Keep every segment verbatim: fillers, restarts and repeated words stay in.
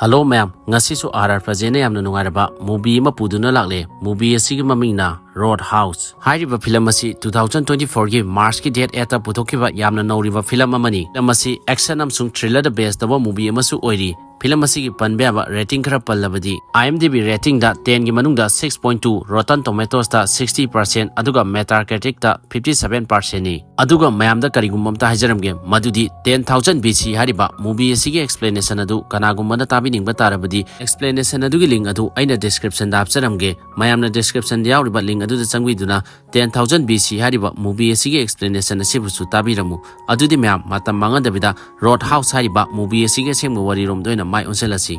Hello ꯃꯌꯥꯝ, ꯉꯁꯤꯁꯨ R R ꯐꯖꯦꯅ ꯌꯥꯝꯅ ꯅꯨꯡꯉꯥꯏꯔꯕ ꯃꯨꯚꯤ ꯑꯃ ꯄꯨꯗꯨꯅ ꯂꯥꯛꯂꯦ꯫ ꯃꯨꯚꯤ ꯑꯁꯤꯒꯤ ꯃꯃꯤꯡꯅ ꯔꯣꯗ ꯍꯥꯎꯁ꯫ ꯍꯥꯏꯔꯤꯕ ꯐꯤꯂꯝ ꯑꯁꯤ ꯇꯨ ꯊꯥꯎꯖꯟ ꯇ꯭ꯋꯦꯟꯇꯤ ꯐꯣꯔꯒꯤ ꯃꯥꯔꯆꯀꯤ ꯗꯦꯠ ꯑꯦꯠꯇ ꯄꯨꯊꯣꯛꯈꯤꯕ ꯌꯥꯝꯅ ꯅꯧꯔꯤꯕ ꯐꯤꯂꯝ ꯑꯃꯅꯤ꯫ ꯐꯤꯂꯝ ꯑꯁꯤ ꯑꯦꯛꯁꯟ ꯑꯃꯁꯨꯡ ꯊ꯭ꯔꯤꯂꯔꯗ ꯕꯦꯁ ꯇꯧꯕ ꯃꯨꯚꯤ ꯑꯃꯁꯨ ꯑꯣꯏꯔꯤ꯫ ꯐꯤꯂꯝ ꯑꯁꯤꯒꯤ ꯄꯟꯕ ꯌꯥꯕ ꯔꯦꯇꯤꯡ ꯈꯔ ꯄꯜꯂꯕꯗꯤ, IMDb ꯔꯦꯇꯤꯡꯗ ꯇꯦꯟꯒꯤ ꯃꯅꯨꯡꯗ ꯁꯤꯛꯁ ꯄꯣꯏꯟ ꯇꯨ, Rotten Tomatoesꯇ ꯁꯤꯛꯁꯇꯤ ꯄꯥꯔꯁꯦꯟ, ꯑꯗꯨꯒ Metacriticꯇ ꯐꯤꯐꯇꯤ ꯁꯚꯦꯟ ꯄꯥꯔꯁꯦꯟꯅꯤ꯫ ꯑꯗꯨꯒ ꯃꯌꯥꯝꯗ ꯀꯔꯤꯒꯨꯝꯕ ꯑꯝꯇ ꯍꯥꯏꯖꯔꯝꯒꯦ, ꯃꯗꯨꯗꯤ ꯇꯦꯟ ꯊꯥꯎꯖꯟ ꯕꯤ ꯁꯤ ꯍꯥꯏꯔꯤꯕ ꯃꯨꯚꯤ ꯑꯁꯤꯒꯤ ꯑꯦꯛꯁꯄ꯭ꯂꯦꯅꯦꯁꯟ ꯑꯗꯨ ꯀꯅꯥꯒꯨꯝꯕꯅ ꯇꯥꯕꯤꯅꯤꯡꯕ ꯇꯥꯔꯕꯗꯤ, ꯑꯦꯛꯁꯄ꯭ꯂꯦꯅꯦꯁꯟ ꯑꯗꯨꯒꯤ ꯂꯤꯡ ꯑꯗꯨ ꯑꯩꯅ ꯗꯤꯁꯀ꯭ꯔꯤꯞꯁꯟꯗ ꯍꯥꯞꯆꯔꯝꯒꯦ꯫ ꯃꯌꯥꯝꯅ ꯗꯤꯁꯀ꯭ꯔꯤꯞꯁꯟꯗ ꯌꯥꯎꯔꯤꯕ ꯂꯤꯡ ꯑꯗꯨꯗ ꯆꯪꯕꯤꯗꯨꯅ ꯇꯦꯟ ꯊꯥꯎꯖꯟ ꯕꯤ ꯁꯤ ꯍꯥꯏꯔꯤꯕ ꯃꯨꯚꯤ ꯑꯁꯤꯒꯤ ꯑꯦꯛꯁꯄ꯭ꯂꯦꯅꯦꯁꯟ ꯑꯁꯤꯕꯨꯁꯨ ꯇꯥꯕꯤꯔꯝꯃꯨ꯫ ꯑꯗꯨꯗꯤ ꯃꯌꯥꯝ, ꯃꯇꯝ ꯃꯥꯡꯍꯟꯗꯕꯤꯗ ꯔꯣꯗ ꯍꯥꯎꯁ ꯍꯥꯏꯔꯤꯕ ꯃꯨꯚꯤ ꯑꯁꯤꯒꯤ ꯑꯁꯦꯡꯕ ꯋꯥꯔꯤꯔꯣꯝꯗ ꯑꯣꯏꯅ ꯃꯥꯏ ꯑꯣꯟꯁꯤꯜꯂꯁꯤ꯫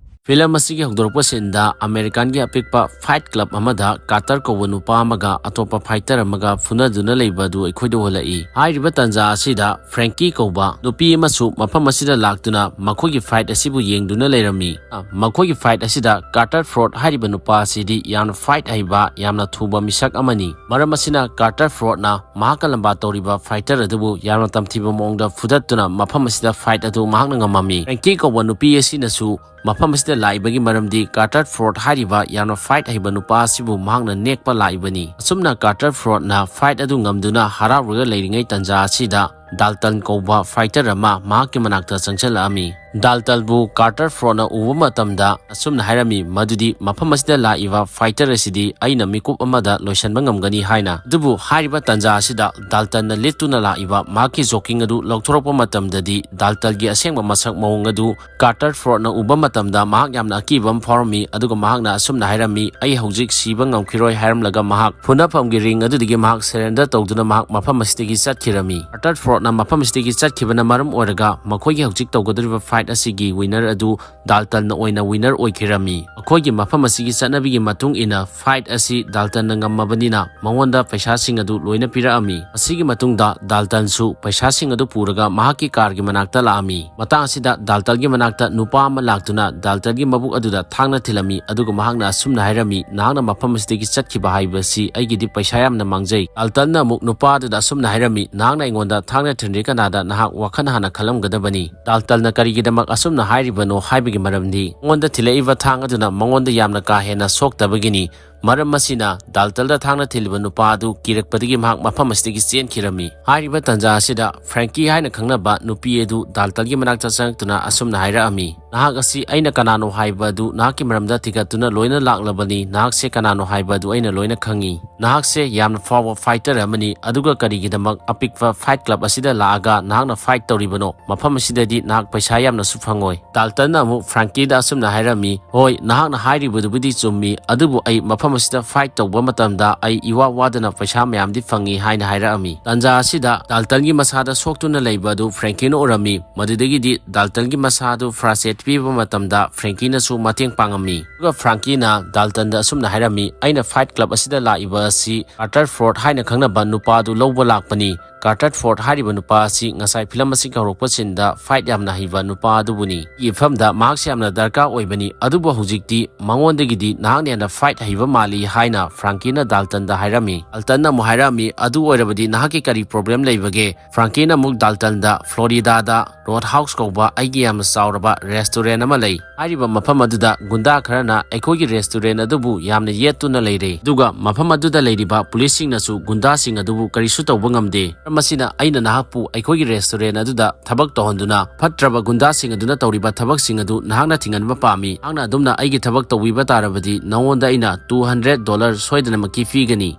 ꯐꯤꯂꯝ ꯑꯁꯤꯒꯤ ꯍꯧꯗꯣꯔꯛꯄ ꯁꯤꯟꯗ ꯑꯃꯦꯔꯤꯀꯥꯟꯒꯤ ꯑꯄꯤꯛꯄ ꯐꯥꯏꯠ ꯀ꯭ꯂꯕ ꯑꯃꯗ ꯀꯥꯔꯇꯔ ꯀꯧꯕ ꯅꯨꯄꯥ ꯑꯃꯒ ꯑꯇꯣꯞꯄ ꯐꯥꯏꯇꯔ ꯑꯃꯒ ꯐꯨꯅꯗꯨꯅ ꯂꯩꯕ ꯑꯗꯨ ꯑꯩꯈꯣꯏꯗ ꯎꯍꯜꯂꯛꯏ꯫ ꯍꯥꯏꯔꯤꯕ ꯇꯥꯟꯖꯥ ꯑꯁꯤꯗ ꯐ꯭ꯔꯦꯡꯀꯤ ꯀꯧꯕ ꯅꯨꯄꯤ ꯑꯃꯁꯨ ꯃꯐꯝ ꯑꯁꯤꯗ ꯂꯥꯛꯇꯨꯅ ꯃꯈꯣꯏꯒꯤ ꯐꯥꯏꯠ ꯑꯁꯤꯕꯨ ꯌꯦꯡꯗꯨꯅ ꯂꯩꯔꯝꯃꯤ꯫ ꯑ, ꯃꯈꯣꯏꯒꯤ ꯐꯥꯏꯠ ꯑꯁꯤꯗ ꯀꯥꯔꯇꯔ ꯐ꯭ꯔꯣꯗ ꯍꯥꯏꯔꯤꯕ ꯅꯨꯄꯥ ꯑꯁꯤꯗꯤ ꯌꯥꯝꯅ ꯐꯥꯏꯠ ꯍꯩꯕ, ꯌꯥꯝꯅ ꯊꯨꯕ ꯃꯤꯁꯛ ꯑꯃꯅꯤ꯫ ꯃꯔꯝ ꯑꯁꯤꯅ ꯀꯥꯔꯇꯔ ꯐ꯭ꯔꯣꯗꯅ ꯃꯍꯥꯛꯀ ꯂꯝꯕꯥ ꯇꯧꯔꯤꯕ ꯐꯥꯏꯇꯔ ꯑꯗꯨꯕꯨ ꯌꯥꯝꯅ ꯇꯝꯊꯤꯕ ꯃꯑꯣꯡꯗ ꯐꯨꯗꯠꯇꯨꯅ ꯃꯐꯝ ꯑꯁꯤꯗ ꯐꯥꯏꯠ ꯑꯗꯨ ꯃꯍꯥꯛꯅ ꯉꯝꯃꯝꯃꯤ꯫ ꯐ꯭ꯔꯦꯡꯀꯤ ꯀꯧꯕ ꯅꯨꯄꯤ ꯑꯁꯤꯅꯁꯨ ꯃꯐꯝ ꯑꯁꯤꯗ ꯂꯥꯛꯏꯕꯒꯤ ꯃꯔꯝꯗꯤ ꯀꯥꯔꯇꯔ ꯐ꯭ꯔꯣꯗ ꯍꯥꯏꯔꯤꯕ ꯌꯥꯝꯅ ꯐꯥꯏꯠ ꯍꯩꯕ ꯅꯨꯄꯥ ꯑꯁꯤꯕꯨ ꯃꯍꯥꯛꯅ ꯅꯦꯛꯄ ꯂꯥꯛꯏꯕꯅꯤ꯫ ꯑꯁꯨꯝꯅ ꯀꯥꯔꯇꯔ ꯐ꯭ꯔꯣꯗꯅ ꯐꯥꯏꯠ ꯑꯗꯨ ꯉꯝꯗꯨꯅ ꯍꯔꯥꯎꯔꯒ ꯂꯩꯔꯤꯉꯩ ꯇꯥꯟꯖꯥ ꯑꯁꯤꯗ ꯗꯥꯜꯇꯟ ꯀꯧꯕ ꯐꯥꯏꯇꯔ ꯑꯃ ꯃꯍꯥꯛꯀꯤ ꯃꯅꯥꯛꯇ ꯆꯪꯁꯤꯜꯂꯛꯑꯝꯃꯤ꯫ ꯗꯥꯜꯇꯟꯕꯨ ꯀꯥꯔꯇꯔ ꯐ꯭ꯔꯣꯗꯅ ꯎꯕ ꯃꯇꯝꯗ ꯑꯁꯨꯝꯅ ꯍꯥꯏꯔꯝꯃꯤ, ꯃꯗꯨꯗꯤ ꯃꯐꯝ ꯑꯁꯤꯗ ꯂꯥꯛꯏꯕ ꯐꯥꯏꯇꯔ ꯑꯁꯤꯗꯤ ꯑꯩꯅ ꯃꯤꯀꯨꯞ ꯑꯃꯗ ꯂꯣꯏꯁꯤꯟꯕ ꯉꯝꯒꯅꯤ ꯍꯥꯏꯅ꯫ ꯑꯗꯨꯕꯨ ꯍꯥꯏꯔꯤꯕ ꯇꯥꯟꯖꯥ ꯑꯁꯤꯗ ꯗꯥꯜꯇꯟꯅ ꯂꯤꯠꯇꯨꯅ ꯂꯥꯛꯏꯕ ꯃꯍꯥꯛꯀꯤ ꯖꯣꯀꯤꯡ ꯑꯗꯨ ꯂꯧꯊꯣꯔꯛꯄ ꯃꯇꯝꯗꯗꯤ ꯗꯥꯜꯇꯟꯒꯤ ꯑꯁꯦꯡꯕ ꯃꯁꯛ ꯃꯑꯣꯡ ꯑꯗꯨ ꯀꯥꯔꯇꯔ ꯐ꯭ꯔꯣꯗꯅ ꯎꯕ ꯃꯇꯝꯗ ꯃꯍꯥꯛ ꯌꯥꯝꯅ ꯑꯀꯤꯕ ꯑꯃ ꯐꯥꯎꯔꯝꯃꯤ, ꯑꯗꯨꯒ ꯃꯍꯥꯛꯅ ꯑꯁꯨꯝꯅ ꯍꯥꯏꯔꯝꯃꯤ, "ꯑꯩ ꯍꯧꯖꯤꯛ ꯁꯤꯕ ꯉꯝꯈꯤꯔꯣꯏ" ꯍꯥꯏꯔꯝꯂꯒ ꯃꯍꯥꯛ ꯐꯨꯅꯐꯝꯒꯤ ꯔꯤꯡ ꯑꯗꯨꯗꯒꯤ ꯃꯍꯥꯛ ꯁꯔꯦꯟꯗꯔ ꯇꯧꯗꯨꯅ ꯃꯍꯥꯛ ꯃꯐꯝ ꯑꯁꯤꯗꯒꯤ ꯆꯠꯈꯤꯔꯝꯃꯤ꯫ ꯀꯥꯔꯇꯔ ꯐ꯭ꯔꯣꯗꯅ ꯃꯐꯝ ꯑꯁꯤꯗꯒꯤ ꯆꯠꯈꯤꯕꯅ ꯃꯔꯝ ꯑꯣꯏꯔꯒ ꯃꯈꯣꯏꯒꯤ ꯍꯧꯖꯤꯛ ꯇꯧꯒꯗꯧꯔꯤꯕ ꯐꯥꯏꯠ ꯑꯁꯤꯒꯤ winner ꯑꯗꯨ ꯗꯥꯜꯇꯟꯅ ꯑꯣꯏꯅ winner ꯑꯣꯏꯈꯤꯔꯝꯃꯤ꯫ ꯑꯩꯈꯣꯏꯒꯤ ꯃꯐꯝ ꯑꯁꯤꯒꯤ ꯆꯠꯅꯕꯤꯒꯤ ꯃꯇꯨꯡ ꯏꯟꯅ fight ꯑꯁꯤ ꯗꯥꯜꯇꯟꯅ ꯉꯝꯃꯕꯅꯤꯅ ꯃꯉꯣꯟꯗ ꯄꯩꯁꯥꯁꯤꯡ ꯑꯗꯨ ꯂꯣꯏꯅ ꯄꯤꯔꯛꯑꯝꯃꯤ꯫ ꯑꯁꯤꯒꯤ ꯃꯇꯨꯡꯗ ꯗꯥꯜꯇꯟꯁꯨ ꯄꯩꯁꯥꯁꯤꯡ ꯑꯗꯨ ꯄꯨꯔꯒ ꯃꯍꯥꯛꯀꯤ ꯀꯥꯔꯒꯤ ꯃꯅꯥꯛꯇ ꯂꯥꯛꯑꯝꯃꯤ꯫ ꯃꯇꯥꯡ ꯑꯁꯤꯗ ꯗꯥꯜꯇꯟꯒꯤ ꯃꯅꯥꯛꯇ ꯅꯨꯄꯥ ꯑꯃ ꯂꯥꯛꯇꯨꯅ ꯗꯥꯜꯇꯟꯒꯤ ꯃꯕꯨꯛ ꯑꯗꯨꯗ ꯊꯥꯡꯅ ꯊꯤꯜꯂꯝꯃꯤ, ꯑꯗꯨꯒ ꯃꯍꯥꯛꯅ ꯑꯁꯨꯝꯅ ꯍꯥꯏꯔꯝꯃꯤ, "ꯅꯍꯥꯛꯅ ꯃꯐꯝ ꯑꯁꯤꯗꯒꯤ ꯆꯠꯈꯤꯕ ꯍꯥꯏꯕꯁꯤ ꯑꯩꯒꯤꯗꯤ ꯄꯩꯁꯥ ꯌꯥꯝꯅ ꯃꯥꯡꯖꯩ꯫" ꯗꯥꯜꯇꯟꯅ ꯑꯃꯨꯛ ꯅꯨꯄꯥ ꯑꯗꯨꯗ ꯑꯁꯨꯝꯅ ꯍꯥꯏꯔꯝꯃꯤ, "ꯅꯍꯥꯛꯅ ꯑꯩꯉꯣꯟꯗ ꯊꯥꯡꯅ ꯊꯤꯟꯗ꯭ꯔꯤ ꯀꯅꯥꯗ ꯅꯍꯥꯛ ꯋꯥꯈꯜ ꯍꯥꯟꯅ ꯈꯜꯂꯝꯒꯗꯕꯅꯤ꯫" ꯗꯥꯜꯇꯟꯅ ꯀꯔꯤꯒꯤꯗꯃꯛ ꯑꯁꯨꯝꯅ ꯍꯥꯏꯔꯤꯕꯅꯣ ꯍꯥꯏꯕꯒꯤ ꯃꯔꯝꯗꯤ ꯃꯉꯣꯟꯗ ꯊꯤꯜꯂꯛꯏꯕ ꯊꯥꯡ ꯑꯗꯨꯅ ꯃꯉꯣꯟꯗ ꯌꯥꯝꯅ ꯀꯥ ꯍꯦꯟꯅ ꯁꯣꯛꯇꯕꯒꯤꯅꯤ꯫ ꯃꯔꯝ ꯑꯁꯤꯅ ꯗꯥꯜꯇꯟꯗ ꯊꯥꯡꯅ ꯊꯤꯜꯂꯤꯕ ꯅꯨꯄꯥ ꯑꯗꯨ ꯀꯤꯔꯛꯄꯗꯒꯤ ꯃꯍꯥꯛ ꯃꯐꯝ ꯑꯁꯤꯗꯒꯤ ꯆꯦꯟꯈꯤꯔꯝꯃꯤ꯫ ꯍꯥꯏꯔꯤꯕ ꯇꯥꯟꯖꯥ ꯑꯁꯤꯗ ꯐ꯭ꯔꯦꯡꯀꯤ ꯍꯥꯏꯅ ꯈꯪꯅꯕ ꯅꯨꯄꯤ ꯑꯗꯨ ꯗꯥꯜꯇꯟꯒꯤ ꯃꯅꯥꯛꯇ ꯆꯪꯂꯛꯇꯨꯅ ꯑꯁꯨꯝꯅ ꯍꯥꯏꯔꯛꯑꯝꯃꯤ, "ꯅꯍꯥꯛ ꯑꯁꯤ ꯑꯩꯅ ꯀꯅꯥꯅꯣ ꯍꯥꯏꯕ ꯑꯗꯨ ꯅꯍꯥꯛꯀꯤ ꯃꯔꯝꯗ ꯊꯤꯒꯠꯇꯨꯅ ꯂꯣꯏꯅ ꯂꯥꯛꯂꯕꯅꯤ꯫ ꯅꯍꯥꯛꯁꯦ ꯀꯅꯥꯅꯣ ꯍꯥꯏꯕ ꯑꯗꯨ ꯑꯩꯅ ꯂꯣꯏꯅ ꯈꯪꯏ꯫ ꯅꯍꯥꯛꯁꯦ ꯌꯥꯝꯅ ꯐꯥꯎꯕ fighter ꯑꯃꯅꯤ, ꯑꯗꯨꯒ ꯀꯔꯤꯒꯤꯗꯃꯛ ꯑꯄꯤꯛꯄ fight club ꯑꯁꯤꯗ ꯂꯥꯛꯑꯒ ꯅꯍꯥꯛꯅ fight ꯇꯧꯔꯤꯕꯅꯣ? ꯃꯐꯝ ꯑꯁꯤꯗꯗꯤ ꯅꯍꯥꯛ ꯄꯩꯁꯥ ꯌꯥꯝꯅꯁꯨ ꯐꯪꯉꯣꯏ꯫" ꯗꯥꯜꯇꯟꯅ ꯑꯃꯨꯛ ꯐ꯭ꯔꯥꯡꯀꯤꯗ ꯑꯁꯨꯝꯅ ꯍꯥꯏꯔꯝꯃꯤ, "ꯍꯣꯏ, ꯅꯍꯥꯛꯅ ꯍꯥꯏꯔꯤꯕꯗꯨꯕꯨꯗꯤ ꯆꯨꯝꯃꯤ, ꯑꯗꯨꯕꯨ ꯑꯩ ꯃꯐꯝ ꯑꯁꯤꯗ fight ꯇꯧꯕ ꯃꯇꯝꯗ ꯑꯩ ꯏꯋꯥ ꯋꯥꯗꯅ ꯄꯩꯁꯥ ꯃꯌꯥꯝꯗꯤ ꯐꯪꯉꯤ" ꯍꯥꯏꯅ ꯍꯥꯏꯔꯛꯑꯝꯃꯤ꯫ ꯇꯥꯟꯖꯥ ꯑꯁꯤꯗ ꯗꯥꯜꯇꯟꯒꯤ ꯃꯁꯥꯗ ꯁꯣꯛꯇꯨꯅ ꯂꯩꯕ ꯑꯗꯨ ꯐ꯭ꯔꯦꯡꯀꯤꯅ ꯎꯔꯝꯃꯤ꯫ ꯃꯗꯨꯗꯒꯤꯗꯤ ꯗꯥꯜꯇꯟꯒꯤ ꯃꯁꯥ ꯑꯗꯨ first aid ꯄꯤꯕ ꯃꯇꯝꯗ ꯐ꯭ꯔꯦꯡꯀꯤꯅꯁꯨ ꯃꯇꯦꯡ ꯄꯥꯡꯉꯝꯃꯤ꯫ ꯑꯗꯨꯒ ꯐ꯭ꯔꯥꯡꯀꯤꯅ ꯗꯥꯜꯇꯟꯗ ꯑꯁꯨꯝꯅ ꯍꯥꯏꯔꯝꯃꯤ, "ꯑꯩꯅ fight club ꯑꯁꯤꯗ ꯂꯥꯛꯏꯕ ꯑꯁꯤ ꯀꯥꯔꯇꯔ ꯐꯣꯔꯗ ꯍꯥꯏꯅ ꯈꯪꯅꯕ ꯅꯨꯄꯥ ꯑꯗꯨ ꯂꯧꯕ ꯂꯥꯛꯄꯅꯤ꯫ ꯀꯥꯔꯇꯔ ꯐꯣꯔꯗ ꯍꯥꯏꯔꯤꯕ ꯅꯨꯄꯥ ꯑꯁꯤ ꯉꯁꯥꯏ ꯐꯤꯂꯝ ꯑꯁꯤꯒꯤ ꯍꯧꯔꯛꯄꯁꯤꯟꯗ fight ꯌꯥꯝꯅ ꯍꯩꯕ ꯅꯨꯄꯥ ꯑꯗꯨꯕꯨꯅꯤ꯫ ꯑꯩꯒꯤ ꯃꯐꯝꯗ ꯃꯍꯥꯛꯁꯦ ꯌꯥꯝꯅ ꯗꯔꯀꯥꯔ ꯑꯣꯏꯕꯅꯤ, ꯑꯗꯨꯕꯨ ꯍꯧꯖꯤꯛꯇꯤ ꯃꯉꯣꯟꯗꯒꯤꯗꯤ ꯅꯍꯥꯛꯅ ꯍꯦꯟꯅ fight ꯍꯩꯕ ꯃꯥꯜꯂꯤ" ꯍꯥꯏꯅ ꯐ꯭ꯔꯥꯡꯀꯤꯅ ꯗꯥꯜꯇꯟꯗ ꯍꯥꯏꯔꯝꯃꯤ꯫ ꯗꯥꯜꯇꯟꯅ ꯑꯃꯨꯛ ꯍꯥꯏꯔꯛꯑꯝꯃꯤ, "ꯑꯗꯨ ꯑꯣꯏꯔꯕꯗꯤ ꯅꯍꯥꯛꯀꯤ ꯀꯔꯤ problem ꯂꯩꯕꯒꯦ?" ꯐ꯭ꯔꯥꯡꯀꯤꯅ ꯑꯃꯨꯛ ꯗꯥꯜꯇꯟꯗ ꯐ꯭ꯂꯣꯔꯤꯗꯥꯗ ꯔꯣꯗ ꯍꯥꯎꯁ ꯀꯧꯕ ꯑꯩꯒꯤ ꯌꯥꯝꯅ ꯆꯥꯎꯔꯕ restaurant ꯑꯃ ꯂꯩ꯫ ꯍꯥꯏꯔꯤꯕ ꯃꯐꯝ ꯑꯗꯨꯗ ꯒꯨꯟꯗꯥ ꯈꯔꯅ ꯑꯩꯈꯣꯏꯒꯤ restaurant ꯑꯗꯨꯕꯨ ꯌꯥꯝꯅ ꯌꯦꯠꯇꯨꯅ ꯂꯩꯔꯦ꯫ ꯑꯗꯨꯒ ꯃꯐꯝ ꯑꯗꯨꯗ ꯂꯩꯔꯤꯕ ꯄꯨꯂꯤꯁꯁꯤꯡꯅꯁꯨ ꯒꯨꯟꯗꯥꯁꯤꯡ ꯑꯗꯨꯕꯨ ꯀꯔꯤꯁꯨ ꯇꯧꯕ ꯉꯝꯗꯦ꯫ ꯃꯔꯝ ꯑꯁꯤꯅ ꯑꯩꯅ ꯅꯍꯥꯛꯄꯨ ꯑꯩꯈꯣꯏꯒꯤ restaurant ꯑꯗꯨꯗ ꯊꯕꯛ ꯇꯧꯍꯟꯗꯨꯅ ꯐꯠꯇ꯭ꯔꯕ ꯒꯨꯟꯗꯥꯁꯤꯡ ꯑꯗꯨꯅ ꯇꯧꯔꯤꯕ ꯊꯕꯛꯁꯤꯡ ꯑꯗꯨ ꯅꯍꯥꯛꯅ ꯊꯤꯡꯍꯟꯕ ꯄꯥꯝꯃꯤ꯫ ꯅꯍꯥꯛꯅ ꯑꯗꯨꯝꯅ ꯑꯩꯒꯤ ꯊꯕꯛ ꯇꯧꯕꯤꯕ ꯇꯥꯔꯕꯗꯤ ꯅꯉꯣꯟꯗ ꯑꯩꯅ two hundred dollar ꯁꯣꯏꯗꯅꯃꯛꯀꯤ ꯄꯤꯒꯅꯤ꯫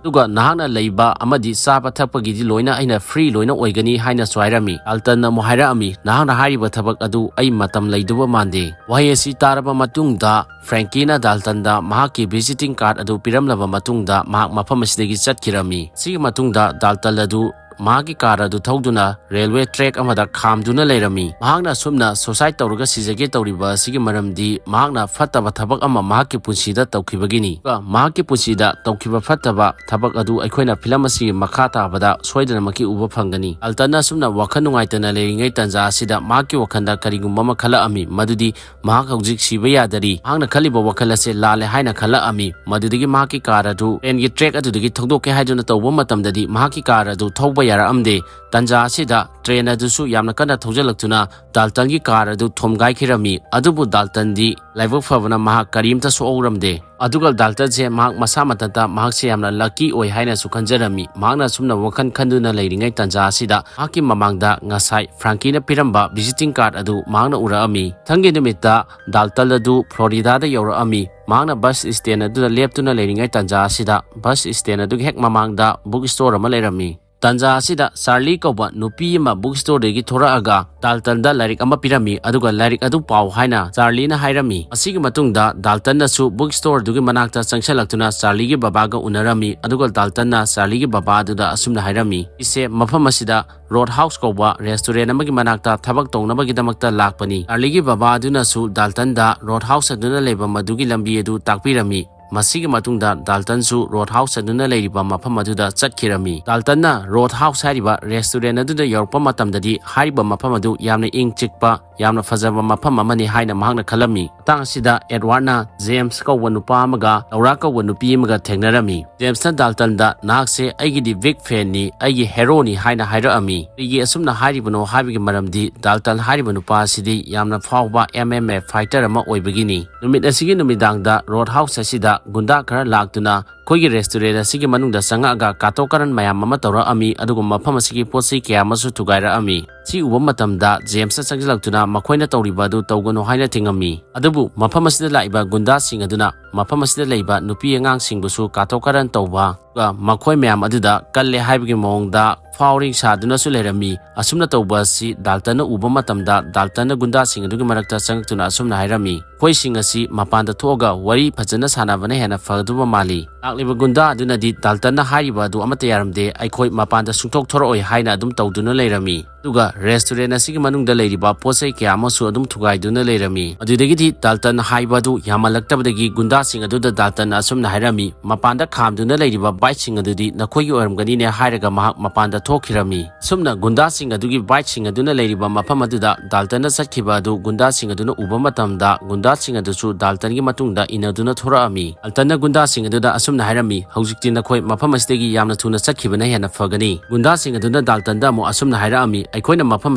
ꯑꯗꯨꯒ ꯅꯍꯥꯛꯅ ꯂꯩꯕ ꯑꯃꯗꯤ ꯆꯥꯕ ꯊꯛꯄꯒꯤꯗꯤ ꯂꯣꯏꯅ ꯑꯩꯅ free ꯂꯣꯏꯅ ꯑꯣꯏꯒꯅꯤ ꯍꯥꯏꯅꯁꯨ ꯍꯥꯏꯔꯝꯃꯤ꯫ ꯗꯥꯜꯇꯟꯅ ꯑꯃꯨꯛ ꯍꯥꯏꯔꯛꯑꯝꯃꯤ, "ꯅꯍꯥꯛꯅ ꯍꯥꯏꯔꯤꯕ ꯊꯕꯛ ꯑꯗꯨ ꯑꯩ ꯃꯇꯝ ꯂꯩꯗꯧꯕ ꯃꯥꯟꯗꯦ꯫" ꯋꯥꯍꯩ ꯑꯁꯤ ꯇꯥꯔꯕ ꯃꯇꯨꯡꯗ ꯐ꯭ꯔꯦꯡꯀꯤꯅ ꯗꯥꯜꯇꯟꯗ ꯃꯍꯥꯛꯀꯤ visiting card ꯑꯗꯨ ꯄꯤꯔꯝꯂꯕ ꯃꯇꯨꯡꯗ ꯃꯍꯥꯛ ꯃꯐꯝ ꯑꯁꯤꯗꯒꯤ ꯆꯠꯈꯤꯔꯝꯃꯤ꯫ ꯁꯤꯒꯤ ꯃꯇꯨꯡꯗ ꯗꯥꯜꯇꯟ ꯑꯗꯨ ꯃꯍꯥꯛꯀꯤ ꯀꯥꯔ ꯑꯗꯨ ꯊꯧꯗꯨꯅ ꯔꯦꯜꯋꯦ ꯇ꯭ꯔꯦꯛ ꯑꯃꯗ ꯈꯥꯝꯗꯨꯅ ꯂꯩꯔꯝꯃꯤ꯫ ꯃꯍꯥꯛꯅ ꯑꯁꯨꯝꯅ ꯁꯨꯁꯥꯏꯗ ꯇꯧꯔꯒ ꯁꯤꯖꯒꯦ ꯇꯧꯔꯤꯕ ꯑꯁꯤꯒꯤ ꯃꯔꯝꯗꯤ ꯃꯍꯥꯛꯅ ꯐꯠꯇꯕ ꯊꯕꯛ ꯑꯃ ꯃꯍꯥꯛꯀꯤ ꯄꯨꯟꯁꯤꯗ ꯇꯧꯈꯤꯕꯒꯤꯅꯤ꯫ ꯑꯗꯨꯒ ꯃꯍꯥꯛꯀꯤ ꯄꯨꯟꯁꯤꯗ ꯇꯧꯈꯤꯕ ꯐꯠꯇꯕ ꯊꯕꯛ ꯑꯗꯨ ꯑꯩꯈꯣꯏꯅ ꯐꯤꯂꯝ ꯑꯁꯤꯒꯤ ꯃꯈꯥ ꯇꯥꯕꯗ ꯁꯣꯏꯗꯅꯃꯛꯀꯤ ꯎꯕ ꯐꯪꯒꯅꯤ꯫ ꯗꯥꯜꯇꯟꯅ ꯑꯁꯨꯝꯅ ꯋꯥꯈꯜ ꯅꯨꯡꯉꯥꯏꯇꯅ ꯂꯩꯔꯤꯉꯩ ꯇꯥꯟꯖꯥ ꯑꯁꯤꯗ ꯃꯍꯥꯛꯀꯤ ꯋꯥꯈꯜꯗ ꯀꯔꯤꯒꯨꯝꯕ ꯑꯃ ꯈꯜꯂꯛꯑꯝꯃꯤ, ꯃꯗꯨꯗꯤ ꯃꯍꯥꯛ ꯍꯧꯖꯤꯛ ꯁꯤꯕ ꯌꯥꯗꯔꯤ꯫ ꯃꯍꯥꯛꯅ ꯈꯜꯂꯤꯕ ꯋꯥꯈꯜ ꯑꯁꯦ ꯂꯥꯜꯂꯦ ꯍꯥꯏꯅ ꯈꯜꯂꯛꯑꯝꯃꯤ꯫ ꯃꯗꯨꯗꯒꯤ ꯃꯍꯥꯛꯀꯤ ꯀꯥꯔ ꯑꯗꯨ ꯇ꯭ꯔꯦꯟꯒꯤ ꯇ꯭ꯔꯦꯛ ꯑꯗꯨꯗꯒꯤ ꯊꯧꯗꯣꯛꯀꯦ ꯍꯥꯏꯗꯨꯅ ꯇꯧꯕ ꯃꯇꯝꯗꯗꯤ ꯃꯍꯥꯛꯀꯤ ꯀꯥꯔ ꯑꯗꯨ ꯊꯧꯕ ꯌꯥꯔꯛꯑꯝꯗꯦ꯫ ꯇꯥꯟꯖꯥ ꯑꯁꯤꯗ ꯇ꯭ꯔꯦꯟ ꯑꯗꯨꯁꯨ ꯌꯥꯝꯅ ꯀꯟꯅ ꯊꯧꯖꯤꯜꯂꯛꯇꯨꯅ ꯗꯥꯜꯇꯟꯒꯤ ꯀꯥꯔ ꯑꯗꯨ ꯊꯣꯝꯒꯥꯏꯈꯤꯔꯝꯃꯤ꯫ ꯑꯗꯨꯕꯨ ꯗꯥꯜꯇꯟꯗꯤ ꯂꯥꯏꯕꯛ ꯐꯕꯅ ꯃꯍꯥꯛ ꯀꯔꯤꯝꯇ ꯁꯣꯛꯍꯧꯔꯝꯗꯦ꯫ ꯑꯗꯨꯒ ꯗꯥꯜꯇꯟꯁꯦ ꯃꯍꯥꯛ ꯃꯁꯥ ꯃꯊꯟꯇ ꯃꯍꯥꯛꯁꯦ ꯌꯥꯝꯅ ꯂꯛꯀꯤ ꯑꯣꯏ ꯍꯥꯏꯅꯁꯨ ꯈꯟꯖꯔꯝꯃꯤ꯫ ꯃꯍꯥꯛꯅ ꯑꯁꯨꯝꯅ ꯋꯥꯈꯜ ꯈꯟꯗꯨꯅ ꯂꯩꯔꯤꯉꯩ ꯇꯥꯟꯖꯥ ꯑꯁꯤꯗ ꯃꯍꯥꯛꯀꯤ ꯃꯃꯥꯡꯗ ꯉꯁꯥꯏ ꯐ꯭ꯔꯥꯡꯀꯤꯅ ꯄꯤꯔꯝꯕ ꯚꯤꯖꯤꯇꯤꯡ ꯀꯥꯔꯗ ꯑꯗꯨ ꯃꯍꯥꯛꯅ ꯎꯔꯛꯑꯝꯃꯤ꯫ ꯃꯊꯪꯒꯤ ꯅꯨꯃꯤꯠꯇ ꯗꯥꯜꯇꯟ ꯑꯗꯨ ꯐ꯭ꯂꯣꯔꯤꯗꯥꯗ ꯌꯧꯔꯛꯑꯝꯃꯤ꯫ ꯃꯍꯥꯛꯅ ꯕꯁ ꯁ꯭ꯇꯦꯟ ꯑꯗꯨꯗ ꯂꯦꯞꯇꯨꯅ ꯂꯩꯔꯤꯉꯩ ꯇꯥꯟꯖꯥ ꯑꯁꯤꯗ ꯕꯁ ꯁ꯭ꯇꯦꯟ ꯑꯗꯨꯒꯤ ꯍꯦꯛ ꯃꯃꯥꯡꯗ ꯕꯨꯛ ꯁ꯭ꯇꯣꯔ ꯑꯃ ꯂꯩꯔꯝꯃꯤ꯫ ꯇꯥꯟꯖꯥ ꯑꯁꯤꯗ ꯆꯥꯔꯂꯤ ꯀꯧꯕ ꯅꯨꯄꯤ ꯑꯃ ꯕꯨꯛ ꯁ꯭ꯇꯣꯔꯗꯒꯤ ꯊꯣꯔꯛꯑꯒ ꯗꯥꯜꯇꯟꯗ ꯂꯥꯏꯔꯤꯛ ꯑꯃ ꯄꯤꯔꯝꯃꯤ, ꯑꯗꯨꯒ "ꯂꯥꯏꯔꯤꯛ ꯑꯗꯨ ꯄꯥꯎ" ꯍꯥꯏꯅ ꯆꯥꯔꯂꯤꯅ ꯍꯥꯏꯔꯝꯃꯤ꯫ ꯃꯁꯤꯒꯤ ꯃꯇꯨꯡꯗ ꯗꯥꯜꯇꯟꯅꯁꯨ ꯕꯨꯛ ꯁ꯭ꯇꯣꯔꯗꯨꯒꯤ ꯃꯅꯥꯛꯇ ꯆꯪꯁꯤꯜꯂꯛꯇꯨꯅ ꯆꯥꯔꯂꯤꯒꯤ ꯕꯕꯥꯒ ꯎꯅꯔꯝꯃꯤ, ꯑꯗꯨꯒ ꯗꯥꯜꯇꯟꯅ ꯆꯥꯔꯂꯤꯒꯤ ꯕꯕꯥ ꯑꯗꯨꯗ ꯑꯁꯨꯝꯅ ꯍꯥꯏꯔꯝꯃꯤ, "ꯏꯁꯦ, ꯃꯐꯝ ꯑꯁꯤꯗ ꯔꯣꯗ ꯍꯥꯎꯁ ꯀꯧꯕ ꯔꯦꯁꯇꯨꯔꯦꯟ ꯑꯃꯒꯤ ꯃꯅꯥꯛꯇ ꯊꯕꯛ ꯇꯧꯅꯕꯒꯤꯗꯃꯛꯇ ꯂꯥꯛꯄꯅꯤ꯫" ꯆꯥꯔꯂꯤꯒꯤ ꯕꯕꯥ ꯑꯗꯨꯅꯁꯨ ꯗꯥꯜꯇꯟꯗ ꯔꯣꯗ ꯍꯥꯎꯁ ꯑꯗꯨꯅ ꯂꯩꯕ ꯃꯗꯨꯒꯤ ꯂꯝꯕꯤ ꯑꯗꯨ ꯇꯥꯛꯄꯤꯔꯝꯃꯤ꯫ ꯃꯁꯤꯒꯤ ꯃꯇꯨꯡꯗ ꯗꯥꯜꯇꯟꯁꯨ ꯔꯣꯗ ꯍꯥꯎꯁ ꯑꯗꯨꯅ ꯂꯩꯔꯤꯕ ꯃꯐꯝ ꯑꯗꯨꯗ ꯆꯠꯈꯤꯔꯝꯃꯤ꯫ ꯗꯥꯜꯇꯟꯅ ꯔꯣꯗ ꯍꯥꯎꯁ ꯍꯥꯏꯔꯤꯕ ꯔꯦꯁꯇꯨꯔꯦꯟ ꯑꯗꯨꯗ ꯌꯧꯔꯛꯄ ꯃꯇꯝꯗꯗꯤ ꯍꯥꯏꯔꯤꯕ ꯃꯐꯝ ꯑꯗꯨ ꯌꯥꯝꯅ ꯏꯪ ꯆꯤꯛꯄ, ꯌꯥꯝꯅ ꯐꯖꯕ ꯃꯐꯝ ꯑꯃꯅꯤ ꯍꯥꯏꯅ ꯃꯍꯥꯛꯅ ꯈꯜꯂꯝꯃꯤ꯫ ꯃꯇꯥꯡ ꯑꯁꯤꯗ ꯑꯦꯗꯋꯥꯔꯗꯅ ꯖꯦꯝꯁ ꯀꯧꯕ ꯅꯨꯄꯥ ꯑꯃꯒ ꯂꯧꯔꯥ ꯀꯧꯕ ꯅꯨꯄꯤ ꯑꯃꯒ ꯊꯦꯡꯅꯔꯝꯃꯤ꯫ ꯖꯦꯝꯁꯅ ꯗꯥꯜꯇꯟꯗ, "ꯅꯍꯥꯛꯁꯦ ꯑꯩꯒꯤꯗꯤ ꯕꯤꯒ ꯐꯦꯟꯅꯤ, ꯑꯩꯒꯤ ꯍꯦꯔꯣꯅꯤ" ꯍꯥꯏꯅ ꯍꯥꯏꯔꯛꯑꯝꯃꯤ꯫ ꯀꯔꯤꯒꯤ ꯑꯁꯨꯝꯅ ꯍꯥꯏꯔꯤꯕꯅꯣ ꯍꯥꯏꯕꯒꯤ ꯃꯔꯝꯗꯤ ꯗꯥꯜꯇꯟ ꯍꯥꯏꯔꯤꯕ ꯅꯨꯄꯥ ꯑꯁꯤꯗꯤ ꯌꯥꯝꯅ ꯐꯥꯎꯕ ꯑꯦꯝ ꯑꯦꯝ ꯑꯦ ꯐꯥꯏꯇꯔ ꯑꯃ ꯑꯣꯏꯕꯒꯤꯅꯤ꯫ ꯅꯨꯃꯤꯠ ꯑꯁꯤꯒꯤ ꯅꯨꯃꯤꯗꯥꯡꯗ ꯔꯣꯗ ꯍꯥꯎꯁ ꯑꯁꯤꯗ ꯒꯨꯟꯗꯥ ꯈꯔ ꯂꯥꯛꯇꯨꯅ ꯑꯩꯈꯣꯏꯒꯤ ꯔꯦꯁꯇꯨꯔꯦꯟ ꯑꯁꯤꯒꯤ ꯃꯅꯨꯡꯗ ꯆꯪꯉꯛꯑꯒ ꯀꯥꯇꯣ ꯀꯥꯔꯟ ꯃꯌꯥꯝ ꯑꯃ ꯇꯧꯔꯛꯑꯝꯃꯤ, ꯑꯗꯨꯒ ꯃꯐꯝ ꯑꯁꯤꯒꯤ ꯄꯣꯠ ꯆꯩ ꯀꯌꯥ ꯑꯃꯁꯨ ꯊꯨꯒꯥꯏꯔꯛꯑꯝꯃꯤ꯫ ꯁꯤ ꯎꯕ ꯃꯇꯝꯗ ꯖꯦꯝꯁꯅ ꯆꯪꯁꯤꯜꯂꯛꯇꯨꯅ ꯃꯈꯣꯏꯅ ꯇꯧꯔꯤꯕ ꯑꯗꯨ ꯇꯧꯒꯅꯨ ꯍꯥꯏꯅ ꯊꯤꯡꯉꯝꯃꯤ꯫ ꯑꯗꯨꯕꯨ ꯃꯐꯝ ꯑꯁꯤꯗ ꯂꯥꯛꯏꯕ ꯒꯨꯟꯗꯥꯁꯤꯡ ꯑꯗꯨꯅ ꯃꯐꯝ ꯑꯁꯤꯗ ꯂꯩꯕ ꯅꯨꯄꯤ ꯑꯉꯥꯡꯁꯤꯡꯕꯨꯁꯨ ꯀꯥꯊꯣꯛ ꯀꯥꯔꯟ ꯇꯧꯕ, ꯑꯗꯨꯒ ꯃꯈꯣꯏ ꯃꯌꯥꯝ ꯑꯗꯨꯗ ꯀꯜꯂꯦ ꯍꯥꯏꯕꯒꯤ ꯃꯑꯣꯡꯗ ꯐꯥꯎꯔꯤꯡ ꯁꯥꯗꯨꯅꯁꯨ ꯂꯩꯔꯝꯃꯤ꯫ ꯑꯁꯨꯝꯅ ꯇꯧꯕ ꯑꯁꯤ ꯗꯥꯜꯇꯟꯅ ꯎꯕ ꯃꯇꯝꯗ ꯗꯥꯜꯇꯟꯅ ꯒꯨꯟꯗꯥꯁꯤꯡ ꯑꯗꯨꯒꯤ ꯃꯔꯛꯇ ꯆꯪꯉꯛꯇꯨꯅ ꯑꯁꯨꯝꯅ ꯍꯥꯏꯔꯝꯃꯤ, "ꯃꯈꯣꯏꯁꯤꯡ ꯑꯁꯤ ꯃꯄꯥꯟꯗ ꯊꯣꯛꯑꯒ ꯋꯥꯔꯤ ꯐꯖꯅ ꯁꯥꯟꯅꯕꯅ ꯍꯦꯟꯅ ꯐꯒꯗꯕ ꯃꯥꯜꯂꯤ"꯫ ꯂꯥꯛꯂꯤꯕ ꯒꯨꯟꯗꯥ ꯑꯗꯨꯅꯗꯤ ꯗꯥꯜꯇꯟꯅ ꯍꯥꯏꯔꯤꯕ ꯑꯗꯨ ꯑꯃꯠꯇ ꯌꯥꯔꯝꯗꯦ, "ꯑꯩꯈꯣꯏ ꯃꯄꯥꯟꯗ ꯁꯨꯡꯊꯣꯛ ꯊꯣꯔꯛꯑꯣꯏ" ꯍꯥꯏꯅ ꯑꯗꯨꯝ ꯇꯧꯗꯨꯅ ꯂꯩꯔꯝꯃꯤ꯫ ꯑꯗꯨꯒ ꯔꯦꯁꯇꯨꯔꯦꯟ ꯑꯁꯤꯒꯤ ꯃꯅꯨꯡꯗ ꯂꯩꯔꯤꯕ ꯄꯣꯠ ꯆꯩ ꯀꯌꯥ ꯑꯃꯁꯨ ꯑꯗꯨꯝ ꯊꯨꯒꯥꯏꯗꯨꯅ ꯂꯩꯔꯝꯃꯤ꯫ ꯑꯗꯨꯗꯒꯤꯗꯤ ꯗꯥꯜꯇꯟ ꯍꯥꯏꯕ ꯑꯗꯨ ꯌꯥꯝꯃꯜꯂꯛꯇꯕꯗꯒꯤ ꯒꯨꯟꯗꯥꯁꯤꯡ ꯑꯗꯨꯗ ꯗꯥꯜꯇꯟꯅ ꯑꯁꯨꯝꯅ ꯍꯥꯏꯔꯝꯃꯤ, "ꯃꯄꯥꯟꯗ ꯈꯥꯝꯗꯨꯅ ꯂꯩꯔꯤꯕ ꯕꯥꯏꯛꯁꯤꯡ ꯑꯗꯨꯗꯤ ꯅꯈꯣꯏꯒꯤ ꯑꯣꯏꯔꯝꯒꯅꯤꯅꯦ" ꯍꯥꯏꯔꯒ ꯃꯍꯥꯛ ꯃꯄꯥꯟꯗ ꯊꯣꯛꯈꯤꯔꯝꯃꯤ꯫ ꯑꯁꯨꯝꯅ ꯒꯨꯟꯗꯥꯁꯤꯡ ꯑꯗꯨꯒꯤ ꯕꯥꯏꯛꯁꯤꯡ ꯑꯗꯨꯅ ꯂꯩꯔꯤꯕ ꯃꯐꯝ ꯑꯗꯨꯗ ꯗꯥꯜꯇꯟꯅ ꯆꯠꯈꯤꯕ ꯑꯗꯨ ꯒꯨꯟꯗꯥꯁꯤꯡ ꯑꯗꯨꯅ ꯎꯕ ꯃꯇꯝꯗ ꯒꯨꯟꯗꯥꯁꯤꯡ ꯑꯗꯨꯁꯨ ꯗꯥꯜꯇꯟꯒꯤ ꯃꯇꯨꯡꯗ ꯏꯟꯅꯗꯨꯅ ꯊꯣꯔꯛꯑꯝꯃꯤ꯫ ꯗꯥꯜꯇꯟꯅ ꯒꯨꯟꯗꯥꯁꯤꯡ ꯑꯗꯨꯗ ꯑꯁꯨꯝꯅ ꯍꯥꯏꯔꯝꯃꯤ, "ꯍꯧꯖꯤꯛꯇꯤ ꯅꯈꯣꯏ ꯃꯐꯝ ꯑꯁꯤꯗꯒꯤ ꯌꯥꯝꯅ ꯊꯨꯅ ꯆꯠꯈꯤꯕꯅ ꯍꯦꯟꯅ ꯐꯒꯅꯤ"꯫ ꯒꯨꯟꯗꯥꯁꯤꯡ ꯑꯗꯨꯅ ꯗꯥꯜꯇꯟꯗ ꯑꯃꯨꯛ ꯑꯁꯨꯝꯅ ꯍꯥꯏꯔꯛꯑꯝꯃꯤ, "ꯑꯩꯈꯣꯏꯅ ꯃꯐꯝ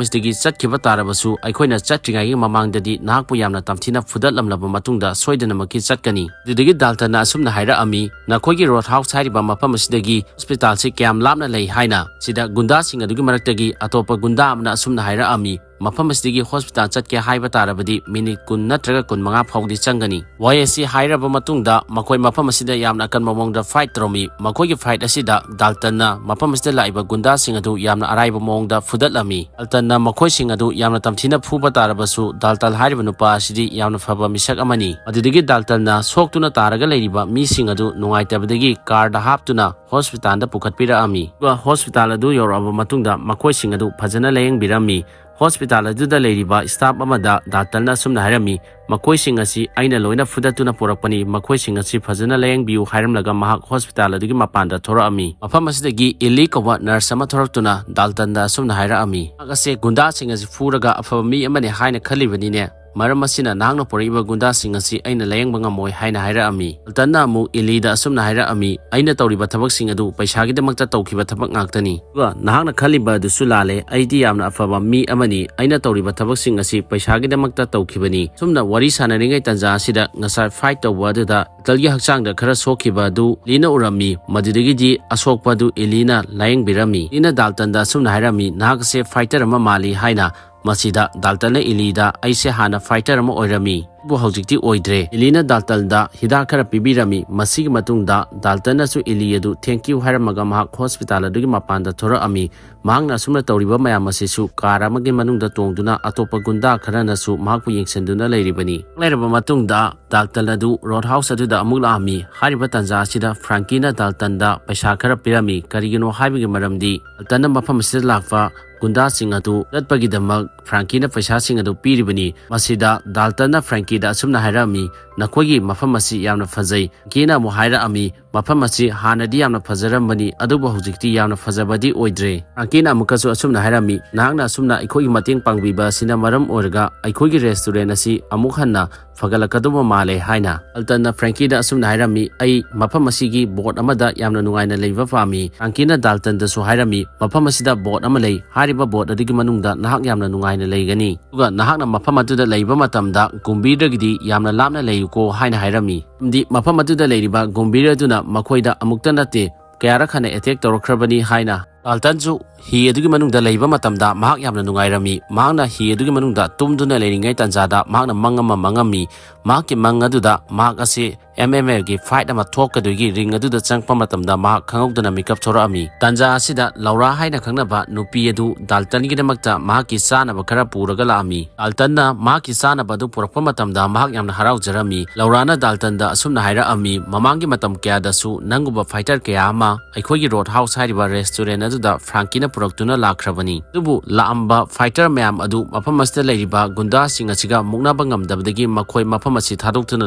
ꯑꯁꯤꯗꯒꯤ ꯆꯠꯈꯤꯕ ꯇꯥꯔꯕꯁꯨ ꯑꯩꯈꯣꯏꯅ ꯆꯠꯇ꯭ꯔꯤꯉꯩꯒꯤ ꯃꯃꯥꯡꯗꯗꯤ ꯅꯍꯥꯛꯄꯨ ꯌꯥꯝꯅ ꯇꯝꯊꯤꯅ ꯐꯨꯗꯠꯂꯝꯂꯕ ꯃꯇꯨꯡꯗ ꯁꯣꯏꯗꯅꯃꯛꯀꯤ ꯆꯠꯀꯅꯤ"꯫ ꯑꯗꯨꯗꯒꯤ ꯗꯥꯜꯇꯟꯅ ꯑꯁꯨꯝꯅ ꯍꯥꯏꯔꯛꯑꯝꯃꯤ, "ꯅꯈꯣꯏꯒꯤ ꯔꯣꯗ ꯍꯥꯎꯁ ꯍꯥꯏꯔꯤꯕ ꯃꯐꯝ ꯑꯁꯤꯗꯒꯤ ꯍꯣꯁꯄꯤꯇꯥꯜꯁꯤ ꯀꯌꯥꯝ ꯂꯥꯞꯅ ꯂꯩ ꯍꯥꯏꯅ꯫ ꯁꯤꯗ ꯒꯨꯟꯗꯥꯁꯤꯡ ꯑꯗꯨꯒꯤ ꯃꯔꯛꯇꯒꯤ ꯑꯇꯣꯞꯄ ꯒꯨꯟꯗꯥ ꯑꯃꯅ ꯑꯁꯨꯝꯅ ꯍꯥꯏꯔꯛꯑꯝꯃꯤ, "ꯃꯐꯝ ꯑꯁꯤꯗꯒꯤ ꯍꯣꯁꯄꯤꯇꯥꯜ ꯆꯠꯀꯦ ꯍꯥꯏꯕ ꯇꯥꯔꯕꯗꯤ ꯃꯤꯅꯤꯠ ꯀꯨꯟ ꯅꯠꯇ꯭ꯔꯒ ꯀꯨꯟꯃꯉꯥ ꯐꯥꯎꯗꯤ ꯆꯪꯒꯅꯤ"꯫ ꯋꯥꯍꯩ ꯑꯁꯤ ꯍꯥꯏꯔꯕ ꯃꯇꯨꯡꯗ ꯃꯈꯣꯏ ꯃꯐꯝ ꯑꯁꯤꯗ ꯌꯥꯝꯅ ꯑꯀꯟꯕ ꯃꯑꯣꯡꯗ ꯐꯥꯏꯠ ꯇꯧꯔꯝꯃꯤ꯫ ꯃꯈꯣꯏꯒꯤ ꯐꯥꯏꯠ ꯑꯁꯤꯗ ꯗꯥꯜꯇꯟꯅ ꯃꯐꯝ ꯑꯁꯤꯗ ꯂꯥꯛꯏꯕ ꯒꯨꯟꯗꯥꯁꯤꯡ ꯑꯗꯨ ꯌꯥꯝꯅ ꯑꯔꯥꯏꯕ ꯃꯑꯣꯡꯗ ꯐꯨꯗꯠꯂꯝꯃꯤ꯫ ꯗꯥꯜꯇꯟꯅ ꯃꯈꯣꯏꯁꯤꯡ ꯑꯗꯨ ꯌꯥꯝꯅ ꯇꯝꯊꯤꯅ ꯐꯨꯕ ꯇꯥꯔꯕꯁꯨ ꯗꯥꯜꯇꯟ ꯍꯥꯏꯔꯤꯕ ꯅꯨꯄꯥ ꯑꯁꯤꯗꯤ ꯌꯥꯝꯅ ꯐꯕ ꯃꯤꯁꯛ ꯑꯃꯅꯤ꯫ ꯑꯗꯨꯗꯒꯤ ꯗꯥꯜꯇꯟꯅ ꯁꯣꯛꯇꯨꯅ ꯇꯥꯔꯒ ꯂꯩꯔꯤꯕ ꯃꯤꯁꯤꯡ ꯑꯗꯨ ꯅꯨꯡꯉꯥꯏꯇꯕꯗꯒꯤ ꯀꯥꯔꯗ ꯍꯥꯞꯇꯨꯅ ꯍꯣꯁꯄꯤꯇꯥꯜꯗ ꯄꯨꯈꯠꯄꯤꯔꯛꯑꯝꯃꯤ꯫ ꯑꯗꯨꯒ ꯍꯣꯁꯄꯤꯇꯥꯜ ꯑꯗꯨ ꯌꯧꯔꯛꯑꯕ ꯃꯇꯨꯡꯗ ꯃꯈꯣꯏꯁꯤꯡ ꯑꯗꯨ ꯐꯖꯅ ꯂꯥꯌꯦꯡꯕꯤꯔꯝꯃꯤ꯫ ꯍꯣꯁꯄꯤꯇꯥꯜ ꯑꯗꯨꯗ ꯂꯩꯔꯤꯕ ꯁ꯭ꯇꯥꯐ ꯑꯃꯗ ꯗꯥꯜꯇꯟꯅ ꯑꯁꯨꯝꯅ ꯍꯥꯏꯔꯝꯃꯤ, "ꯃꯈꯣꯏꯁꯤꯡ ꯑꯁꯤ ꯑꯩꯅ ꯂꯣꯏꯅ ꯐꯨꯗꯠꯇꯨꯅ ꯄꯨꯔꯛꯄꯅꯤ, ꯃꯈꯣꯏꯁꯤꯡ ꯑꯁꯤ ꯐꯖꯅ ꯂꯥꯌꯦꯡꯕꯤꯌꯨ" ꯍꯥꯏꯔꯝꯂꯒ ꯃꯍꯥꯛ ꯍꯣꯁꯄꯤꯇꯥꯜ ꯑꯗꯨꯒꯤ ꯃꯄꯥꯟꯗ ꯊꯣꯔꯛꯑꯝꯃꯤ꯫ ꯃꯐꯝ ꯑꯁꯤꯗꯒꯤ ꯏꯂꯤ ꯀꯧꯕ ꯅꯔꯁ ꯑꯃ ꯊꯣꯔꯛꯇꯨꯅ ꯗꯥꯜꯇꯟꯗ ꯑꯁꯨꯝꯅ ꯍꯥꯏꯔꯛꯑꯝꯃꯤ, "ꯃꯍꯥꯛ ꯑꯁꯦ ꯒꯨꯟꯗꯥꯁꯤꯡ ꯑꯁꯤ ꯐꯨꯔꯒ ꯑꯐꯕ ꯃꯤ ꯑꯃꯅꯤ ꯍꯥꯏꯅ ꯈꯜꯂꯤꯕꯅꯤꯅꯦ"꯫ ꯃꯔꯝ ꯑꯁꯤꯅ ꯅꯍꯥꯛꯅ ꯄꯨꯔꯛꯏꯕ ꯒꯨꯟꯗꯥꯁꯤꯡ ꯑꯁꯤ ꯑꯩꯅ ꯂꯥꯌꯦꯡꯕ ꯉꯝꯃꯣꯏ ꯍꯥꯏꯅ ꯍꯥꯏꯔꯛꯑꯝꯃꯤ꯫ ꯗꯥꯜꯇꯟꯅ ꯑꯃꯨꯛ ꯏꯂꯤꯗ ꯑꯁꯨꯝꯅ ꯍꯥꯏꯔꯛꯑꯝꯃꯤ, "ꯑꯩꯅ ꯇꯧꯔꯤꯕ ꯊꯕꯛꯁꯤꯡ ꯑꯗꯨ ꯄꯩꯁꯥꯒꯤꯗꯃꯛꯇ ꯇꯧꯈꯤꯕ ꯊꯕꯛ ꯉꯥꯛꯇꯅꯤ꯫ ꯑꯗꯨꯒ ꯅꯍꯥꯛꯅ ꯈꯜꯂꯤꯕ ꯑꯗꯨꯁꯨ ꯂꯥꯜꯂꯦ꯫ ꯑꯩꯗꯤ ꯌꯥꯝꯅ ꯑꯐꯕ ꯃꯤ ꯑꯃꯅꯤ꯫ ꯑꯩꯅ ꯇꯧꯔꯤꯕ ꯊꯕꯛꯁꯤꯡ ꯑꯁꯤ ꯄꯩꯁꯥꯒꯤꯗꯃꯛꯇ ꯇꯧꯈꯤꯕꯅꯤ꯫" ꯁꯨꯝꯅ ꯋꯥꯔꯤ ꯁꯥꯟꯅꯔꯤꯉꯩ ꯇꯥꯟꯖꯥ ꯑꯁꯤꯗ ꯉꯁꯥꯏ ꯐꯥꯏꯠ ꯇꯧꯕ ꯑꯗꯨꯗ ꯗꯥꯜꯇꯟꯒꯤ ꯍꯛꯆꯥꯡꯗ ꯈꯔ ꯁꯣꯛꯈꯤꯕ ꯑꯗꯨ ꯏꯂꯤꯅ ꯎꯔꯝꯃꯤ꯫ ꯃꯗꯨꯗꯒꯤꯗꯤ ꯑꯁꯣꯛꯄ ꯑꯗꯨ ꯏꯂꯤꯅ ꯂꯥꯌꯦꯡꯕꯤꯔꯝꯃꯤ꯫ ꯏꯂꯤꯅ ꯗꯥꯜꯇꯟꯗ ꯑꯁꯨꯝꯅ ꯍꯥꯏꯔꯝꯃꯤ, "ꯅꯍꯥꯛ ꯑꯁꯦ ꯐꯥꯏꯇꯔ ꯑꯃ ꯃꯥꯜꯂꯤ" ꯍꯥꯏꯅ꯫ ꯃꯁꯤꯗ ꯗꯥꯜꯇꯟꯅ ꯏꯂꯤꯗ, "ꯑꯩꯁꯦ ꯍꯥꯟꯅ ꯐꯥꯏꯇꯔ ꯑꯃ ꯑꯣꯏꯔꯝꯃꯤ, ꯑꯗꯨꯕꯨ ꯍꯧꯖꯤꯛꯇꯤ ꯑꯣꯏꯗ꯭ꯔꯦ꯫" ꯏꯂꯤꯅ ꯗꯥꯜꯇꯟꯗ ꯍꯤꯗꯥꯛ ꯈꯔ ꯄꯤꯕꯤꯔꯝꯃꯤ꯫ ꯃꯁꯤꯒꯤ ꯃꯇꯨꯡꯗ ꯗꯥꯜꯇꯟꯅꯁꯨ ꯏꯂꯤ ꯑꯗꯨ "ꯊꯦꯡꯀ꯭ꯌꯨ" ꯍꯥꯏꯔꯝꯃꯒ ꯃꯍꯥꯛ ꯍꯣꯁꯄꯤꯇꯥꯜ ꯑꯗꯨꯒꯤ ꯃꯄꯥꯟꯗ ꯊꯣꯔꯛꯑꯝꯃꯤ꯫ ꯃꯍꯥꯛꯅ ꯑꯁꯨꯝꯅ ꯇꯧꯔꯤꯕ ꯃꯌꯥꯝ ꯑꯁꯤꯁꯨ ꯀꯥꯔ ꯑꯃꯒꯤ ꯃꯅꯨꯡꯗ ꯇꯣꯡꯗꯨꯅ ꯑꯇꯣꯞꯄ ꯒꯨꯟꯗꯥ ꯈꯔꯅꯁꯨ ꯃꯍꯥꯛꯄꯨ ꯌꯦꯡꯁꯤꯟꯗꯨꯅ ꯂꯩꯔꯤꯕꯅꯤ꯫ ꯂꯩꯔꯕ ꯃꯇꯨꯡꯗ ꯗꯥꯜꯇꯟ ꯑꯗꯨ ꯔꯣꯗ ꯍꯥꯎꯁ ꯑꯗꯨꯗ ꯑꯃꯨꯛ ꯂꯥꯛꯑꯝꯃꯤ꯫ ꯍꯥꯏꯔꯤꯕ ꯇꯥꯟꯖꯥ ꯑꯁꯤꯗ ꯐ꯭ꯔꯥꯡꯀꯤꯅ ꯗꯥꯜꯇꯟꯗ ꯄꯩꯁꯥ ꯈꯔ ꯄꯤꯔꯝꯃꯤ꯫ ꯀꯔꯤꯒꯤꯅꯣ ꯍꯥꯏꯕꯒꯤ ꯃꯔꯝꯗꯤ ꯗꯥꯜꯇꯟꯅ ꯃꯐꯝ ꯑꯁꯤꯗ ꯂꯥꯛꯄ ꯒꯨꯟꯗꯥꯁꯤꯡ ꯑꯗꯨ ꯆꯠꯄꯒꯤꯗꯃꯛ ꯐ꯭ꯔꯥꯡꯀꯤꯅ ꯄꯩꯁꯥꯁꯤꯡ ꯑꯗꯨ ꯄꯤꯔꯤꯕꯅꯤ꯫ ꯃꯁꯤꯗ ꯗꯥꯜꯇꯟꯅ ꯐ꯭ꯔꯥꯡꯀꯤꯗ ꯑꯁꯨꯝꯅ ꯍꯥꯏꯔꯛꯑꯝꯃꯤ, "ꯅꯈꯣꯏꯒꯤ ꯃꯐꯝ ꯑꯁꯤ ꯌꯥꯝꯅ ꯐꯖꯩ꯫" ꯐ꯭ꯔꯥꯡꯀꯤꯅ ꯑꯃꯨꯛ ꯍꯥꯏꯔꯛꯑꯝꯃꯤ, "ꯃꯐꯝ ꯑꯁꯤ ꯍꯥꯟꯅꯗꯤ ꯌꯥꯝꯅ ꯐꯖꯔꯝꯕꯅꯤ, ꯑꯗꯨꯕꯨ ꯍꯧꯖꯤꯛꯇꯤ ꯌꯥꯝꯅ ꯐꯖꯕꯗꯤ ꯑꯣꯏꯗ꯭ꯔꯦ꯫" ꯐ꯭ꯔꯥꯡꯀꯤꯅ ꯑꯃꯨꯛꯀꯁꯨ ꯑꯁꯨꯝꯅ ꯍꯥꯏꯔꯝꯃꯤ, "ꯅꯍꯥꯛꯅ ꯑꯁꯨꯝꯅ ꯑꯩꯈꯣꯏꯒꯤ ꯃꯇꯦꯡ ꯄꯥꯡꯕꯤꯕ ꯑꯁꯤꯅ ꯃꯔꯝ ꯑꯣꯏꯔꯒ ꯑꯩꯈꯣꯏꯒꯤ ꯔꯦꯁꯇꯨꯔꯦꯟ ꯑꯁꯤ ꯑꯃꯨꯛ ꯍꯟꯅ ꯐꯒꯠꯂꯛꯀꯗꯧꯕ ꯃꯥꯜꯂꯦ" ꯍꯥꯏꯅ꯫ ꯗꯥꯜꯇꯟꯅ ꯐ꯭ꯔꯦꯡꯀꯤꯗ ꯑꯁꯨꯝꯅ ꯍꯥꯏꯔꯝꯃꯤ, "ꯑꯩ ꯃꯐꯝ ꯑꯁꯤꯒꯤ ꯕꯣꯠ ꯑꯃꯗ ꯌꯥꯝꯅ ꯅꯨꯡꯉꯥꯏꯅ ꯂꯩꯕ ꯄꯥꯝꯃꯤ꯫" ꯐ꯭ꯔꯥꯡꯀꯤꯅ ꯗꯥꯜꯇꯟꯗꯁꯨ ꯍꯥꯏꯔꯝꯃꯤ, "ꯃꯐꯝ ꯑꯁꯤꯗ ꯕꯣꯠ ꯑꯃ ꯂꯩ, ꯍꯥꯏꯔꯤꯕ ꯕꯣꯠ ꯑꯗꯨꯒꯤ ꯃꯅꯨꯡꯗ ꯅꯍꯥꯛ ꯌꯥꯝꯅ ꯅꯨꯡꯉꯥꯏꯅ ꯂꯩꯒꯅꯤ꯫ ꯑꯗꯨꯒ ꯅꯍꯥꯛꯅ ꯃꯐꯝ ꯑꯗꯨꯗ ꯂꯩꯕ ꯃꯇꯝꯗ ꯒꯨꯝꯕꯤꯔꯗꯒꯤꯗꯤ ꯌꯥꯝꯅ ꯂꯥꯞꯅ ꯂꯩꯌꯨꯀꯣ" ꯍꯥꯏꯅ ꯍꯥꯏꯔꯝꯃꯤ꯫ ꯃꯔꯝꯗꯤ ꯃꯐꯝ ꯑꯗꯨꯗ ꯂꯩꯔꯤꯕ ꯒꯨꯝꯕꯤꯔ ꯑꯗꯨꯅ ꯃꯈꯣꯏꯗ ꯑꯃꯨꯛꯇ ꯅꯠꯇꯦ, ꯀꯌꯥꯔꯛ ꯍꯟꯅ ꯑꯦꯇꯦꯛ ꯇꯧꯔꯛꯈ꯭ꯔꯕꯅꯤ ꯍꯥꯏꯅ꯫ ꯗꯥꯜꯇꯟꯁꯨ ꯍꯤ ꯑꯗꯨꯒꯤ ꯃꯅꯨꯡꯗ ꯂꯩꯕ ꯃꯇꯝꯗ ꯃꯍꯥꯛ ꯌꯥꯝꯅ ꯅꯨꯡꯉꯥꯏꯔꯝꯃꯤ꯫ ꯃꯍꯥꯛꯅ ꯍꯤ ꯑꯗꯨꯒꯤ ꯃꯅꯨꯡꯗ ꯇꯨꯝꯗꯨꯅ ꯂꯩꯔꯤꯉꯩ ꯇꯥꯟꯖꯥꯗ ꯃꯍꯥꯛꯅ ꯃꯪ ꯑꯃ ꯃꯪꯉꯝꯃꯤ꯫ ꯃꯍꯥꯛꯀꯤ ꯃꯪ ꯑꯗꯨꯗ ꯃꯍꯥꯛ ꯑꯁꯤ ꯑꯦꯝ ꯑꯦꯝ ꯑꯦꯒꯤ ꯐꯥꯏꯠ ꯑꯃ ꯊꯣꯛꯀꯗꯣꯏꯒꯤ ꯔꯤꯡ ꯑꯗꯨꯗ ꯆꯪꯉꯛꯄ ꯃꯇꯝꯗ ꯃꯍꯥꯛ ꯈꯪꯍꯧꯗꯅ ꯃꯤꯀꯞ ꯊꯣꯔꯛꯑꯝꯃꯤ꯫ ꯇꯥꯟꯖꯥ ꯑꯁꯤꯗ ꯂꯧꯔꯥ ꯍꯥꯏꯅ ꯈꯪꯅꯕ ꯅꯨꯄꯤ ꯑꯗꯨ ꯗꯥꯜꯇꯟꯒꯤꯗꯃꯛꯇ ꯃꯍꯥꯛꯀꯤ ꯆꯥꯅꯕ ꯈꯔ ꯄꯨꯔꯒ ꯂꯥꯛꯑꯝꯃꯤ꯫ ꯗꯥꯜꯇꯟꯅ ꯃꯍꯥꯛꯀꯤ ꯆꯥꯅꯕ ꯑꯗꯨ ꯄꯨꯔꯛꯄ ꯃꯇꯝꯗ ꯃꯍꯥꯛ ꯌꯥꯝꯅ ꯍꯔꯥꯎꯖꯔꯝꯃꯤ꯫ ꯂꯧꯔꯥꯅ ꯗꯥꯜꯇꯟꯗ ꯑꯁꯨꯝꯅ ꯍꯥꯏꯔꯛꯑꯝꯃꯤ, "ꯃꯃꯥꯡꯒꯤ ꯃꯇꯝ ꯀꯌꯥꯗꯁꯨ ꯅꯪꯒꯨꯝꯕ ꯐꯥꯏꯇꯔ ꯀꯌꯥ ꯑꯃ ꯑꯩꯈꯣꯏꯒꯤ ꯔꯣꯗ ꯍꯥꯎꯁ ꯍꯥꯏꯔꯤꯕ ꯔꯦꯁꯇꯨꯔꯦꯟ ꯑꯗꯨꯗ ꯐ꯭ꯔꯥꯡꯀꯤꯅ ꯄꯨꯔꯛꯇꯨꯅ ꯂꯥꯛꯈ꯭ꯔꯕꯅꯤ꯫ ꯑꯗꯨꯕꯨ ꯂꯥꯛꯑꯝꯕ ꯐꯥꯏꯇꯔ ꯃꯌꯥꯝ ꯑꯗꯨ ꯃꯐꯝ ꯑꯁꯤꯗ ꯂꯩꯔꯤꯕ ꯒꯨꯟꯗꯥꯁꯤꯡ ꯑꯁꯤꯒ ꯃꯨꯛꯅꯕ ꯉꯝꯗꯕꯗꯒꯤ ꯃꯈꯣꯏ ꯃꯐꯝ ꯑꯁꯤ ꯊꯥꯗꯣꯛꯇꯨꯅ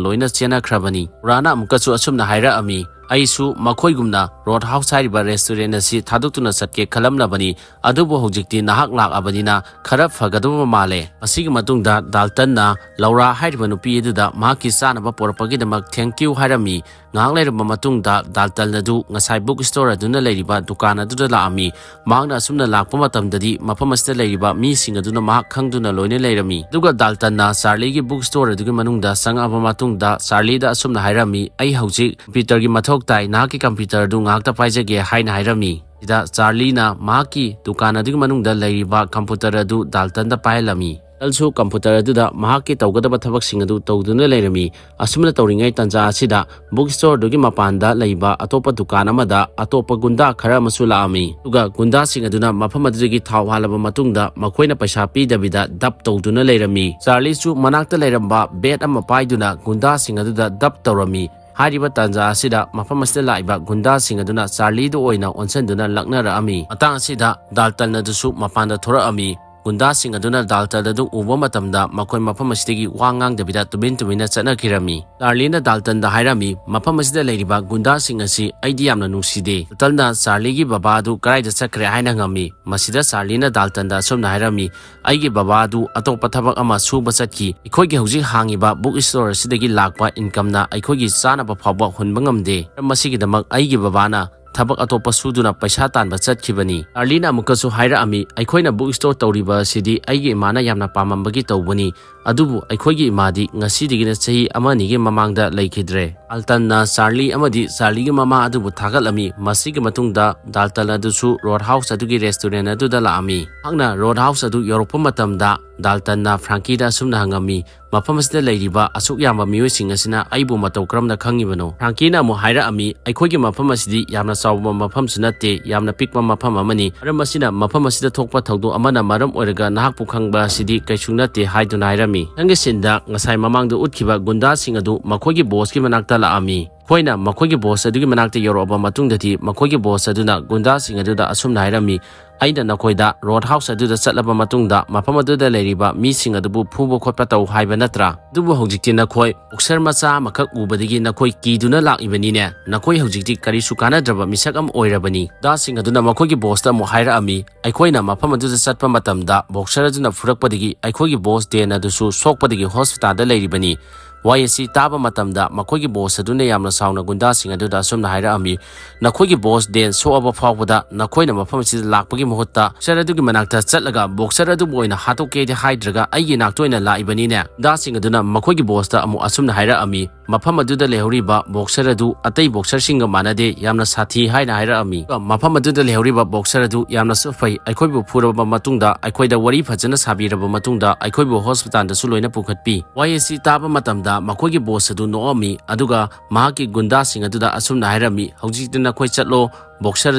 ꯂꯣꯏꯅ ꯆꯦꯟꯅꯈ꯭ꯔꯕꯅꯤ꯫" ꯂꯧꯔꯥꯅ ꯑꯃꯨꯛꯀꯁꯨ ꯑꯁꯨꯝꯅ ꯍꯥꯏꯔꯛꯑꯝꯃꯤ, ꯑꯩꯁꯨ ꯃꯈꯣꯏꯒꯨꯝꯅ ꯔꯣꯗ ꯍꯥꯎꯁ ꯍꯥꯏꯔꯤꯕ ꯔꯦꯁꯇꯨꯔꯦꯟ ꯑꯁꯤ ꯊꯥꯗꯣꯛꯇꯨꯅ ꯆꯠꯀꯦ ꯈꯜꯂꯝꯂꯕꯅꯤ, ꯑꯗꯨꯕꯨ ꯍꯧꯖꯤꯛꯇꯤ ꯅꯍꯥꯛ ꯂꯥꯛꯂꯕꯅꯤꯅ ꯈꯔ ꯐꯒꯗꯕ ꯃꯥꯜꯂꯦ꯫ ꯃꯁꯤꯒꯤ ꯃꯇꯨꯡꯗ ꯗꯥꯜꯇꯟꯅ ꯂꯧꯔꯥ ꯍꯥꯏꯔꯤꯕ ꯅꯨꯄꯤ ꯑꯗꯨꯗ ꯃꯍꯥꯛꯀꯤ ꯆꯥꯅꯕ ꯄꯨꯔꯛꯄꯒꯤꯗꯃꯛ thank you ꯍꯥꯏꯔꯝꯃꯤ꯫ ꯉꯥꯏꯍꯥꯛ ꯂꯩꯔꯕ ꯃꯇꯨꯡꯗ ꯗꯥꯜꯇꯟ ꯑꯗꯨ ꯉꯁꯥꯏ ꯕꯨꯛ ꯁ꯭ꯇꯣꯔ ꯑꯗꯨꯅ ꯂꯩꯔꯤꯕ ꯗꯨꯀꯥꯟ ꯑꯗꯨꯗ ꯂꯥꯛꯂꯝꯃꯤ꯫ ꯃꯍꯥꯛꯅ ꯑꯁꯨꯝꯅ ꯂꯥꯛꯄ ꯃꯇꯝꯗꯗꯤ ꯃꯐꯝ ꯑꯁꯤꯗ ꯂꯩꯔꯤꯕ ꯃꯤꯁꯤꯡ ꯑꯗꯨꯅ ꯃꯍꯥꯛ ꯈꯪꯗꯨꯅ ꯂꯣꯏꯅ ꯂꯩꯔꯝꯃꯤ꯫ ꯑꯗꯨꯒ ꯗꯥꯜꯇꯟꯅ ꯆꯥꯔꯂꯤꯒꯤ ꯕꯨꯛ ꯁ꯭ꯇꯣꯔ ꯑꯗꯨꯒꯤ ꯃꯅꯨꯡꯗ ꯆꯪꯂꯛꯂꯕ ꯃꯇꯨꯡꯗ ꯆꯥꯔꯂꯤꯗ ꯑꯁꯨꯝꯅ ꯍꯥꯏꯔꯝꯃꯤ, "ꯑꯩ ꯍꯧꯖꯤꯛ ꯀꯝꯄ꯭ꯌꯨꯇꯔꯒꯤ ꯃꯊꯧ ꯇꯥꯏ, ꯅꯍꯥꯛꯀꯤ ꯀꯝꯄ꯭ꯌꯨꯇꯔ ꯑꯗꯨ ꯉꯥꯏꯍꯥꯛꯇ ꯄꯥꯏꯖꯒꯦ" ꯍꯥꯏꯅ ꯍꯥꯏꯔꯝꯃꯤ꯫ ꯁꯤꯗ ꯆꯥꯔꯂꯤꯅ ꯃꯍꯥꯛꯀꯤ ꯗꯨꯀꯥꯟ ꯑꯗꯨꯒꯤ ꯃꯅꯨꯡꯗ ꯂꯩꯔꯤꯕ ꯀꯝꯄ꯭ꯌꯨꯇꯔ ꯑꯗꯨ ꯗꯥꯜꯇꯟꯗ ꯄꯥꯏꯍꯜꯂꯝꯃꯤ꯫ ꯗꯥꯜꯇꯟꯁꯨ ꯀꯝꯄ꯭ꯌꯨꯇꯔ ꯑꯗꯨꯗ ꯃꯍꯥꯛꯀꯤ ꯇꯧꯒꯗꯕ ꯊꯕꯛꯁꯤꯡ ꯑꯗꯨ ꯇꯧꯗꯨꯅ ꯂꯩꯔꯝꯃꯤ꯫ ꯑꯁꯨꯝꯅ ꯇꯧꯔꯤꯉꯩ ꯇꯥꯟꯖꯥ ꯑꯁꯤꯗ ꯕꯨꯛ ꯁ꯭ꯇꯣꯔ ꯑꯗꯨꯒꯤ ꯃꯄꯥꯟꯗ ꯂꯩꯕ ꯑꯇꯣꯞꯄ ꯗꯨꯀꯥꯟ ꯑꯃꯗ ꯑꯇꯣꯞꯄ ꯒꯨꯟꯗꯥ ꯈꯔ ꯑꯃꯁꯨ ꯂꯥꯛꯂꯝꯃꯤ꯫ ꯑꯗꯨꯒ ꯒꯨꯟꯗꯥꯁꯤꯡ ꯑꯗꯨꯅ ꯃꯐꯝ ꯑꯗꯨꯗꯒꯤ ꯊꯥꯎ ꯍꯥꯜꯂꯕ ꯃꯇꯨꯡꯗ ꯃꯈꯣꯏꯅ ꯄꯩꯁꯥ ꯄꯤꯗꯕꯤꯗ ꯗꯞ ꯇꯧꯗꯨꯅ ꯂꯩꯔꯝꯃꯤ꯫ ꯆꯥꯔꯂꯤꯁꯨ ꯃꯅꯥꯛꯇ ꯂꯩꯔꯝꯕ ꯕꯦꯠ ꯑꯃ ꯄꯥꯏꯗꯨꯅ ꯒꯨꯟꯗꯥꯁꯤꯡ ꯑꯗꯨꯗ ꯗꯞ ꯇꯧꯔꯝꯃꯤ꯫ ꯍꯥꯏꯔꯤꯕ ꯇꯥꯟꯖꯥ ꯑꯁꯤꯗ ꯃꯐꯝ ꯑꯁꯤꯗ ꯂꯥꯛꯂꯤꯕ ꯒꯨꯟꯗꯥꯁꯤꯡ ꯑꯗꯨꯅ ꯆꯥꯔꯂꯤꯗ ꯑꯣꯏꯅ ꯑꯣꯟꯁꯤꯟꯗꯨꯅ ꯂꯛꯅꯔꯛꯂꯝꯃꯤ꯫ ꯃꯇꯥꯡ ꯑꯁꯤꯗ ꯗꯥꯜꯇꯟ ꯑꯗꯨꯁꯨ ꯃꯄꯥꯟꯗ ꯊꯣꯔꯛꯂꯝꯃꯤ꯫ ꯒꯨꯟꯗꯥꯁꯤꯡ ꯑꯗꯨꯅ ꯗꯥꯜꯇꯟ ꯑꯗꯨ ꯎꯕ ꯃꯇꯝꯗ ꯃꯈꯣꯏ ꯃꯐꯝ ꯑꯁꯤꯗꯒꯤ ꯋꯥ ꯉꯥꯡꯗꯕꯤꯗ ꯇꯨꯃꯤꯟ ꯇꯨꯃꯤꯟꯅ ꯆꯠꯅꯈꯤꯔꯝꯃꯤ꯫ ꯆꯥꯔꯂꯤꯅ ꯗꯥꯜꯇꯟꯗ ꯍꯥꯏꯔꯝꯃꯤ, "ꯃꯐꯝ ꯑꯁꯤꯗ ꯂꯩꯔꯤꯕ ꯒꯨꯟꯗꯥꯁꯤꯡ ꯑꯁꯤ ꯑꯩꯗꯤ ꯌꯥꯝꯅ ꯅꯨꯡꯁꯤꯗꯦ꯫" ꯗꯥꯜꯇꯟꯅ ꯆꯥꯔꯂꯤꯒꯤ ꯕꯕꯥ ꯑꯗꯨ ꯀꯗꯥꯏꯗ ꯆꯠꯈ꯭ꯔꯦ ꯍꯥꯏꯅ ꯍꯪꯂꯝꯃꯤ꯫ ꯃꯁꯤꯗ ꯆꯥꯔꯂꯤꯅ ꯗꯥꯜꯇꯟꯗ ꯑꯁꯨꯝꯅ ꯍꯥꯏꯔꯝꯃꯤ, "ꯑꯩꯒꯤ ꯕꯕꯥ ꯑꯗꯨ ꯑꯇꯣꯞꯄ ꯊꯕꯛ ꯑꯃ ꯁꯨꯕ ꯆꯠꯈꯤ꯫ ꯑꯩꯈꯣꯏꯒꯤ ꯍꯧꯖꯤꯛ ꯍꯥꯡꯂꯤꯕ ꯕꯨꯛ ꯁ꯭ꯇꯣꯔ ꯑꯁꯤꯗꯒꯤ ꯂꯥꯛꯄ ꯏꯟꯀꯝꯅ ꯑꯩꯈꯣꯏꯒꯤ ꯆꯥꯅꯕ ꯐꯥꯎꯕ ꯍꯨꯟꯕ ꯉꯝꯗꯦ꯫ ꯃꯔꯝ ꯑꯁꯤꯒꯤꯗꯃꯛ ꯑꯩꯒꯤ ꯕꯕꯥꯅ ꯊꯕꯛ ꯑꯇꯣꯞꯄ ꯁꯨꯗꯨꯅ ꯄꯩꯁꯥ ꯇꯥꯟꯕ ꯆꯠꯈꯤꯕꯅꯤ꯫" ꯆꯥꯔꯂꯤꯅ ꯑꯃꯨꯛꯀꯁꯨ ꯍꯥꯏꯔꯛꯂꯝꯃꯤ, "ꯑꯩꯈꯣꯏꯅ ꯕꯨꯛ ꯁ꯭ꯇꯣꯔ ꯇꯧꯔꯤꯕ ꯑꯁꯤꯗꯤ ꯑꯩꯒꯤ ꯏꯃꯥꯅ ꯌꯥꯝꯅ ꯄꯥꯝꯂꯝꯕꯒꯤ ꯇꯧꯕꯅꯤ, ꯑꯗꯨꯕꯨ ꯑꯩꯈꯣꯏꯒꯤ ꯏꯃꯥꯗꯤ ꯉꯁꯤꯗꯒꯤꯅ ꯆꯍꯤ ꯑꯃ ꯑꯅꯤꯒꯤ ꯃꯃꯥꯡꯗ ꯂꯩꯈꯤꯗ꯭ꯔꯦ꯫" ꯗꯥꯜꯇꯟꯅ ꯆꯥꯔꯂꯤ ꯑꯃꯗꯤ ꯆꯥꯔꯂꯤꯒꯤ ꯃꯃꯥ ꯑꯗꯨꯕꯨ ꯊꯥꯒꯠꯂꯝꯃꯤ꯫ ꯃꯁꯤꯒꯤ ꯃꯇꯨꯡꯗ ꯗꯥꯜꯇꯟ ꯑꯗꯨꯁꯨ ꯔꯣꯗ ꯍꯥꯎꯁ ꯑꯗꯨꯒꯤ ꯔꯦꯁꯇꯨꯔꯦꯟ ꯑꯗꯨꯗ ꯂꯥꯛꯂꯝꯃꯤ꯫ ꯃꯍꯥꯛꯅ ꯔꯣꯗ ꯍꯥꯎꯁ ꯑꯗꯨ ꯌꯧꯔꯛꯄ ꯃꯇꯝꯗ ꯗꯥꯜꯇꯟꯅ ꯐ꯭ꯔꯥꯡꯀꯤꯗ ꯑꯁꯨꯝꯅ ꯍꯪꯂꯝꯃꯤ, "ꯃꯐꯝ ꯑꯁꯤꯗ ꯂꯩꯔꯤꯕ ꯑꯁꯨꯛ ꯌꯥꯝꯕ ꯃꯤꯑꯣꯏꯁꯤꯡ ꯑꯁꯤꯅ ꯑꯩꯕꯨ ꯃꯇꯧ ꯀꯔꯝꯅ ꯈꯪꯂꯤꯕꯅꯣ?" ꯐ꯭ꯔꯥꯡꯀꯤꯅ ꯑꯃꯨꯛ ꯍꯥꯏꯔꯛꯂꯝꯃꯤ, "ꯑꯩꯈꯣꯏꯒꯤ ꯃꯐꯝ ꯑꯁꯤꯗꯤ ꯌꯥꯝꯅ ꯆꯥꯎꯕ ꯃꯐꯝꯁꯨ ꯅꯠꯇꯦ, ꯌꯥꯝꯅ ꯄꯤꯛꯄ ꯃꯐꯝ ꯑꯃꯅꯤ꯫ ꯃꯔꯝ ꯑꯁꯤꯅ ꯃꯐꯝ ꯑꯁꯤꯗ ꯊꯣꯛꯄ ꯊꯧꯗꯣꯛ ꯑꯃꯅ ꯃꯔꯝ ꯑꯣꯏꯔꯒ ꯅꯍꯥꯛꯄꯨ ꯈꯪꯕ ꯑꯁꯤꯗꯤ ꯀꯩꯁꯨ ꯅꯠꯇꯦ" ꯍꯥꯏꯗꯨꯅ ꯍꯥꯏꯔꯝꯃꯤ꯫ ꯃꯊꯪꯒꯤ ꯁꯤꯟꯗ ꯉꯁꯥꯏ ꯃꯃꯥꯡꯗ ꯎꯠꯈꯤꯕ ꯒꯨꯟꯗꯥꯁꯤꯡ ꯑꯗꯨ ꯃꯈꯣꯏꯒꯤ ꯕꯣꯁꯀꯤ ꯃꯅꯥꯛꯇ ꯂꯥꯛꯂꯝꯃꯤ꯫ ꯃꯈꯣꯏꯅ ꯃꯈꯣꯏꯒꯤ ꯕꯣꯁ ꯑꯗꯨꯒꯤ ꯃꯅꯥꯛꯇ ꯌꯧꯔꯛꯑꯕ ꯃꯇꯨꯡꯗꯗꯤ, ꯃꯈꯣꯏꯒꯤ ꯕꯣꯁ ꯑꯗꯨꯅ ꯒꯨꯟꯗꯥꯁꯤꯡ ꯑꯗꯨꯗ ꯑꯁꯨꯝꯅ ꯍꯥꯏꯔꯝꯃꯤ, "ꯑꯩꯅ ꯅꯈꯣꯏꯗ ꯔꯣꯗ ꯍꯥꯎꯁ ꯑꯗꯨꯗ ꯆꯠꯂꯕ ꯃꯇꯨꯡꯗ ꯃꯐꯝ ꯑꯗꯨꯗ ꯂꯩꯔꯤꯕ ꯃꯤꯁꯤꯡ ꯑꯗꯨꯕꯨ ꯐꯨꯕ ꯈꯣꯠꯄ ꯇꯧ ꯍꯥꯏꯕ ꯅꯠꯇ꯭ꯔꯥ? ꯑꯗꯨꯕꯨ ꯍꯧꯖꯤꯛꯇꯤ ꯅꯈꯣꯏ ꯕꯣꯛꯁꯔ ꯃꯆꯥ ꯑꯃꯈꯛ ꯎꯕꯗꯒꯤ ꯅꯈꯣꯏ ꯀꯤꯗꯨꯅ ꯂꯥꯛꯏꯕꯅꯤꯅꯦ꯫ ꯅꯈꯣꯏ ꯍꯧꯖꯤꯛꯇꯤ ꯀꯔꯤꯁꯨ ꯀꯥꯟꯅꯗ꯭ꯔꯕ ꯃꯤꯁꯛ ꯑꯃ ꯑꯣꯏꯔꯕꯅꯤ꯫" ꯒꯨꯟꯗꯥꯁꯤꯡ ꯑꯗꯨꯅ ꯃꯈꯣꯏꯒꯤ ꯕꯣꯁꯇ ꯑꯃꯨꯛ ꯍꯥꯏꯔꯛꯑꯝꯃꯤ, "ꯑꯩꯈꯣꯏꯅ ꯃꯐꯝ ꯑꯗꯨꯗ ꯆꯠꯄ ꯃꯇꯝꯗ ꯕꯣꯛꯁꯔ ꯑꯗꯨꯅ ꯐꯨꯔꯛꯄꯗꯒꯤ ꯑꯩꯈꯣꯏꯒꯤ ꯕꯣꯁ ꯗꯦꯟ ꯑꯗꯨꯁꯨ ꯁꯣꯛꯄꯗꯒꯤ ꯍꯣꯁꯄꯤꯇꯥꯜꯗ ꯂꯩꯔꯤꯕꯅꯤ꯫" ꯋꯥꯍꯩ ꯑꯁꯤ ꯇꯥꯕ ꯃꯇꯝꯗ ꯃꯈꯣꯏꯒꯤ ꯕꯣꯁ ꯑꯗꯨꯅ ꯌꯥꯝꯅ ꯁꯥꯎꯅ ꯒꯨꯟꯗꯥꯁꯤꯡ ꯑꯗꯨꯗ ꯑꯁꯨꯝꯅ ꯍꯥꯏꯔꯛꯑꯝꯃꯤ, "ꯅꯈꯣꯏꯒꯤ ꯕꯣꯁ ꯗꯦꯟ ꯁꯣꯛꯑꯕ ꯐꯥꯎꯕꯗ ꯅꯈꯣꯏꯅ ꯃꯐꯝ ꯑꯁꯤꯗ ꯂꯥꯛꯄꯒꯤ ꯃꯍꯨꯠꯇ ꯕꯣꯛꯁꯔ ꯑꯗꯨꯒꯤ ꯃꯅꯥꯛꯇ ꯆꯠꯂꯒ ꯕꯣꯛꯁꯔ ꯑꯗꯨꯕꯨ ꯑꯣꯏꯅ ꯍꯥꯠꯇꯣꯛꯀꯦꯗꯤ ꯍꯥꯏꯗ꯭ꯔꯒ ꯑꯩꯒꯤ ꯅꯥꯛꯇ ꯑꯣꯏꯅ ꯂꯥꯛꯏꯕꯅꯤꯅꯦ꯫" ꯒꯨꯟꯗꯥꯁꯤꯡ ꯑꯗꯨꯅ ꯃꯈꯣꯏꯒꯤ ꯕꯣꯁꯇ ꯑꯃꯨꯛ ꯑꯁꯨꯝꯅ ꯍꯥꯏꯔꯛꯑꯝꯃꯤ, "ꯃꯐꯝ ꯑꯗꯨꯗ ꯂꯩꯍꯧꯔꯤꯕ ꯕꯣꯛꯁꯔ ꯑꯗꯨ ꯑꯇꯩ ꯕꯣꯛꯁꯔꯁꯤꯡꯒ ꯃꯥꯟꯅꯗꯦ, ꯌꯥꯝꯅ ꯁꯥꯊꯤ" ꯍꯥꯏꯅ ꯍꯥꯏꯔꯛꯑꯝꯃꯤ꯫ ꯃꯐꯝ ꯑꯗꯨꯗ ꯂꯩꯍꯧꯔꯤꯕ ꯕꯣꯛꯁꯔ ꯑꯗꯨ ꯌꯥꯝꯅꯁꯨ ꯐꯩ, ꯑꯩꯈꯣꯏꯕꯨ ꯐꯨꯔꯕ ꯃꯇꯨꯡꯗ, ꯑꯩꯈꯣꯏꯗ ꯋꯥꯔꯤ ꯐꯖꯅ ꯁꯥꯕꯤꯔꯕ ꯃꯇꯨꯡꯗ ꯑꯩꯈꯣꯏꯕꯨ ꯍꯣꯁꯄꯤꯇꯥꯜꯗꯁꯨ ꯂꯣꯏꯅ ꯄꯨꯈꯠꯄꯤ꯫ ꯋꯥꯍꯩ ꯑꯁꯤ ꯇꯥꯕ ꯃꯇꯝꯗ ꯃꯈꯣꯏꯒꯤ ꯕꯣꯁ ꯑꯗꯨ ꯅꯣꯛꯑꯝꯃꯤ, ꯑꯗꯨꯒ ꯃꯍꯥꯛꯀꯤ ꯒꯨꯟꯗꯥꯁꯤꯡ ꯑꯗꯨꯗ ꯑꯁꯨꯝꯅ ꯍꯥꯏꯔꯝꯃꯤ, "ꯍꯧꯖꯤꯛꯇꯤ ꯅꯈꯣꯏ ꯆꯠꯂꯣ, ꯕꯣꯛꯁꯔ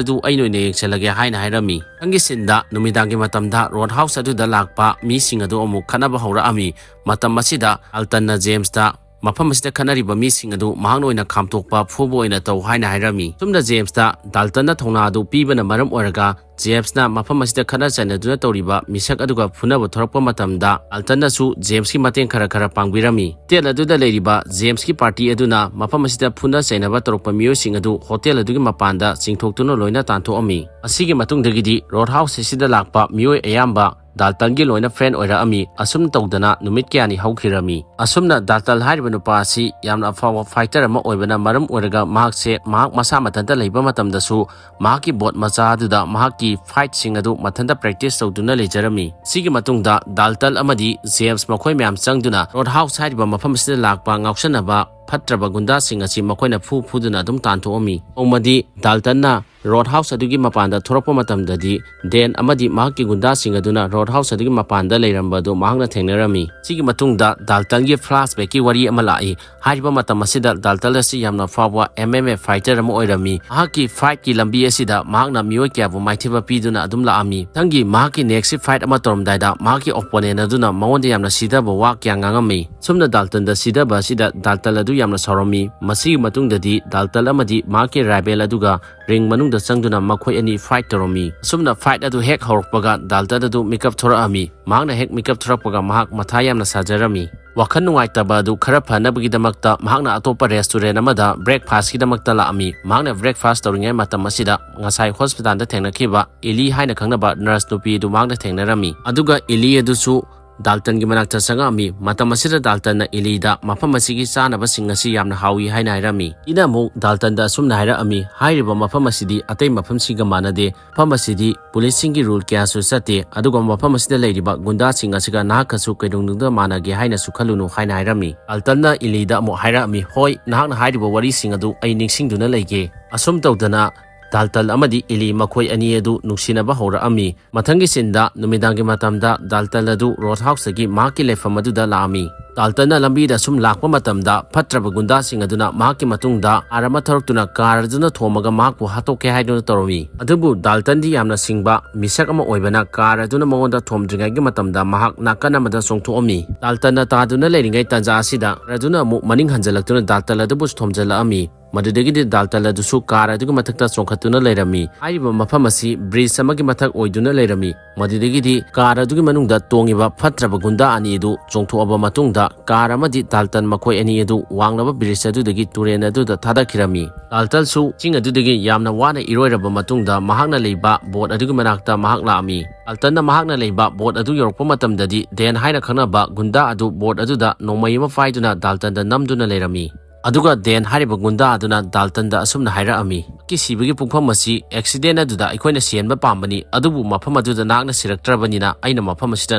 ꯑꯗꯨ ꯑꯩꯅ ꯑꯣꯏꯅ ꯌꯦꯡꯁꯤꯜꯂꯒꯦ" ꯍꯥꯏꯅ ꯍꯥꯏꯔꯝꯃꯤ꯫ ꯃꯊꯪꯒꯤ ꯁꯤꯟꯗ ꯅꯨꯃꯤꯗꯥꯡꯒꯤ ꯃꯇꯝꯗ ꯔꯣꯗ ꯍꯥꯎꯁ ꯑꯗꯨꯗ ꯂꯥꯛꯄ ꯃꯤꯁꯤꯡ ꯑꯗꯨ ꯑꯃꯨꯛ ꯈꯠꯅꯕ ꯍꯧꯔꯛꯑꯝꯃꯤ꯫ ꯃꯇꯝ ꯑꯁꯤꯗ ꯗꯥꯜꯇꯟꯅ ꯖꯦꯝꯁꯇ ꯃꯐꯝ ꯑꯁꯤꯗ ꯈꯠꯅꯔꯤꯕ ꯃꯤꯁꯤꯡ ꯑꯗꯨ ꯃꯍꯥꯛꯅ ꯑꯣꯏꯅ ꯈꯥꯝꯇꯣꯛꯄ, ꯐꯨꯕ ꯑꯣꯏꯅ ꯇꯧ ꯍꯥꯏꯅ ꯍꯥꯏꯔꯝꯃꯤ꯫ ꯑꯁꯨꯝꯅ ꯖꯦꯝꯁꯇ ꯗꯥꯜꯇꯟꯅ ꯊꯧꯅꯥ ꯑꯗꯨ ꯄꯤꯕꯅ ꯃꯔꯝ ꯑꯣꯏꯔꯒ ꯖꯦꯝꯁꯅ ꯃꯐꯝ ꯑꯁꯤꯗ ꯈꯠꯅ ꯆꯩꯅꯗꯨꯅ ꯇꯧꯔꯤꯕ ꯃꯤꯁꯛ ꯑꯗꯨꯒ ꯐꯨꯅꯕ ꯊꯣꯔꯛꯄ ꯃꯇꯝꯗ ꯗꯥꯜꯇꯟꯅꯁꯨ ꯖꯦꯝꯁꯀꯤ ꯃꯇꯦꯡ ꯈꯔ ꯈꯔ ꯄꯥꯡꯕꯤꯔꯝꯃꯤ꯫ ꯍꯣꯇꯦꯜ ꯑꯗꯨꯗ ꯂꯩꯔꯤꯕ ꯖꯦꯝꯁꯀꯤ ꯄꯥꯔꯇꯤ ꯑꯗꯨꯅ ꯃꯐꯝ ꯑꯁꯤꯗ ꯐꯨꯅ ꯆꯩꯅꯕ ꯇꯧꯔꯛꯄ ꯃꯤꯑꯣꯏꯁꯤꯡ ꯑꯗꯨ ꯍꯣꯇꯦꯜ ꯑꯗꯨꯒꯤ ꯃꯄꯥꯟꯗ ꯆꯤꯡꯊꯣꯛꯇꯨꯅ ꯂꯣꯏꯅ ꯇꯥꯟꯊꯣꯛꯑꯝꯃꯤ꯫ ꯑꯁꯤꯒꯤ ꯃꯇꯨꯡꯗꯒꯤꯗꯤ ꯔꯣꯗ ꯍꯥꯎꯁ ꯑꯁꯤꯗ ꯂꯥꯛꯄ ꯃꯤꯑꯣꯏ ꯑꯌꯥꯝꯕ ꯗꯥꯜꯇꯟꯒꯤ ꯂꯣꯏꯅ ꯐ꯭ꯔꯦꯟ ꯑꯣꯏꯔꯛꯑꯝꯃꯤ꯫ ꯑꯁꯨꯝ ꯇꯧꯗꯅ ꯅꯨꯃꯤꯠ ꯀꯌꯥꯅꯤ ꯍꯧꯈꯤꯔꯝꯃꯤ꯫ ꯑꯁꯨꯝꯅ ꯗꯥꯜꯇꯟ ꯍꯥꯏꯔꯤꯕ ꯅꯨꯄꯥ ꯑꯁꯤ ꯌꯥꯝꯅ ꯑꯐꯥꯎꯕ ꯐꯥꯏꯇꯔ ꯑꯃ ꯑꯣꯏꯕꯅ ꯃꯔꯝ ꯑꯣꯏꯔꯒ ꯃꯍꯥꯛꯁꯦ ꯃꯍꯥꯛ ꯃꯁꯥ ꯃꯊꯟꯇ ꯂꯩꯕ ꯃꯇꯝꯗꯁꯨ ꯃꯍꯥꯛꯀꯤ ꯕꯣꯠ ꯃꯆꯥ ꯑꯗꯨꯗ ꯃꯍꯥꯛꯀꯤ ꯐꯥꯏꯠꯁꯤꯡ ꯑꯗꯨ ꯃꯊꯟꯇ ꯄ꯭ꯔꯦꯛꯇꯤꯁ ꯇꯧꯗꯨꯅ ꯂꯩꯖꯔꯝꯃꯤ꯫ ꯁꯤꯒꯤ ꯃꯇꯨꯡꯗ ꯗꯥꯜꯇꯟ ꯑꯃꯗꯤ ꯖꯦꯝꯁ ꯃꯈꯣꯏ ꯃꯌꯥꯝ ꯆꯪꯗꯨꯅ ꯔꯣꯗ ꯍꯥꯎꯁ ꯍꯥꯏꯔꯤꯕ ꯃꯐꯝ ꯑꯁꯤꯗ ꯂꯥꯛꯄ ꯉꯥꯎꯁꯟꯅꯕ ꯐꯠꯇ꯭ꯔꯕ ꯒꯨꯟꯗꯥꯁꯤꯡ ꯑꯁꯤ ꯃꯈꯣꯏꯅ ꯐꯨ ꯐꯨꯗꯨꯅ ꯑꯗꯨꯝ ꯇꯥꯟꯊꯣꯛꯑꯝꯃꯤ꯫ ꯅꯣꯡꯃꯗꯤ ꯗꯥꯜꯇꯟꯅ ꯔꯣꯗ ꯍꯥꯎꯁ ꯑꯗꯨꯒꯤ ꯃꯄꯥꯟꯗ ꯊꯣꯔꯛꯄ ꯃꯇꯝꯗꯗꯤ ꯗꯦꯟ ꯑꯃꯗꯤ ꯃꯍꯥꯛꯀꯤ ꯒꯨꯟꯗꯥꯁꯤꯡ ꯑꯗꯨꯅ ꯔꯣꯗ ꯍꯥꯎꯁ ꯑꯗꯨꯒꯤ ꯃꯄꯥꯟꯗ ꯂꯩꯔꯝꯕ ꯑꯗꯨ ꯃꯍꯥꯛꯅ ꯊꯦꯡꯅꯔꯝꯃꯤ꯫ ꯁꯤꯒꯤ ꯃꯇꯨꯡꯗ ꯗꯥꯜꯇꯟꯒꯤ ꯐ꯭ꯂꯥꯁꯕꯦꯛꯀꯤ ꯋꯥꯔꯤ ꯑꯃ ꯂꯥꯛꯏ꯫ ꯍꯥꯏꯔꯤꯕ ꯃꯇꯝ ꯑꯁꯤꯗ ꯗꯥꯜꯇꯟ ꯑꯁꯤ ꯌꯥꯝꯅ ꯐꯥꯎꯕ ꯑꯦꯝ ꯑꯦꯝ ꯑꯦ ꯐꯥꯏꯇꯔ ꯑꯃ ꯑꯣꯏꯔꯝꯃꯤ꯫ ꯃꯍꯥꯛꯀꯤ ꯐꯥꯏꯠꯀꯤ ꯂꯝꯕꯤ ꯑꯁꯤꯗ ꯃꯍꯥꯛꯅ ꯃꯤꯑꯣꯏ ꯀꯌꯥꯕꯨ ꯃꯥꯏꯊꯤꯕ ꯄꯤꯗꯨꯅ ꯑꯗꯨꯝ ꯂꯥꯛꯑꯝꯃꯤ꯫ ꯃꯊꯪꯒꯤ ꯃꯍꯥꯛꯀꯤ ꯅꯦꯛꯁꯀꯤ ꯐꯥꯏꯠ ꯑꯃ ꯇꯧꯔꯝꯗꯥꯏꯗ ꯃꯍꯥꯛꯀꯤ ꯑꯣꯄꯣꯅꯦꯟ ꯑꯗꯨꯅ ꯃꯉꯣꯟꯗ ꯌꯥꯝꯅ ꯁꯤꯊꯕ ꯋꯥ ꯀꯌꯥ ꯉꯥꯡꯉꯝꯃꯤ꯫ ꯁꯨꯝꯅ ꯗꯥꯜꯇꯟꯗ ꯁꯤꯊꯕ ꯑꯁꯤꯗ ꯗꯥꯜꯇꯟ ꯑꯗꯨ ꯌꯥꯝꯅ ꯁꯥꯎꯔꯝꯃꯤ꯫ ꯃꯁꯤꯒꯤ ꯃꯇꯨꯡꯗꯗꯤ ꯗꯥꯜꯇꯟ ꯑꯃꯗꯤ ꯃꯍꯥꯛꯀꯤ ꯔꯥꯏꯕꯦꯜ ꯑꯗꯨꯒ ꯔꯤꯡ ꯃꯅꯨꯡꯗ ꯆꯪꯗꯨꯅ ꯃꯈꯣꯏ ꯑꯅꯤ ꯐꯥꯏꯠ ꯇꯧꯔꯝꯃꯤ꯫ ꯑꯁꯨꯝꯅ ꯐꯥꯏꯠ ꯑꯗꯨ ꯍꯦꯛ ꯍꯧꯔꯛꯄꯒ ꯗꯥꯜꯇꯟ ꯑꯗꯨ ꯃꯤꯀꯞ ꯊꯣꯔꯛꯑꯝꯃꯤ꯫ ꯃꯍꯥꯛꯅ ꯍꯦꯛ ꯃꯤꯀꯞ ꯊꯣꯔꯛꯄꯒ ꯃꯍꯥꯛ ꯃꯊꯥ ꯌꯥꯝꯅ ꯁꯥꯖꯔꯝꯃꯤ꯫ ꯋꯥꯈꯜ ꯅꯨꯡꯉꯥꯏꯇꯕ ꯑꯗꯨ ꯈꯔ ꯐꯅꯕꯒꯤꯗꯃꯛꯇ ꯃꯍꯥꯛꯅ ꯑꯇꯣꯞꯄ ꯔꯦꯁꯇꯨꯔꯦꯟ ꯑꯃꯗ ꯕ꯭ꯔꯦꯛꯐꯥꯁꯀꯤꯗꯃꯛꯇ ꯂꯥꯛꯑꯝꯃꯤ꯫ ꯃꯍꯥꯛꯅ ꯕ꯭ꯔꯦꯛꯐꯥꯁ ꯇꯧꯔꯤꯉꯩ ꯃꯇꯝ ꯑꯁꯤꯗ ꯉꯁꯥꯏ ꯍꯣꯁꯄꯤꯇꯥꯜꯗ ꯊꯦꯡꯅꯈꯤꯕ ꯏꯂꯤ ꯍꯥꯏꯅ ꯈꯪꯅꯕ ꯅꯔꯁ ꯅꯨꯄꯤ ꯑꯗꯨ ꯃꯍꯥꯛꯅ ꯊꯦꯡꯅꯔꯝꯃꯤ꯫ ꯑꯗꯨꯒ ꯏꯂꯤ ꯑꯗꯨꯁꯨ ꯗꯥꯜꯇꯟꯒꯤ ꯃꯅꯥꯛꯇ ꯆꯪꯉꯛꯑꯝꯃꯤ꯫ ꯃꯇꯝ ꯑꯁꯤꯗ ꯗꯥꯜꯇꯟꯅ ꯏꯂꯤꯗ ꯃꯐꯝ ꯑꯁꯤꯒꯤ ꯆꯥꯅꯕꯁꯤꯡ ꯑꯁꯤ ꯌꯥꯝꯅ ꯍꯥꯎꯏ ꯍꯥꯏꯅ ꯍꯥꯏꯔꯝꯃꯤ꯫ ꯏꯂꯤꯅ ꯑꯃꯨꯛ ꯗꯥꯜꯇꯟꯗ ꯑꯁꯨꯝꯅ ꯍꯥꯏꯔꯛꯑꯝꯃꯤ, ꯍꯥꯏꯔꯤꯕ ꯃꯐꯝ ꯑꯁꯤꯗꯤ ꯑꯇꯩ ꯃꯐꯝꯁꯤꯒ ꯃꯥꯟꯅꯗꯦ꯫ ꯃꯐꯝ ꯑꯁꯤꯗꯤ ꯄꯨꯂꯤꯁꯁꯤꯡꯒꯤ ꯔꯨꯜ ꯀꯌꯥꯁꯨ ꯆꯠꯇꯦ, ꯑꯗꯨꯒ ꯃꯐꯝ ꯑꯁꯤꯗ ꯂꯩꯔꯤꯕ ꯒꯨꯟꯗꯥꯁꯤꯡ ꯑꯁꯤꯒ ꯅꯍꯥꯛꯀꯁꯨ ꯀꯩꯗꯧꯅꯨꯡꯗ ꯃꯥꯟꯅꯒꯦ ꯍꯥꯏꯅꯁꯨ ꯈꯜꯂꯨꯅꯨ ꯍꯥꯏꯅ ꯍꯥꯏꯔꯝꯃꯤ꯫ ꯗꯥꯜꯇꯟꯅ ꯏꯂꯤꯗ ꯑꯃꯨꯛ ꯍꯥꯏꯔꯛꯑꯝꯃꯤ, ꯍꯣꯏ, ꯅꯍꯥꯛꯅ ꯍꯥꯏꯔꯤꯕ ꯋꯥꯔꯤꯁꯤꯡ ꯑꯗꯨ ꯑꯩ ꯅꯤꯡꯁꯤꯡꯗꯨꯅ ꯂꯩꯒꯦ꯫ ꯑꯁꯨꯝ ꯇꯧꯗꯅ ꯗꯥꯜꯇꯟ ꯑꯃꯗꯤ ꯏꯂꯤ ꯃꯈꯣꯏ ꯑꯅꯤ ꯑꯗꯨ ꯅꯨꯡꯁꯤꯅꯕ ꯍꯧꯔꯛꯑꯝꯃꯤ꯫ ꯃꯊꯪꯒꯤ ꯁꯤꯟꯗ ꯅꯨꯃꯤꯗꯥꯡꯒꯤ ꯃꯇꯝꯗ ꯗꯥꯜꯇꯟ ꯑꯗꯨ ꯔꯣꯗ ꯍꯥꯎꯁꯇꯒꯤ ꯃꯍꯥꯛꯀꯤ ꯂꯩꯐꯝ ꯑꯗꯨꯗ ꯂꯥꯛꯑꯝꯃꯤ꯫ ꯗꯥꯜꯇꯟꯅ ꯂꯝꯕꯤꯗ ꯁꯨꯝ ꯂꯥꯛꯄ ꯃꯇꯝꯗ ꯐꯠꯇ꯭ꯔꯕ ꯒꯨꯟꯗꯥꯁꯤꯡ ꯑꯗꯨꯅ ꯃꯍꯥꯛꯀꯤ ꯃꯇꯨꯡꯗ ꯀꯥꯔ ꯑꯃ ꯊꯧꯔꯛꯇꯨꯅ ꯀꯥꯔ ꯑꯗꯨꯅ ꯊꯣꯝꯃꯒ ꯃꯍꯥꯛꯄꯨ ꯍꯥꯠꯇꯣꯛꯀꯦ ꯍꯥꯏꯗꯨꯅ ꯇꯧꯔꯝꯃꯤ꯫ ꯑꯗꯨꯕꯨ ꯗꯥꯜꯇꯟꯗꯤ ꯌꯥꯝꯅ ꯁꯤꯡꯕ ꯃꯤꯁꯛ ꯑꯃ ꯑꯣꯏꯕꯅ ꯀꯥꯔ ꯑꯗꯨꯅ ꯃꯉꯣꯟꯗ ꯊꯣꯝꯗ꯭ꯔꯤꯉꯩꯒꯤ ꯃꯇꯝꯗ ꯃꯍꯥꯛ ꯅꯥꯀꯟ ꯑꯃꯗ ꯆꯣꯡꯊꯣꯛꯑꯝꯃꯤ꯫ ꯗꯥꯜꯇꯟꯅ ꯇꯥꯗꯨꯅ ꯂꯩꯔꯤꯉꯩ ꯇꯥꯟꯖꯥ ꯑꯁꯤꯗ ꯀꯥꯔ ꯑꯗꯨꯅ ꯑꯃꯨꯛ ꯃꯅꯤꯡ ꯍꯟꯖꯤꯜꯂꯛꯇꯨꯅ ꯗꯥꯜꯇꯟ ꯑꯗꯨꯕꯨꯁꯨ ꯊꯣꯝꯖꯤꯜꯂꯛꯑꯝꯃꯤ꯫ ꯃꯗꯨꯗꯒꯤꯗꯤ ꯗꯥꯜꯇꯟ ꯑꯗꯨꯁꯨ ꯀꯥꯔ ꯑꯗꯨꯒꯤ ꯃꯊꯛꯇ ꯆꯣꯡꯈꯠꯇꯨꯅ ꯂꯩꯔꯝꯃꯤ꯫ ꯍꯥꯏꯔꯤꯕ ꯃꯐꯝ ꯑꯁꯤ ꯕ꯭ꯔꯤꯖ ꯑꯃꯒꯤ ꯃꯊꯛ ꯑꯣꯏꯗꯨꯅ ꯂꯩꯔꯝꯃꯤ꯫ ꯃꯗꯨꯗꯒꯤꯗꯤ ꯀꯥꯔ ꯑꯗꯨꯒꯤ ꯃꯅꯨꯡꯗ ꯇꯣꯡꯉꯤꯕ ꯐꯠꯇ꯭ꯔꯕ ꯒꯨꯟꯗꯥ ꯑꯅꯤ ꯑꯗꯨ ꯆꯣꯡꯊꯣꯛꯑꯕ ꯃꯇꯨꯡꯗ ꯀꯥꯔ ꯑꯃꯗꯤ ꯗꯥꯜꯇꯟ ꯃꯈꯣꯏ ꯑꯅꯤ ꯑꯗꯨ ꯋꯥꯡꯂꯕ ꯕ꯭ꯔꯤꯖ ꯑꯗꯨꯗꯒꯤ ꯇꯨꯔꯦꯜ ꯑꯗꯨꯗ ꯊꯥꯗꯈꯤꯔꯝꯃꯤ꯫ ꯗꯥꯜꯇꯟꯁꯨ ꯆꯤꯡ ꯑꯗꯨꯗꯒꯤ ꯌꯥꯝꯅ ꯋꯥꯅ ꯏꯔꯣꯏꯔꯕ ꯃꯇꯨꯡꯗ ꯃꯍꯥꯛꯅ ꯂꯩꯕ ꯕꯣꯠ ꯑꯗꯨꯒꯤ ꯃꯅꯥꯛꯇ ꯃꯍꯥꯛ ꯂꯥꯛꯑꯝꯃꯤ꯫ ꯗꯥꯜꯇꯟꯅ ꯃꯍꯥꯛꯅ ꯂꯩꯕ ꯕꯣꯠ ꯑꯗꯨ ꯌꯧꯔꯛꯄ ꯃꯇꯝꯗꯗꯤ ꯗꯦꯟ ꯍꯥꯏꯅ ꯈꯪꯅꯕ ꯒꯨꯟꯗꯥ ꯑꯗꯨ ꯕꯣꯠ ꯑꯗꯨꯗ ꯅꯣꯡꯃꯩ ꯑꯃ ꯄꯥꯏꯗꯨꯅ ꯗꯥꯜꯇꯟꯗ ꯅꯝꯗꯨꯅ ꯂꯩꯔꯝꯃꯤ꯫ ꯑꯗꯨꯒ ꯗꯦꯟ ꯍꯥꯏꯔꯤꯕ ꯒꯨꯟꯗꯥ ꯑꯗꯨꯅ ꯗꯥꯜꯇꯟꯗ ꯑꯁꯨꯝꯅ ꯍꯥꯏꯔꯛꯑꯝꯃꯤ, "ꯅꯍꯥꯛꯀꯤ ꯁꯤꯕꯒꯤ ꯄꯨꯡꯐꯝ ꯑꯁꯤ ꯑꯦꯛꯁꯤꯗꯦꯟ ꯑꯗꯨꯗ ꯑꯩꯈꯣꯏꯅ ꯁꯤꯍꯟꯕ ꯄꯥꯝꯕꯅꯤ, ꯑꯗꯨꯕꯨ ꯃꯐꯝ ꯑꯗꯨꯗ ꯅꯍꯥꯛꯅ ꯁꯤꯔꯛꯇ꯭ꯔꯕꯅꯤꯅ ꯑꯩꯅ ꯃꯐꯝ ꯑꯁꯤꯗ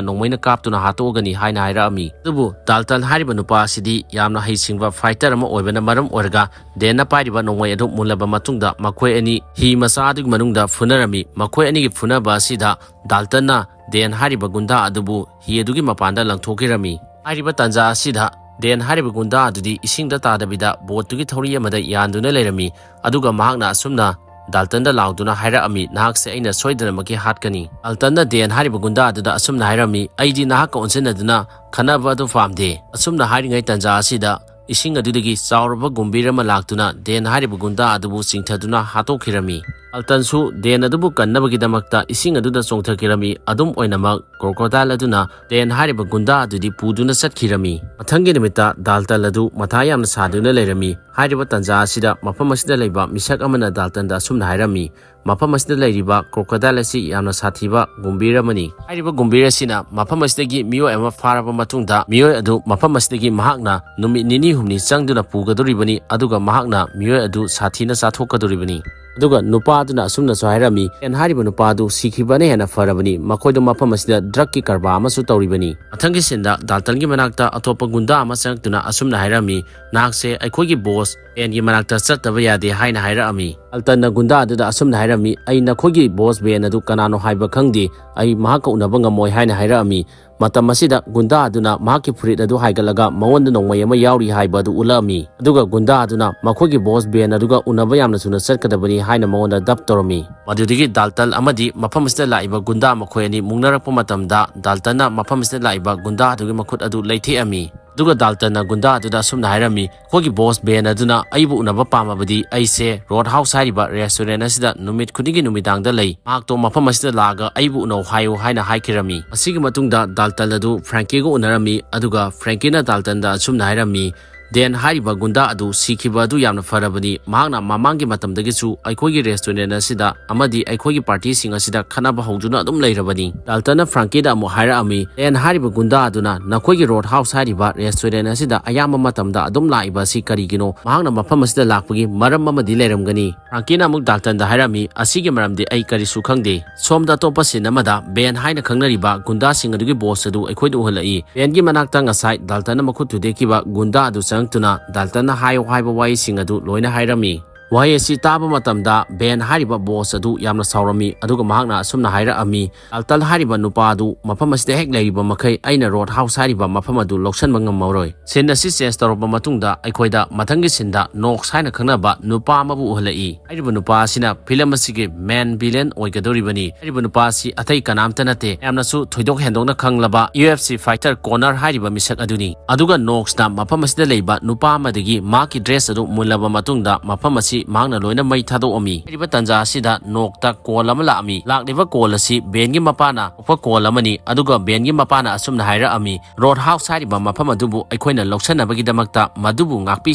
ꯅꯣꯡꯃꯩꯅ ꯀꯥꯞꯇꯨꯅ ꯍꯥꯠꯇꯣꯛꯑꯒꯅꯤ" ꯍꯥꯏꯅ ꯍꯥꯏꯔꯛꯑꯝꯃꯤ꯫ ꯑꯗꯨꯕꯨ ꯗꯥꯜꯇꯟ ꯍꯥꯏꯔꯤꯕ ꯅꯨꯄꯥ ꯑꯁꯤꯗꯤ ꯌꯥꯝꯅ ꯍꯩꯁꯤꯡꯕ ꯐꯥꯏꯇꯔ ꯑꯃ ꯑꯣꯏꯕꯅ ꯃꯔꯝ ꯑꯣꯏꯔꯒ ꯗꯦꯟꯅ ꯄꯥꯏꯔꯤꯕ ꯅꯣꯡꯃꯩ ꯑꯗꯨ ꯃꯨꯜꯂꯕ ꯃꯇꯨꯡꯗ ꯃꯈꯣꯏ ꯑꯅꯤ ꯍꯤ ꯃꯆꯥ ꯑꯗꯨꯒꯤ ꯃꯅꯨꯡꯗ ꯐꯨꯅꯔꯝꯃꯤ꯫ ꯃꯈꯣꯏ ꯑꯅꯤꯒꯤ ꯐꯨꯅꯕ ꯑꯁꯤꯗ ꯗꯥꯜꯇꯟꯅ ꯗꯦꯟ ꯍꯥꯏꯔꯤꯕ ꯒꯨꯟꯗꯥ ꯑꯗꯨꯕꯨ ꯍꯤ ꯑꯗꯨꯒꯤ ꯃꯄꯥꯟꯗ ꯂꯪꯊꯣꯛꯈꯤꯔꯝꯃꯤ꯫ ꯍꯥꯏꯔꯤꯕ ꯇꯥꯟꯖꯥ ꯑꯁꯤꯗ ꯗꯦꯟ ꯍꯥꯏꯔꯤꯕ ꯒꯨꯟꯗꯥ ꯑꯗꯨꯗꯤ ꯏꯁꯤꯡꯗ ꯇꯥꯗꯕꯤꯗ ꯕꯣꯠꯇꯨꯒꯤ ꯊꯧꯔꯤ ꯑꯃꯗ ꯌꯥꯟꯗꯨꯅ ꯂꯩꯔꯝꯃꯤ꯫ ꯑꯗꯨꯒ ꯃꯍꯥꯛꯅ ꯑꯁꯨꯝꯅ ꯗꯥꯜꯇꯟꯗ ꯂꯥꯎꯗꯨꯅ ꯍꯥꯏꯔꯛꯑꯝꯃꯤ, "ꯅꯍꯥꯛꯁꯦ ꯑꯩꯅ ꯁꯣꯏꯗꯅꯃꯛꯀꯤ ꯍꯥꯠꯀꯅꯤ"꯫ ꯗꯥꯜꯇꯟꯅ ꯗꯦꯟ ꯍꯥꯏꯔꯤꯕ ꯒꯨꯟꯗꯥ ꯑꯗꯨꯗ ꯑꯁꯨꯝꯅ ꯍꯥꯏꯔꯝꯃꯤ, "ꯑꯩꯗꯤ ꯅꯍꯥꯛꯀ ꯑꯣꯟꯁꯤꯟꯅꯗꯨꯅ ꯈꯟꯅꯕ ꯑꯗꯨ ꯄꯥꯝꯗꯦ"꯫ ꯑꯁꯨꯝꯅ ꯍꯥꯏꯔꯤꯉꯩ ꯇꯥꯟꯖꯥ ꯑꯁꯤꯗ ꯏꯁꯤꯡ ꯑꯗꯨꯗꯒꯤ ꯆꯥꯎꯔꯕ ꯒꯨꯝꯕꯤꯔ ꯑꯃ ꯂꯥꯛꯇꯨꯅ ꯗꯦꯟ ꯍꯥꯏꯔꯤꯕ ꯒꯨꯟꯗꯥ ꯑꯗꯨꯕꯨ ꯆꯤꯡꯊꯗꯨꯅ ꯍꯥꯠꯇꯣꯛꯈꯤꯔꯝꯃꯤ꯫ ꯗꯥꯜꯇꯟꯁꯨ ꯗꯦꯟ ꯑꯗꯨꯕꯨ ꯀꯟꯅꯕꯒꯤꯗꯃꯛꯇ ꯏꯁꯤꯡ ꯑꯗꯨꯗ ꯆꯣꯡꯊꯈꯤꯔꯝꯃꯤ꯫ ꯑꯗꯨꯝ ꯑꯣꯏꯅꯃꯛ, ꯀ꯭ꯔꯣꯀꯣꯗꯥꯏꯜ ꯑꯗꯨꯅ ꯗꯦꯟ ꯍꯥꯏꯔꯤꯕ ꯒꯨꯟꯗꯥ ꯑꯗꯨꯗꯤ ꯄꯨꯗꯨꯅ ꯆꯠꯈꯤꯔꯝꯃꯤ꯫ ꯃꯊꯪꯒꯤ ꯅꯨꯃꯤꯠꯇ ꯗꯥꯜꯇꯟ ꯑꯗꯨ ꯃꯊꯥ ꯌꯥꯝꯅ ꯁꯥꯗꯨꯅ ꯂꯩꯔꯝꯃꯤ꯫ ꯍꯥꯏꯔꯤꯕ ꯇꯥꯟꯖꯥ ꯑꯁꯤꯗ ꯃꯐꯝ ꯑꯁꯤꯗ ꯂꯩꯕ ꯃꯤꯁꯛ ꯑꯃꯅ ꯗꯥꯜꯇꯟꯗ ꯑꯁꯨꯝꯅ ꯍꯥꯏꯔꯝꯃꯤ, "ꯃꯐꯝ ꯑꯁꯤꯗ ꯂꯩꯔꯤꯕ ꯀ꯭ꯔꯣꯀꯣꯗꯥꯏꯜ ꯑꯁꯤ ꯌꯥꯝꯅ ꯁꯥꯊꯤꯕ ꯒꯨꯝꯕꯤꯔ ꯑꯃꯅꯤ꯫ ꯍꯥꯏꯔꯤꯕ ꯒꯨꯝꯕꯤꯔ ꯑꯁꯤꯅ ꯃꯐꯝ ꯑꯁꯤꯗꯒꯤ ꯃꯤꯑꯣꯏ ꯑꯃ ꯐꯥꯔꯕ ꯃꯇꯨꯡꯗ, ꯃꯤꯑꯣꯏ ꯑꯗꯨ ꯃꯐꯝ ꯑꯁꯤꯗꯒꯤ ꯃꯍꯥꯛꯅ ꯅꯨꯃꯤꯠ ꯅꯤꯅꯤ ꯍꯨꯝꯅꯤ ꯆꯪꯗꯨꯅ ꯄꯨꯒꯗꯧꯔꯤꯕꯅꯤ, ꯑꯗꯨꯒ ꯃꯍꯥꯛꯅ ꯃꯤꯑꯣꯏ ꯑꯗꯨ ꯁꯥꯊꯤꯅ ꯆꯥꯊꯣꯛꯀꯗꯧꯔꯤꯕꯅꯤ"꯫ ꯑꯗꯨꯒ ꯅꯨꯄꯥ ꯑꯗꯨꯅ ꯑꯁꯨꯝꯅꯁꯨ ꯍꯥꯏꯔꯝꯃꯤ, "ꯗꯦꯟ ꯍꯥꯏꯔꯤꯕ ꯅꯨꯄꯥ ꯑꯗꯨ ꯁꯤꯈꯤꯕꯅ ꯍꯦꯟꯅ ꯐꯔꯕꯅꯤ꯫ ꯃꯈꯣꯏꯗꯣ ꯃꯐꯝ ꯑꯁꯤꯗ ꯗ꯭ꯔꯛꯀꯤ ꯀꯔꯕꯥꯔ ꯑꯃꯁꯨ ꯇꯧꯔꯤꯕꯅꯤ"꯫ ꯃꯊꯪꯒꯤ ꯁꯤꯟꯗ ꯗꯥꯜꯇꯟꯒꯤ ꯃꯅꯥꯛꯇ ꯑꯇꯣꯞꯄ ꯒꯨꯟꯗꯥ ꯑꯃ ꯆꯪꯉꯛꯇꯨꯅ ꯑꯁꯨꯝꯅ ꯍꯥꯏꯔꯝꯃꯤ, "ꯅꯍꯥꯛꯁꯦ ꯑꯩꯈꯣꯏꯒꯤ ꯕꯣꯁ ꯕꯦꯟꯒꯤ ꯃꯅꯥꯛꯇ ꯆꯠꯇꯕ ꯌꯥꯗꯦ" ꯍꯥꯏꯅ ꯍꯥꯏꯔꯛꯑꯝꯃꯤ꯫ ꯗꯥꯜꯇꯟꯅ ꯒꯨꯟꯗꯥ ꯑꯗꯨꯗ ꯑꯁꯨꯝꯅ ꯍꯥꯏꯔꯝꯃꯤ, "ꯑꯩ ꯅꯈꯣꯏꯒꯤ ꯕꯣꯁ ꯕꯦꯟ ꯑꯗꯨ ꯀꯅꯥꯅꯣ ꯍꯥꯏꯕ ꯈꯪꯗꯦ꯫ ꯑꯩ ꯃꯍꯥꯛꯀ ꯎꯅꯕ ꯉꯝꯃꯣꯏ" ꯍꯥꯏꯅ ꯍꯥꯏꯔꯛꯑꯝꯃꯤ꯫ ꯃꯇꯝ ꯑꯁꯤꯗ ꯒꯨꯟꯗꯥ ꯑꯗꯨꯅ ꯃꯍꯥꯛꯀꯤ ꯐꯨꯔꯤꯠ ꯑꯗꯨ ꯍꯥꯏꯒꯠꯂꯒ ꯃꯉꯣꯟꯗ ꯅꯣꯡꯃꯩ ꯑꯃ ꯌꯥꯎꯔꯤ ꯍꯥꯏꯕ ꯑꯗꯨ ꯎꯠꯂꯛꯑꯝꯃꯤ꯫ ꯑꯗꯨꯒ ꯒꯨꯟꯗꯥ ꯑꯗꯨꯅ ꯃꯈꯣꯏꯒꯤ ꯕꯣꯁ ꯕꯦꯟ ꯑꯗꯨꯒ ꯎꯅꯕ ꯌꯥꯝꯅ ꯊꯨꯅ ꯆꯠꯀꯗꯕꯅꯤ ꯍꯥꯏꯅ ꯃꯉꯣꯟꯗ ꯗꯞ ꯇꯧꯔꯝꯃꯤ꯫ ꯃꯗꯨꯗꯒꯤ ꯗꯥꯜꯇꯟ ꯑꯃꯗꯤ ꯃꯐꯝ ꯑꯁꯤꯗ ꯂꯥꯛꯏꯕ ꯒꯨꯟꯗꯥ ꯃꯈꯣꯏ ꯑꯅꯤ ꯃꯨꯛꯅꯔꯛꯄ ꯃꯇꯝꯗ, ꯗꯥꯜꯇꯟꯅ ꯃꯐꯝ ꯑꯁꯤꯗ ꯂꯥꯛꯏꯕ ꯒꯨꯟꯗꯥ ꯑꯗꯨꯒꯤ ꯃꯈꯨꯠ ꯑꯗꯨ ꯂꯩꯊꯦꯛꯑꯝꯃꯤ꯫ ꯑꯗꯨꯒ ꯗꯥꯜꯇꯟꯅ ꯒꯨꯟꯗꯥ ꯑꯗꯨꯗ ꯑꯁꯨꯝꯅ ꯍꯥꯏꯔꯝꯃꯤ, "ꯑꯩꯈꯣꯏꯒꯤ ꯕꯣꯁ ꯕꯦꯟ ꯑꯗꯨꯅ ꯑꯩꯕꯨ ꯎꯅꯕ ꯄꯥꯝꯃꯕꯗꯤ ꯑꯩꯁꯦ ꯔꯣꯗ ꯍꯥꯎꯁ ꯍꯥꯏꯔꯤꯕ ꯔꯦꯁꯇꯨꯔꯦꯟ ꯑꯁꯤꯗ ꯅꯨꯃꯤꯠ ꯈꯨꯗꯤꯡꯒꯤ ꯅꯨꯃꯤꯗꯥꯡꯗ ꯂꯩ꯫ ꯃꯍꯥꯛꯇꯣ ꯃꯐꯝ ꯑꯁꯤꯗ ꯂꯥꯛꯑꯒ ꯑꯩꯕꯨ ꯎꯅꯧ ꯍꯥꯏꯌꯨ" ꯍꯥꯏꯅ ꯍꯥꯏꯈꯤꯔꯝꯃꯤ꯫ ꯃꯁꯤꯒꯤ ꯃꯇꯨꯡꯗ ꯗꯥꯜꯇꯟ ꯑꯗꯨ ꯐ꯭ꯔꯦꯡꯀꯤꯒ ꯎꯅꯔꯝꯃꯤ, ꯑꯗꯨꯒ ꯐ꯭ꯔꯦꯡꯀꯤꯅ ꯗꯥꯜꯇꯟꯗ ꯑꯁꯨꯝꯅ ꯍꯥꯏꯔꯝꯃꯤ, "ꯗꯦꯟ ꯍꯥꯏꯔꯤꯕ ꯒꯨꯟꯗꯥ ꯑꯗꯨ ꯁꯤꯈꯤꯕ ꯑꯗꯨ ꯌꯥꯝꯅ ꯐꯔꯕꯅꯤ꯫ ꯃꯍꯥꯛꯅ ꯃꯃꯥꯡꯒꯤ ꯃꯇꯝꯗꯒꯤꯁꯨ ꯑꯩꯈꯣꯏꯒꯤ ꯔꯦꯁꯇꯨꯔꯦꯟ ꯑꯁꯤꯗ ꯑꯃꯗꯤ ꯑꯩꯈꯣꯏꯒꯤ ꯄꯥꯔꯇꯤꯁꯤꯡ ꯑꯁꯤꯗ ꯈꯠꯅꯕ ꯍꯧꯗꯨꯅ ꯑꯗꯨꯝ ꯂꯩꯔꯕꯅꯤ"꯫ ꯗꯥꯜꯇꯟꯅ ꯐ꯭ꯔꯥꯡꯀꯤꯗ ꯑꯃꯨꯛ ꯍꯥꯏꯔꯛꯑꯝꯃꯤ, "ꯗꯦꯟ ꯍꯥꯏꯔꯤꯕ ꯒꯨꯟꯗꯥ ꯑꯗꯨꯅ ꯅꯈꯣꯏꯒꯤ ꯔꯣꯗ ꯍꯥꯎꯁ ꯍꯥꯏꯔꯤꯕ ꯔꯦꯁꯇꯨꯔꯦꯟ ꯑꯁꯤꯗ ꯑꯌꯥꯝꯕ ꯃꯇꯝꯗ ꯑꯗꯨꯝ ꯂꯥꯛꯏꯕ ꯑꯁꯤ ꯀꯔꯤꯒꯤꯅꯣ? ꯃꯍꯥꯛꯅ ꯃꯐꯝ ꯑꯁꯤꯗ ꯂꯥꯛꯄꯒꯤ ꯃꯔꯝ ꯑꯃꯗꯤ ꯂꯩꯔꯝꯒꯅꯤ"꯫ ꯐ꯭ꯔꯥꯡꯀꯤꯅ ꯑꯃꯨꯛ ꯗꯥꯜꯇꯟꯗ ꯍꯥꯏꯔꯛꯑꯝꯃꯤ, "ꯑꯁꯤꯒꯤ ꯃꯔꯝꯗꯤ ꯑꯩ ꯀꯔꯤꯁꯨ ꯈꯪꯗꯦ"꯫ ꯁꯣꯝꯗ ꯑꯇꯣꯞꯄ ꯁꯤꯟ ꯑꯃꯗ ꯕꯦꯟ ꯍꯥꯏꯅ ꯈꯪꯅꯔꯤꯕ ꯒꯨꯟꯗꯥꯁꯤꯡ ꯑꯗꯨꯒꯤ ꯕꯣꯁ ꯑꯗꯨ ꯑꯩꯈꯣꯏꯗ ꯎꯍꯜꯂꯛꯏ꯫ ꯕꯦꯟꯒꯤ ꯃꯅꯥꯛꯇ ꯉꯁꯥꯏ ꯗꯥꯜꯇꯟꯅ ꯃꯈꯨꯠ ꯊꯨꯗꯦꯛꯈꯤꯕ ꯒꯨꯟꯗꯥ ꯑꯗꯨ ꯆꯪꯉꯛꯇꯨꯅ ꯗꯥꯜꯇꯟꯅ ꯍꯥꯏꯌꯣ ꯍꯥꯏꯕ ꯋꯥꯍꯩꯁꯤꯡ ꯑꯗꯨ ꯂꯣꯏꯅ ꯍꯥꯏꯔꯝꯃꯤ꯫ ꯋꯥꯍꯩ ꯑꯁꯤ ꯇꯥꯕ ꯃꯇꯝꯗ ꯕꯦꯟ ꯍꯥꯏꯔꯤꯕ ꯕꯣꯁ ꯑꯗꯨ ꯌꯥꯝꯅ ꯁꯥꯎꯔꯝꯃꯤ, ꯑꯗꯨꯒ ꯃꯍꯥꯛꯅ ꯑꯁꯨꯝꯅ ꯍꯥꯏꯔꯛꯑꯝꯃꯤ, "ꯗꯥꯜꯇꯟ ꯍꯥꯏꯔꯤꯕ ꯅꯨꯄꯥ ꯑꯗꯨ ꯃꯐꯝ ꯑꯁꯤꯗ ꯍꯦꯛ ꯂꯩꯔꯤꯕ ꯃꯈꯩ ꯑꯩꯅ ꯔꯣꯗ ꯍꯥꯎꯁ ꯍꯥꯏꯔꯤꯕ ꯃꯐꯝ ꯑꯗꯨ ꯂꯧꯁꯤꯟꯕ ꯉꯝꯃꯔꯣꯏ"꯫ ꯁꯤꯟ ꯑꯁꯤ ꯆꯦꯟꯖ ꯇꯧꯔꯕ ꯃꯇꯨꯡꯗ ꯑꯩꯈꯣꯏꯗ ꯃꯊꯪꯒꯤ ꯁꯤꯟꯗ ꯅꯣꯛꯁ ꯍꯥꯏꯅ ꯈꯪꯅꯕ ꯅꯨꯄꯥ ꯑꯃꯕꯨ ꯎꯍꯜꯂꯛꯏ꯫ ꯍꯥꯏꯔꯤꯕ ꯅꯨꯄꯥ ꯑꯁꯤꯅ ꯐꯤꯂꯝ ꯑꯁꯤꯒꯤ ꯃꯦꯟ ꯚꯤꯂꯦꯟ ꯑꯣꯏꯒꯗꯧꯔꯤꯕꯅꯤ꯫ ꯍꯥꯏꯔꯤꯕ ꯅꯨꯄꯥ ꯑꯁꯤ ꯑꯇꯩ ꯀꯅꯥꯝꯇ ꯅꯠꯇꯦ, ꯌꯥꯝꯅꯁꯨ ꯊꯣꯏꯗꯣꯛ ꯍꯦꯟꯗꯣꯛꯅ ꯈꯪꯂꯕ U F C fighter Conor ꯍꯥꯏꯔꯤꯕ ꯃꯤꯁꯛ ꯑꯗꯨꯅꯤ꯫ ꯑꯗꯨꯒ ꯅꯣꯛꯁꯅ ꯃꯐꯝ ꯑꯁꯤꯗ ꯂꯩꯕ ꯅꯨꯄꯥ ꯑꯃꯗꯒꯤ ꯃꯍꯥꯛꯀꯤ ꯗ꯭ꯔꯦꯁ ꯑꯗꯨ ꯃꯨꯜꯂꯕ ꯃꯇꯨꯡꯗ ꯃꯐꯝ ꯑꯁꯤ ꯃꯍꯥꯛꯅ ꯂꯣꯏꯅ ꯃꯩ ꯊꯥꯗꯣꯛꯑꯝꯃꯤ꯫ ꯍꯥꯏꯔꯤꯕ ꯇꯥꯟꯖꯥ ꯑꯁꯤꯗ ꯅꯣꯛꯇ ꯀꯣꯜ ꯑꯃ ꯂꯥꯛꯑꯝꯃꯤ꯫ ꯂꯥꯛꯂꯤꯕ ꯀꯣꯜ ꯑꯁꯤ ꯕꯦꯟꯒꯤ ꯃꯄꯥꯅ ꯇꯧꯔꯛꯄ ꯀꯣꯜ ꯑꯃꯅꯤ꯫ ꯑꯗꯨꯒ ꯕꯦꯟꯒꯤ ꯃꯄꯥꯅ ꯑꯁꯨꯝꯅ ꯍꯥꯏꯔꯛꯑꯝꯃꯤ, "ꯔꯣꯗ ꯍꯥꯎꯁ ꯍꯥꯏꯔꯤꯕ ꯃꯐꯝ ꯑꯗꯨꯕꯨ ꯑꯩꯈꯣꯏꯅ ꯂꯧꯁꯤꯟꯅꯕꯒꯤꯗꯃꯛꯇ ꯃꯗꯨꯕꯨ ꯉꯥꯛꯄꯤ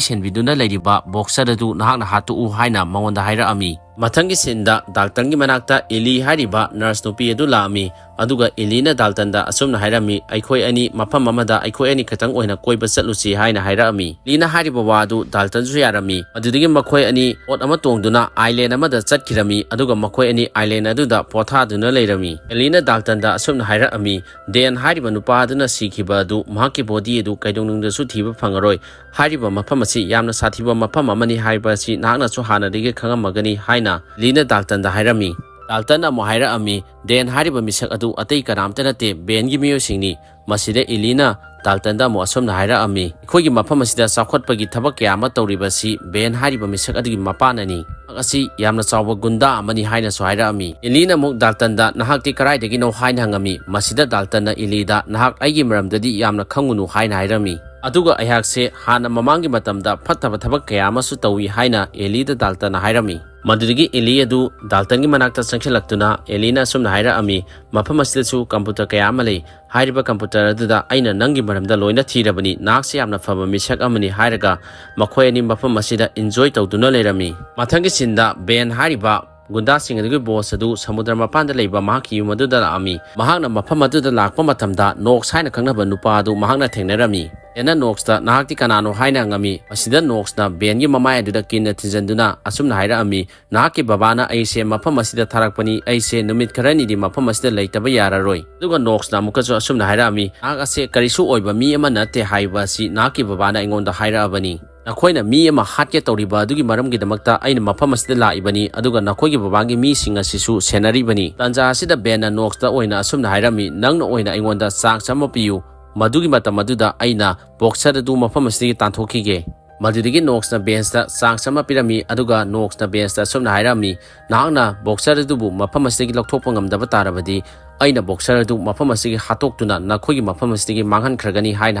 ꯁꯦꯟꯕꯤꯗꯨꯅ ꯂꯩꯔꯤꯕ ꯕꯣꯛꯁꯔ ꯑꯗꯨ ꯅꯍꯥꯛꯅ ꯍꯥꯠꯇꯣꯛꯎ" ꯍꯥꯏꯅ ꯃꯉꯣꯟꯗ ꯍꯥꯏꯔꯛꯑꯝꯃꯤ꯫ ꯃꯊꯪꯒꯤ ꯁꯤꯟꯗ ꯗꯥꯛꯇꯔꯒꯤ ꯃꯅꯥꯛꯇ ꯏꯂꯤ ꯍꯥꯏꯔꯤꯕ ꯅꯔꯁ ꯅꯨꯄꯤ ꯑꯗꯨ ꯂꯥꯛꯑꯝꯃꯤ꯫ ꯑꯗꯨꯒ ꯏꯂꯤꯅ ꯗꯥꯜꯇꯟꯗ ꯑꯁꯨꯝꯅ ꯍꯥꯏꯔꯝꯃꯤ, "ꯑꯩꯈꯣꯏ ꯑꯅꯤ ꯃꯐꯝ ꯑꯃꯗ ꯑꯩꯈꯣꯏ ꯑꯅꯤ ꯈꯛꯇꯪ ꯑꯣꯏꯅ ꯀꯣꯏꯕ ꯆꯠꯂꯨꯁꯤ" ꯍꯥꯏꯅ ꯍꯥꯏꯔꯛꯑꯝꯃꯤ꯫ ꯏꯂꯤꯅ ꯍꯥꯏꯔꯤꯕ ꯋꯥ ꯑꯗꯨ ꯗꯥꯜꯇꯟꯁꯨ ꯌꯥꯔꯝꯃꯤ꯫ ꯑꯗꯨꯗꯒꯤ ꯃꯈꯣꯏ ꯑꯅꯤ ꯕꯣꯠ ꯑꯃ ꯇꯣꯡꯗꯨꯅ ꯑꯥꯏꯂꯦꯟ ꯑꯃꯗ ꯆꯠꯈꯤꯔꯝꯃꯤ, ꯑꯗꯨꯒ ꯃꯈꯣꯏ ꯑꯅꯤ ꯑꯥꯏꯂꯦꯟ ꯑꯗꯨꯗ ꯄꯣꯊꯥꯗꯨꯅ ꯂꯩꯔꯝꯃꯤ꯫ ꯏꯂꯤꯅ ꯗꯥꯜꯇꯟꯗ ꯑꯁꯨꯝꯅ ꯍꯥꯏꯔꯛꯑꯝꯃꯤ, "ꯗꯦꯟ ꯍꯥꯏꯔꯤꯕ ꯅꯨꯄꯥ ꯑꯗꯨꯅ ꯁꯤꯈꯤꯕ ꯑꯗꯨ ꯃꯍꯥꯛꯀꯤ ꯕꯣꯗꯤ ꯑꯗꯨ ꯀꯩꯗꯧꯅꯨꯡꯗꯁꯨ ꯊꯤꯕ ꯐꯪꯉꯔꯣꯏ꯫ ꯍꯥꯏꯔꯤꯕ ꯃꯐꯝ ꯑꯁꯤ ꯌꯥꯝꯅ ꯁꯥꯊꯤꯕ ꯃꯐꯝ ꯑꯃꯅꯤ ꯍꯥꯏꯕ ꯑꯁꯤ ꯅꯍꯥꯛꯅꯁꯨ ꯍꯥꯟꯅꯗꯒꯤ ꯈꯪꯉꯝꯃꯒꯅꯤ" ꯍꯥꯏꯅ ꯏꯂꯤꯅ ꯗꯥꯜꯇꯟꯗ ꯍꯥꯏꯔꯝꯃꯤ꯫ ꯗꯥꯜꯇꯟꯅ ꯑꯃꯨꯛ ꯍꯥꯏꯔꯛꯑꯝꯃꯤ, "ꯗꯦꯟ ꯍꯥꯏꯔꯤꯕ ꯃꯤꯁꯛ ꯑꯗꯨ ꯑꯇꯩ ꯀꯅꯥꯝꯇ ꯅꯠꯇꯦ, ꯕꯦꯟꯒꯤ ꯃꯤꯑꯣꯏꯁꯤꯡꯅꯤ"꯫ ꯃꯁꯤꯗ ꯏꯂꯤꯅ ꯗꯥꯜꯇꯟꯗ ꯑꯃꯨꯛ ꯑꯁꯨꯝꯅ ꯍꯥꯏꯔꯛꯑꯝꯃꯤ, "ꯑꯩꯈꯣꯏꯒꯤ ꯃꯐꯝ ꯑꯁꯤꯗ ꯆꯥꯎꯈꯠꯄꯒꯤ ꯊꯕꯛ ꯀꯌꯥ ꯑꯃ ꯇꯧꯔꯤꯕ ꯑꯁꯤ ꯕꯦꯟ ꯍꯥꯏꯔꯤꯕ ꯃꯤꯁꯛ ꯑꯗꯨꯒꯤ ꯃꯄꯥꯅꯅꯤ꯫ ꯃꯍꯥꯛ ꯑꯁꯤ ꯌꯥꯝꯅ ꯆꯥꯎꯕ ꯒꯨꯟꯗꯥ ꯑꯃꯅꯤ" ꯍꯥꯏꯅꯁꯨ ꯍꯥꯏꯔꯛꯑꯝꯃꯤ꯫ ꯏꯂꯤꯅ ꯑꯃꯨꯛ ꯗꯥꯜꯇꯟꯗ, "ꯅꯍꯥꯛꯇꯤ ꯀꯗꯥꯏꯗꯒꯤꯅꯣ?" ꯍꯥꯏꯅ ꯍꯪꯉꯝꯃꯤ꯫ ꯃꯁꯤꯗ ꯗꯥꯜꯇꯟꯅ ꯏꯂꯤꯗ, "ꯅꯍꯥꯛ ꯑꯩꯒꯤ ꯃꯔꯝꯗꯗꯤ ꯌꯥꯝꯅ ꯈꯪꯉꯨꯅꯨ" ꯍꯥꯏꯅ ꯍꯥꯏꯔꯝꯃꯤ꯫ ꯑꯗꯨꯒ ꯑꯩꯍꯥꯛꯁꯦ ꯍꯥꯟꯅ ꯃꯃꯥꯡꯒꯤ ꯃꯇꯝꯗ ꯐꯠꯇꯕ ꯊꯕꯛ ꯀꯌꯥ ꯑꯃꯁꯨ ꯇꯧꯏ ꯍꯥꯏꯅ ꯏꯂꯤꯗ ꯗꯥꯜꯇꯟꯅ ꯍꯥꯏꯔꯝꯃꯤ꯫ ꯃꯗꯨꯗꯒꯤ ꯏꯂꯤ ꯑꯗꯨ ꯗꯥꯜꯇꯟꯒꯤ ꯃꯅꯥꯛꯇ ꯆꯪꯁꯤꯜꯂꯛꯇꯨꯅ ꯏꯂꯤꯅ ꯑꯁꯨꯝꯅ ꯍꯥꯏꯔꯛꯑꯝꯃꯤ, "ꯃꯐꯝ ꯑꯁꯤꯗꯁꯨ ꯀꯝꯄ꯭ꯌꯨꯇꯔ ꯀꯌꯥ ꯑꯃ ꯂꯩ꯫ ꯍꯥꯏꯔꯤꯕ ꯀꯝꯄ꯭ꯌꯨꯇꯔ ꯑꯗꯨꯗ ꯑꯩꯅ ꯅꯪꯒꯤ ꯃꯔꯝꯗ ꯂꯣꯏꯅ ꯊꯤꯔꯕꯅꯤ꯫ ꯅꯍꯥꯛꯁꯤ ꯌꯥꯝꯅ ꯐꯕ ꯃꯤꯁꯛ ꯑꯃꯅꯤ" ꯍꯥꯏꯔꯒ ꯃꯈꯣꯏ ꯑꯅꯤ ꯃꯐꯝ ꯑꯁꯤꯗ ꯏꯟꯖꯣꯏ ꯇꯧꯗꯨꯅ ꯂꯩꯔꯝꯃꯤ꯫ ꯃꯊꯪꯒꯤ ꯁꯤꯟꯗ ꯕꯦꯟ ꯍꯥꯏꯔꯤꯕ ꯒꯨꯟꯗꯥꯁꯤꯡ ꯑꯗꯨꯒꯤ ꯕꯣꯁ ꯑꯗꯨ ꯁꯃꯨꯗ꯭ꯔ ꯃꯄꯥꯟꯗ ꯂꯩꯕ ꯃꯍꯥꯛꯀꯤ ꯌꯨꯝ ꯑꯗꯨꯗ ꯂꯥꯛꯑꯝꯃꯤ꯫ ꯃꯍꯥꯛꯅ ꯃꯐꯝ ꯑꯗꯨꯗ ꯂꯥꯛꯄ ꯃꯇꯝꯗ ꯅꯣꯛꯁ ꯍꯥꯏꯅ ꯈꯪꯅꯕ ꯅꯨꯄꯥ ꯑꯗꯨ ꯃꯍꯥꯛꯅ ꯊꯦꯡꯅꯔꯝꯃꯤ꯫ ꯕꯦꯟꯅ ꯅꯣꯛꯁꯇ, "ꯅꯍꯥꯛꯇꯤ ꯀꯅꯥꯅꯣ?" ꯍꯥꯏꯅ ꯍꯪꯉꯝꯃꯤ꯫ ꯃꯁꯤꯗ ꯅꯣꯛꯁꯅ ꯕꯦꯟꯒꯤ ꯃꯃꯥꯏ ꯑꯗꯨꯗ ꯀꯤꯟꯅ ꯊꯤꯟꯖꯤꯟꯗꯨꯅ ꯑꯁꯨꯝꯅ ꯍꯥꯏꯔꯛꯑꯝꯃꯤ, "ꯅꯍꯥꯛꯀꯤ ꯕꯕꯥꯅ ꯑꯩꯁꯦ ꯃꯐꯝ ꯑꯁꯤꯗ ꯊꯥꯔꯛꯄꯅꯤ꯫ ꯑꯩꯁꯦ ꯅꯨꯃꯤꯠ ꯈꯔꯅꯤꯗꯤ ꯃꯐꯝ ꯑꯁꯤꯗ ꯂꯩꯇꯕ ꯌꯥꯔꯔꯣꯏ"꯫ ꯑꯗꯨꯒ ꯅꯣꯛꯁꯅ ꯑꯃꯨꯛꯀꯁꯨ ꯑꯁꯨꯝꯅ ꯍꯥꯏꯔꯛꯑꯝꯃꯤ, "ꯅꯍꯥꯛ ꯑꯁꯦ ꯀꯔꯤꯁꯨ ꯑꯣꯏꯕ ꯃꯤ ꯑꯃ ꯅꯠꯇꯦ ꯍꯥꯏꯕ ꯑꯁꯤ ꯅꯍꯥꯛꯀꯤ ꯕꯕꯥꯅ ꯑꯩꯉꯣꯟꯗ ꯍꯥꯏꯔꯛꯑꯕꯅꯤ"꯫ "ꯅꯈꯣꯏꯅ ꯃꯤ ꯑꯃ ꯍꯥꯠꯀꯦ ꯇꯧꯔꯤꯕ ꯑꯗꯨꯒꯤ ꯃꯔꯝꯒꯤꯗꯃꯛꯇ ꯑꯩꯅ ꯃꯐꯝ ꯑꯁꯤꯗ ꯂꯥꯛꯏꯕꯅꯤ, ꯑꯗꯨꯒ ꯅꯈꯣꯏꯒꯤ ꯕꯕꯥꯒꯤ ꯃꯤꯁꯤꯡ ꯑꯁꯤꯁꯨ ꯁꯦꯟꯅꯔꯤꯕꯅꯤ"꯫ ꯇꯥꯟꯖꯥ ꯑꯁꯤꯗ ꯕꯦꯟꯅ ꯅꯣꯛꯁꯇ ꯑꯣꯏꯅ ꯑꯁꯨꯝꯅ ꯍꯥꯏꯔꯝꯃꯤ, "ꯅꯪꯅ ꯑꯣꯏꯅ ꯑꯩꯉꯣꯟꯗ ꯆꯥꯟꯁ ꯑꯃ ꯄꯤꯌꯨ, ꯃꯗꯨꯒꯤ ꯃꯇꯝ ꯑꯗꯨꯗ ꯑꯩꯅ ꯕꯣꯛꯁꯔ ꯑꯗꯨ ꯃꯐꯝ ꯑꯁꯤꯗꯒꯤ ꯇꯥꯟꯊꯣꯛꯈꯤꯒꯦ"꯫ ꯃꯗꯨꯗꯒꯤ ꯅꯣꯛꯁꯅ ꯕꯦꯟꯁꯇ ꯆꯥꯟꯁ ꯑꯃ ꯄꯤꯔꯝꯃꯤ, ꯑꯗꯨꯒ ꯅꯣꯛꯁꯅ ꯕꯦꯟꯁꯇ ꯑꯁꯨꯝꯅ ꯍꯥꯏꯔꯝꯃꯤ, "ꯅꯍꯥꯛꯅ ꯕꯣꯛꯁꯔ ꯑꯗꯨꯕꯨ ꯃꯐꯝ ꯑꯁꯤꯗꯒꯤ ꯂꯧꯊꯣꯛꯄ ꯉꯝꯗꯕ ꯇꯥꯔꯕꯗꯤ, ꯑꯩꯅ ꯕꯣꯛꯁꯔ ꯑꯗꯨ ꯃꯐꯝ ꯑꯁꯤꯗꯒꯤ ꯍꯥꯠꯇꯣꯛꯇꯨꯅ ꯅꯈꯣꯏꯒꯤ ꯃꯐꯝ ꯑꯁꯤꯗꯒꯤ ꯃꯥꯡꯍꯟꯈ꯭ꯔꯒꯅꯤ" ꯍꯥꯏꯅ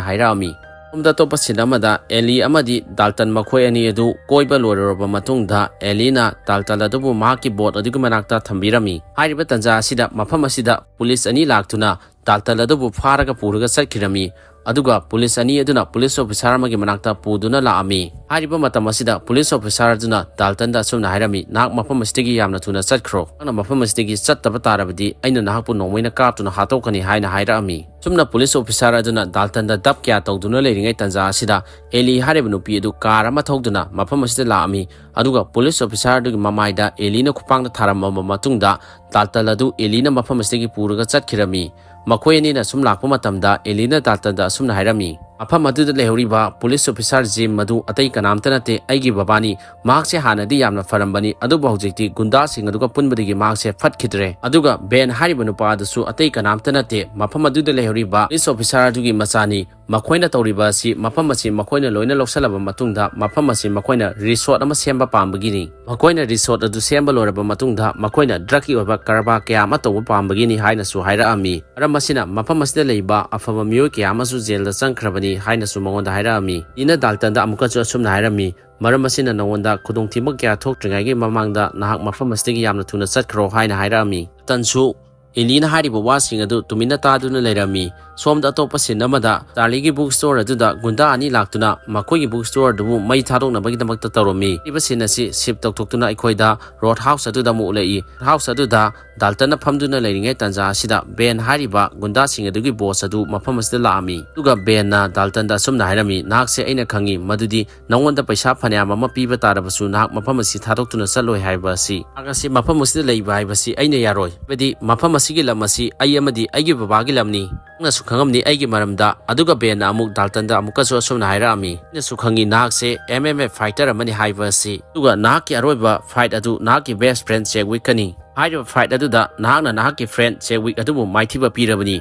ꯍꯥꯏꯔꯛꯑꯝꯃꯤ꯫ ꯁꯣꯝꯗ ꯑꯇꯣꯞꯄ ꯁꯤꯟ ꯑꯃꯗ ꯑꯦꯂꯤ ꯑꯃꯗꯤ ꯗꯥꯜꯇꯟ ꯃꯈꯣꯏ ꯑꯅꯤ ꯑꯗꯨ ꯀꯣꯏꯕ ꯂꯣꯏꯔꯨꯔꯕ ꯃꯇꯨꯡꯗ, ꯑꯦꯂꯤꯅ ꯗꯥꯜꯇꯟ ꯑꯗꯨꯕꯨ ꯃꯍꯥꯛꯀꯤ ꯕꯣꯠ ꯑꯗꯨꯒꯤ ꯃꯅꯥꯛꯇ ꯊꯝꯕꯤꯔꯝꯃꯤ꯫ ꯍꯥꯏꯔꯤꯕ ꯇꯥꯟꯖꯥ ꯑꯁꯤꯗ ꯃꯐꯝ ꯑꯁꯤꯗ ꯄꯨꯂꯤꯁ ꯑꯅꯤ ꯂꯥꯛꯇꯨꯅ ꯗꯥꯜꯇꯟ ꯑꯗꯨꯕꯨ ꯐꯥꯔꯒ ꯄꯨꯔꯒ ꯆꯠꯈꯤꯔꯝꯃꯤ꯫ ꯑꯗꯨꯒ ꯄꯨꯂꯤꯁ ꯑꯅꯤ ꯑꯗꯨꯅ ꯄꯨꯂꯤꯁ ꯑꯣꯐꯤꯁꯥꯔ ꯑꯃꯒꯤ ꯃꯅꯥꯛꯇ ꯄꯨꯗꯨꯅ ꯂꯥꯛꯑꯝꯃꯤ꯫ ꯍꯥꯏꯔꯤꯕ ꯃꯇꯝ ꯑꯁꯤꯗ ꯄꯨꯂꯤꯁ ꯑꯣꯐꯤꯁꯥꯔ ꯑꯗꯨꯅ ꯗꯥꯜꯇꯟꯗ ꯑꯁꯨꯝꯅ ꯍꯥꯏꯔꯝꯃꯤ, "ꯅꯍꯥꯛ ꯃꯐꯝ ꯑꯁꯤꯗꯒꯤ ꯌꯥꯝꯅ ꯊꯨꯅ ꯆꯠꯈ꯭ꯔꯣ꯫ ꯅꯍꯥꯛꯅ ꯃꯐꯝ ꯑꯁꯤꯗꯒꯤ ꯆꯠꯇꯕ ꯇꯥꯔꯕꯗꯤ ꯑꯩꯅ ꯅꯍꯥꯛꯄꯨ ꯅꯣꯡꯃꯩꯅ ꯀꯥꯞꯇꯨꯅ ꯍꯥꯠꯇꯣꯛꯀꯅꯤ" ꯍꯥꯏꯅ ꯍꯥꯏꯔꯛꯑꯝꯃꯤ꯫ ꯁꯨꯝꯅ ꯄꯨꯂꯤꯁ ꯑꯣꯐꯤꯁꯥꯔ ꯑꯗꯨꯅ ꯗꯥꯜꯇꯟꯗ ꯗꯞ ꯀꯌꯥ ꯇꯧꯗꯨꯅ ꯂꯩꯔꯤꯉꯩ ꯇꯥꯟꯖꯥ ꯑꯁꯤꯗ ꯑꯦꯂꯤ ꯍꯥꯏꯔꯤꯕ ꯅꯨꯄꯤ ꯑꯗꯨ ꯀꯥꯔ ꯑꯃ ꯊꯧꯗꯨꯅ ꯃꯐꯝ ꯑꯁꯤꯗ ꯂꯥꯛꯑꯝꯃꯤ꯫ ꯑꯗꯨꯒ ꯄꯨꯂꯤꯁ ꯑꯣꯐꯤꯁꯥꯔ ꯑꯗꯨꯒꯤ ꯃꯃꯥꯏꯗ ꯑꯦꯂꯤꯅ ꯈꯨꯄꯥꯛꯅ ꯊꯥꯔꯝꯃꯕ ꯃꯇꯨꯡꯗ ꯗꯥꯜꯇꯟ ꯑꯗꯨ ꯑꯦꯂꯤꯅ ꯃꯐꯝ ꯑꯁꯤꯗꯒꯤ ꯄꯨꯔꯒ ꯆꯠꯈꯤꯔꯝꯃꯤ꯫ ꯃꯈꯣꯏ ꯑꯅꯤꯅ ꯁꯨꯝ ꯂꯥꯛꯄ ꯃꯇꯝꯗ ꯑꯦꯂꯤꯅ ꯗꯥꯜꯇꯟꯗ ꯑꯁꯨꯝꯅ ꯍꯥꯏꯔꯝꯃꯤ, "ꯃꯐꯝ ꯑꯗꯨꯗ ꯂꯩꯍꯧꯔꯤꯕ ꯄꯨꯂꯤꯁ ꯑꯣꯐꯤꯁꯥꯔ ꯖꯤꯝ ꯑꯗꯨ ꯑꯇꯩ ꯀꯅꯥꯝꯇ ꯅꯠꯇꯦ, ꯑꯩꯒꯤ ꯕꯕꯥꯅꯤ꯫ ꯃꯍꯥꯛꯁꯦ ꯍꯥꯟꯅꯗꯤ ꯌꯥꯝꯅ ꯐꯔꯝꯕꯅꯤ, ꯑꯗꯨꯕꯨ ꯍꯧꯖꯤꯛꯇꯤ ꯒꯨꯟꯗꯥꯁꯤꯡ ꯑꯗꯨꯒ ꯄꯨꯟꯕꯗꯒꯤ ꯃꯍꯥꯛꯁꯦ ꯐꯠꯈꯤꯗ꯭ꯔꯦ꯫ ꯑꯗꯨꯒ ꯕꯦꯟ ꯍꯥꯏꯔꯤꯕ ꯅꯨꯄꯥ ꯑꯗꯨꯁꯨ ꯑꯇꯩ ꯀꯅꯥꯝꯇ ꯅꯠꯇꯦ, ꯃꯐꯝ ꯑꯗꯨꯗ ꯂꯩꯍꯧꯔꯤꯕ ꯄꯨꯂꯤꯁ ꯑꯣꯐꯤꯁꯥꯔ ꯑꯗꯨꯒꯤ ꯃꯆꯥꯅꯤ꯫ ꯃꯈꯣꯏꯅ ꯇꯧꯔꯤꯕ ꯑꯁꯤ ꯃꯐꯝ ꯑꯁꯤ ꯃꯈꯣꯏꯅ ꯂꯣꯏꯅ ꯂꯧꯁꯤꯜꯂꯕ ꯃꯇꯨꯡꯗ ꯃꯐꯝ ꯑꯁꯤ ꯃꯈꯣꯏꯅ ꯔꯤꯁꯣꯔꯠ ꯑꯃ ꯁꯦꯝꯕ ꯄꯥꯝꯕꯒꯤꯅꯤ꯫ ꯃꯈꯣꯏꯅ ꯔꯤꯁꯣꯔꯠ ꯑꯗꯨ ꯁꯦꯝꯕ ꯂꯣꯏꯔꯕ ꯃꯇꯨꯡꯗ ꯃꯈꯣꯏꯅ ꯗ꯭ꯔꯒꯀꯤ ꯑꯣꯏꯕ ꯀꯔꯕꯥꯔ ꯀꯌꯥ ꯑꯃ ꯇꯧꯕ ꯄꯥꯝꯕꯒꯤꯅꯤ" ꯍꯥꯏꯅꯁꯨ ꯍꯥꯏꯔꯛꯑꯝꯃꯤ꯫ ꯃꯔꯝ ꯑꯁꯤꯅ ꯃꯐꯝ ꯑꯁꯤꯗ ꯂꯩꯕ ꯑꯐꯕ ꯃꯤꯑꯣꯏ ꯀꯌꯥ ꯑꯃꯁꯨ ꯖꯦꯜꯗ ꯆꯪꯈ꯭ꯔꯕꯅꯤ ꯍꯥꯏꯅꯁꯨ ꯃꯉꯣꯟꯗ ꯍꯥꯏꯔꯛꯑꯝꯃꯤ꯫ ꯑꯦꯂꯤꯅ ꯗꯥꯜꯇꯟꯗ ꯑꯃꯨꯛꯀꯁꯨ ꯑꯁꯨꯝꯅ ꯍꯥꯏꯔꯝꯃꯤ, "ꯃꯔꯝ ꯑꯁꯤꯅ ꯅꯉꯣꯟꯗ ꯈꯨꯗꯣꯡꯊꯤꯕ ꯀꯌꯥ ꯊꯣꯛꯇ꯭ꯔꯤꯉꯩꯒꯤ ꯃꯃꯥꯡꯗ ꯅꯍꯥꯛ ꯃꯐꯝ ꯑꯁꯤꯗꯒꯤ ꯌꯥꯝꯅ ꯊꯨꯅ ꯆꯠꯈ꯭ꯔꯣ" ꯍꯥꯏꯅ ꯍꯥꯏꯔꯛꯑꯝꯃꯤ꯫ ꯗꯥꯜꯇꯟꯁꯨ ꯑꯦꯂꯤꯅ ꯍꯥꯏꯔꯤꯕ ꯋꯥꯁꯤꯡ ꯑꯗꯨ ꯇꯨꯃꯤꯟꯅ ꯇꯥꯗꯨꯅ ꯂꯩꯔꯝꯃꯤ꯫ ꯁꯣꯝꯗ ꯑꯇꯣꯞꯄ ꯁꯤꯟ ꯑꯃꯗ ꯆꯥꯔꯂꯤꯒꯤ ꯕꯨꯛ ꯁ꯭ꯇꯣꯔ ꯑꯗꯨꯗ ꯒꯨꯟꯗꯥ ꯑꯅꯤ ꯂꯥꯛꯇꯨꯅ ꯃꯈꯣꯏꯒꯤ ꯕꯨꯛ ꯁ꯭ꯇꯣꯔ ꯑꯗꯨꯕꯨ ꯃꯩ ꯊꯥꯗꯣꯛꯅꯕꯒꯤꯗꯃꯛꯇ ꯇꯧꯔꯝꯃꯤ꯫ ꯍꯥꯏꯔꯤꯕ ꯁꯤꯟ ꯑꯁꯤ ꯁꯤꯞ ꯇꯧꯊꯣꯛꯇꯨꯅ ꯑꯩꯈꯣꯏꯗ ꯔꯣꯗ ꯍꯥꯎꯁ ꯑꯗꯨꯗ ꯑꯃꯨꯛ ꯎꯠꯂꯛꯏ꯫ ꯔꯣꯗ ꯍꯥꯎꯁ ꯑꯗꯨꯗ ꯗꯥꯜꯇꯟꯅ ꯐꯝꯗꯨꯅ ꯂꯩꯔꯤꯉꯩ ꯇꯥꯟꯖꯥ ꯑꯁꯤꯗ ꯕꯦꯟ ꯍꯥꯏꯔꯤꯕ ꯒꯨꯟꯗꯥꯁꯤꯡ ꯑꯗꯨꯒꯤ ꯕꯣꯁ ꯑꯗꯨ ꯃꯐꯝ ꯑꯁꯤꯗ ꯂꯥꯛꯑꯝꯃꯤ꯫ ꯑꯗꯨꯒ ꯕꯦꯟꯅ ꯗꯥꯜꯇꯟꯗ ꯑꯁꯨꯝꯅ ꯍꯥꯏꯔꯝꯃꯤ, "ꯅꯍꯥꯛꯁꯦ ꯑꯩꯅ ꯈꯪꯉꯤ, ꯃꯗꯨꯗꯤ ꯅꯉꯣꯟꯗ ꯄꯩꯁꯥ ꯐꯅꯌꯥꯝ ꯑꯃ ꯄꯤꯕ ꯇꯥꯔꯕꯁꯨ ꯅꯍꯥꯛ ꯃꯐꯝ ꯑꯁꯤ ꯊꯥꯗꯣꯛꯇꯨꯅ ꯆꯠꯂꯣꯏ ꯍꯥꯏꯕ ꯑꯁꯤ꯫ ꯅꯍꯥꯛ ꯑꯁꯤ ꯃꯐꯝ ꯑꯁꯤꯗ ꯂꯩꯕ ꯍꯥꯏꯕꯁꯤ ꯑꯩꯅ ꯌꯥꯔꯣꯏ꯫ ꯍꯥꯏꯕꯗꯤ ꯃꯐꯝ "ꯑꯁꯤꯒꯤ ꯂꯝ ꯑꯁꯤ ꯑꯩ ꯑꯃꯗꯤ ꯑꯩꯒꯤ ꯕꯕꯥꯒꯤ ꯂꯝꯅꯤ꯫ ꯅꯪꯅꯁꯨ ꯈꯪꯉꯝꯅꯤ ꯑꯩꯒꯤ ꯃꯔꯝꯗ"꯫ ꯑꯗꯨꯒ ꯕꯦꯟꯅ ꯑꯃꯨꯛ ꯗꯥꯜꯇꯟꯗ ꯑꯃꯨꯛꯀꯁꯨ ꯑꯁꯨꯝꯅ ꯍꯥꯏꯔꯛꯑꯝꯃꯤ, "ꯑꯩꯅꯁꯨ ꯈꯪꯉꯤ ꯅꯍꯥꯛꯁꯦ M M A fighter ꯑꯃꯅꯤ ꯍꯥꯏꯕ ꯑꯁꯤ꯫ ꯑꯗꯨꯒ ꯅꯍꯥꯛꯀꯤ ꯑꯔꯣꯏꯕ fight ꯑꯗꯨ ꯅꯍꯥꯛꯀꯤ best friend ꯆꯦꯛꯋꯤꯛꯀꯅꯤ꯫ ꯍꯥꯏꯔꯤꯕ fight ꯑꯗꯨꯗ ꯅꯍꯥꯛꯅ ꯅꯍꯥꯛꯀꯤ friend ꯆꯦꯛꯋꯤꯛ ꯑꯗꯨꯕꯨ ꯃꯥꯏꯊꯤꯕ ꯄꯤꯔꯕꯅꯤ꯫